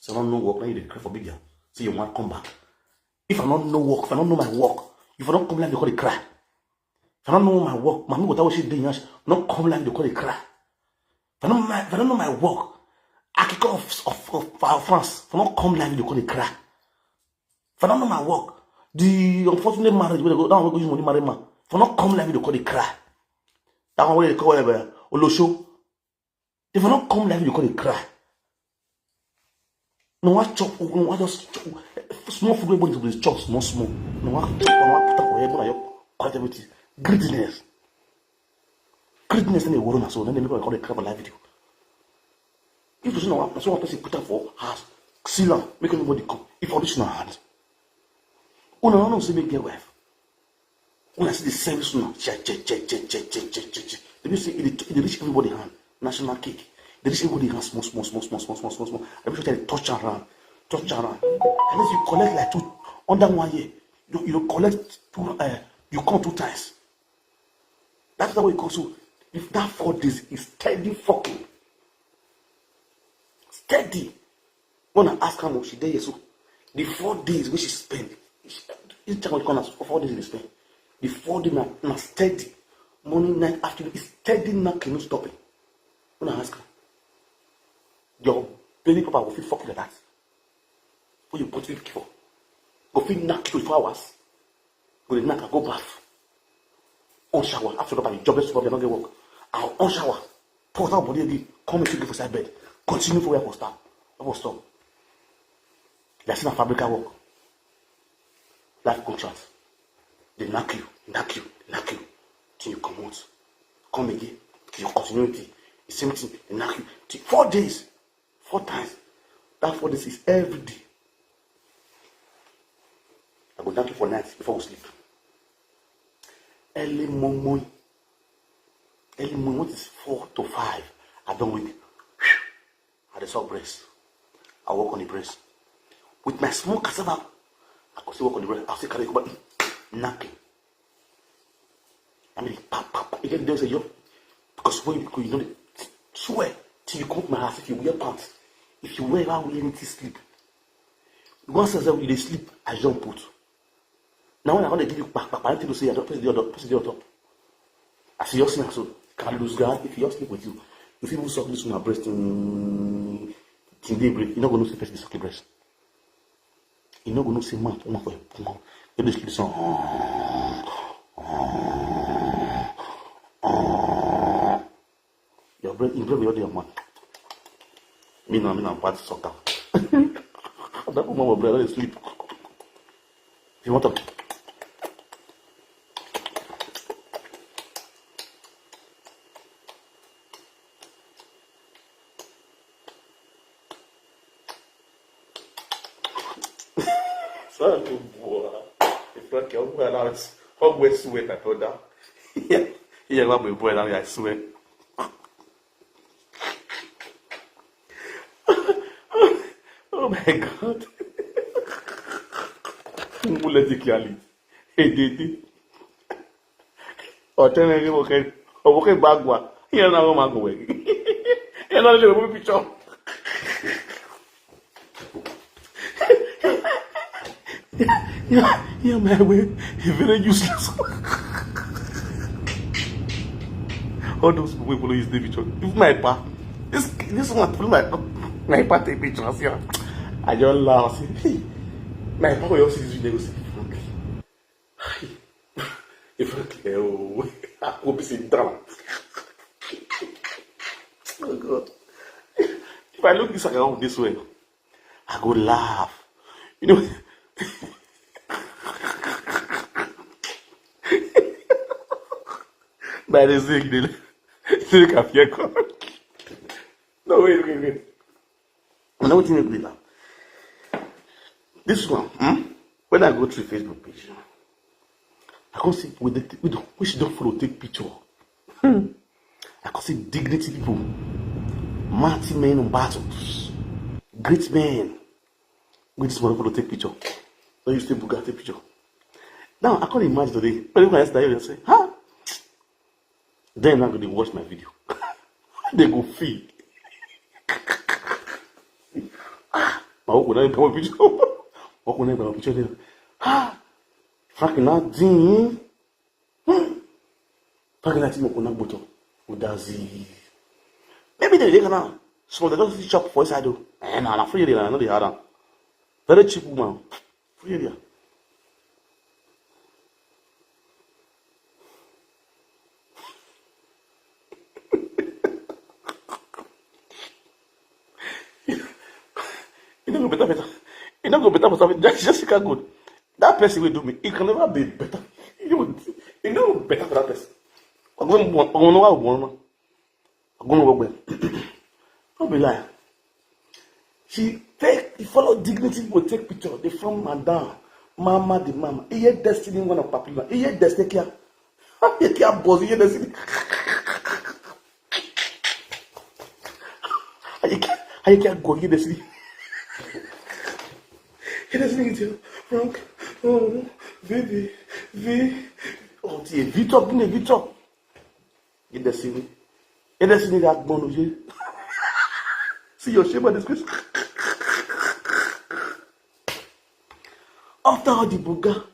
So I don't know work, now you dey cry for big girl. See your man come back. If I don't know work, if I don't know my work, if I don't come like they call it cry. If I don't know my work, my people that she dey yansh, not come like they call it cry. If I don't my, if I don't know my work, I kick off of, of, of France. If I don't come like they call it cry. If I don't know my work, the unfortunate marriage where they go down, we go use money marry man. If I don't come like they call it cry. That one where they call whatever Olosho. If I don't come like they call it cry. No one chop, no one just chop. Small food, everybody dey chop small, small. No one chop, no one put up for head, no one collect everything. Greediness. Greediness and the worry na so, then they make one call the crap live video. If you see no one, so one person put up for house, seal am, make everybody come. If all this na hand, una no know say make get wife. Una see the service una, check, check, check, check, check, check, check, check, check. Dem say e dey, e dey reach everybody hand. National cake. E dey reach everybody hand small, small, small, small, small, small, small, small. Everybody dey touch am round, touch am round. At least you collect like two under one year. You, you collect two, uh, you come two times. That's the way it goes. So if that four days is steady fucking, steady. When I ask her, she dey here so. The four days wey she spend, she, each time we come house, four days we spend. The four days na, na steady. Morning, night, afternoon, it's steady knocking, no stopping. When I ask her, your baby papa go fit fuck you like that? Who you put fifty for? Go fit knock you for hours. Go dey knock, I go bath. On shower. After that, I jobless people, they don't get work. I'll on shower. Pour out body again. Come and go for side bed. Continue for where I stop. I will stop. That's not fabrica work. Life contract. They knock you, knock you, knock you. Till you come out. Come again. Till your continuity. The same thing. They knock you. Till four days. Four times. That four days is every day. I go knock you for night before we sleep. Early morning. Early morning, what is four to five? I don't wake. I dey suck breast. I work on the breast. With my small cassava, I go still work on the breast. I still carry go back. Knocking. I mean, pap, pap, pap. You get there, say, yo. Because when you, you know, swear till you come to my house, if you wear pants, if you wear, ever wear anything, sleep. Once I say you dey sleep, I jump put. Now when I want to give you back, back, I need to say, I don't press the other, press the other top. I see your snap, so can lose guard if you sleep with you. If you suck this one, breast, mm, till daybreak, you not gonna see person suck your breast. You not gonna see man, woman for your punk. You just sleep so. Your brain, your brain will your man. Me now, me now, bad sucker. That woman will breathe, let it sleep. If you want to. Sorry, boy. If I can wear out, how wear sweat, my brother? Yeah, yeah, my boy, now I swear. Oh my God. Who let it clearly? Hey, Dede. Ọtẹnẹrẹ wọkẹ, ọwọkẹ gbagba. Here now, man, go away. Here now, let me picture. Yeah, yeah, my way. He very useless. All those people wey follow his day picture. If my pa, this, this one follow my, my pa take pictures here. I just laugh. Say, hey, my pa go just see this video, go say, Frank. Hey, Frank, eh, oh, I hope he sit down. Oh God. If I look this account this way, I go laugh. You know, by the thing, they, they can fear God. No, wait, wait, wait. I know what you mean now. This one, hmm? When I go through Facebook page, I come see with the, with the, which don't follow take picture. Hmm. I come see dignity people, mighty men on battles, great men. With this one follow take picture. So you still buga take picture. Now I can't imagine today. But if I start, you say, huh? Then I'm gonna watch my video. They go feel. Ah, my uncle now my picture. My uncle now my picture there. Ah, Frank Nadine. Hmm. Frank Nadine, my uncle now photo. Udazi. Maybe they dey now. Some of them don't chop for inside though. Eh, na, na free area, I know they had am. Very cheap woman. Free area. You know, better, better. E no go better for something. Jessica good. That person will do me. It can never be better. You know, it no go better for that person. Ogun, ogun, ogun, ogun, ogun, ogun. No be lie. She take, e follow dignity people take picture. They from madam, mama, the mama. E hear Destiny, one of popular. E hear Destiny Kia. E hear Kia boss. E hear Destiny. Aye, Kia, aye, Kia go. E hear Destiny. E hear Destiny. Frank, oh, baby, V. Oh, dear, V talk, V talk. E hear Destiny. E hear Destiny that bone, yeah. See your shame and disgrace. After all the buga,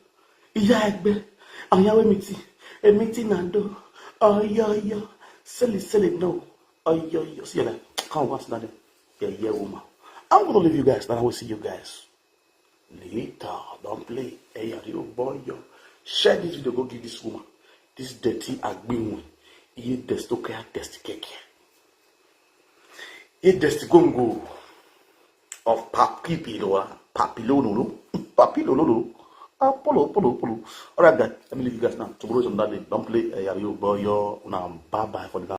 iya egbe, ayawe miti, emiti nando, oyo, oyo, silly, silly, no, oyo, oyo. See you later. Come on, sit down there. Yeah, yeah, woman. I'm gonna leave you guys. Then I will see you guys later. Don't play. Hey, are you boy? Yo, share this video. Go give this woman, this dirty agbinwe. Iye desto kaya test keke. Iye desti gongo of papilora, papilololo, papilololo, apolo, polo, polo. All right, guys. Let me leave you guys now. Tomorrow is another day. Don't play. Hey, are you boy? Yo, now bye bye for now.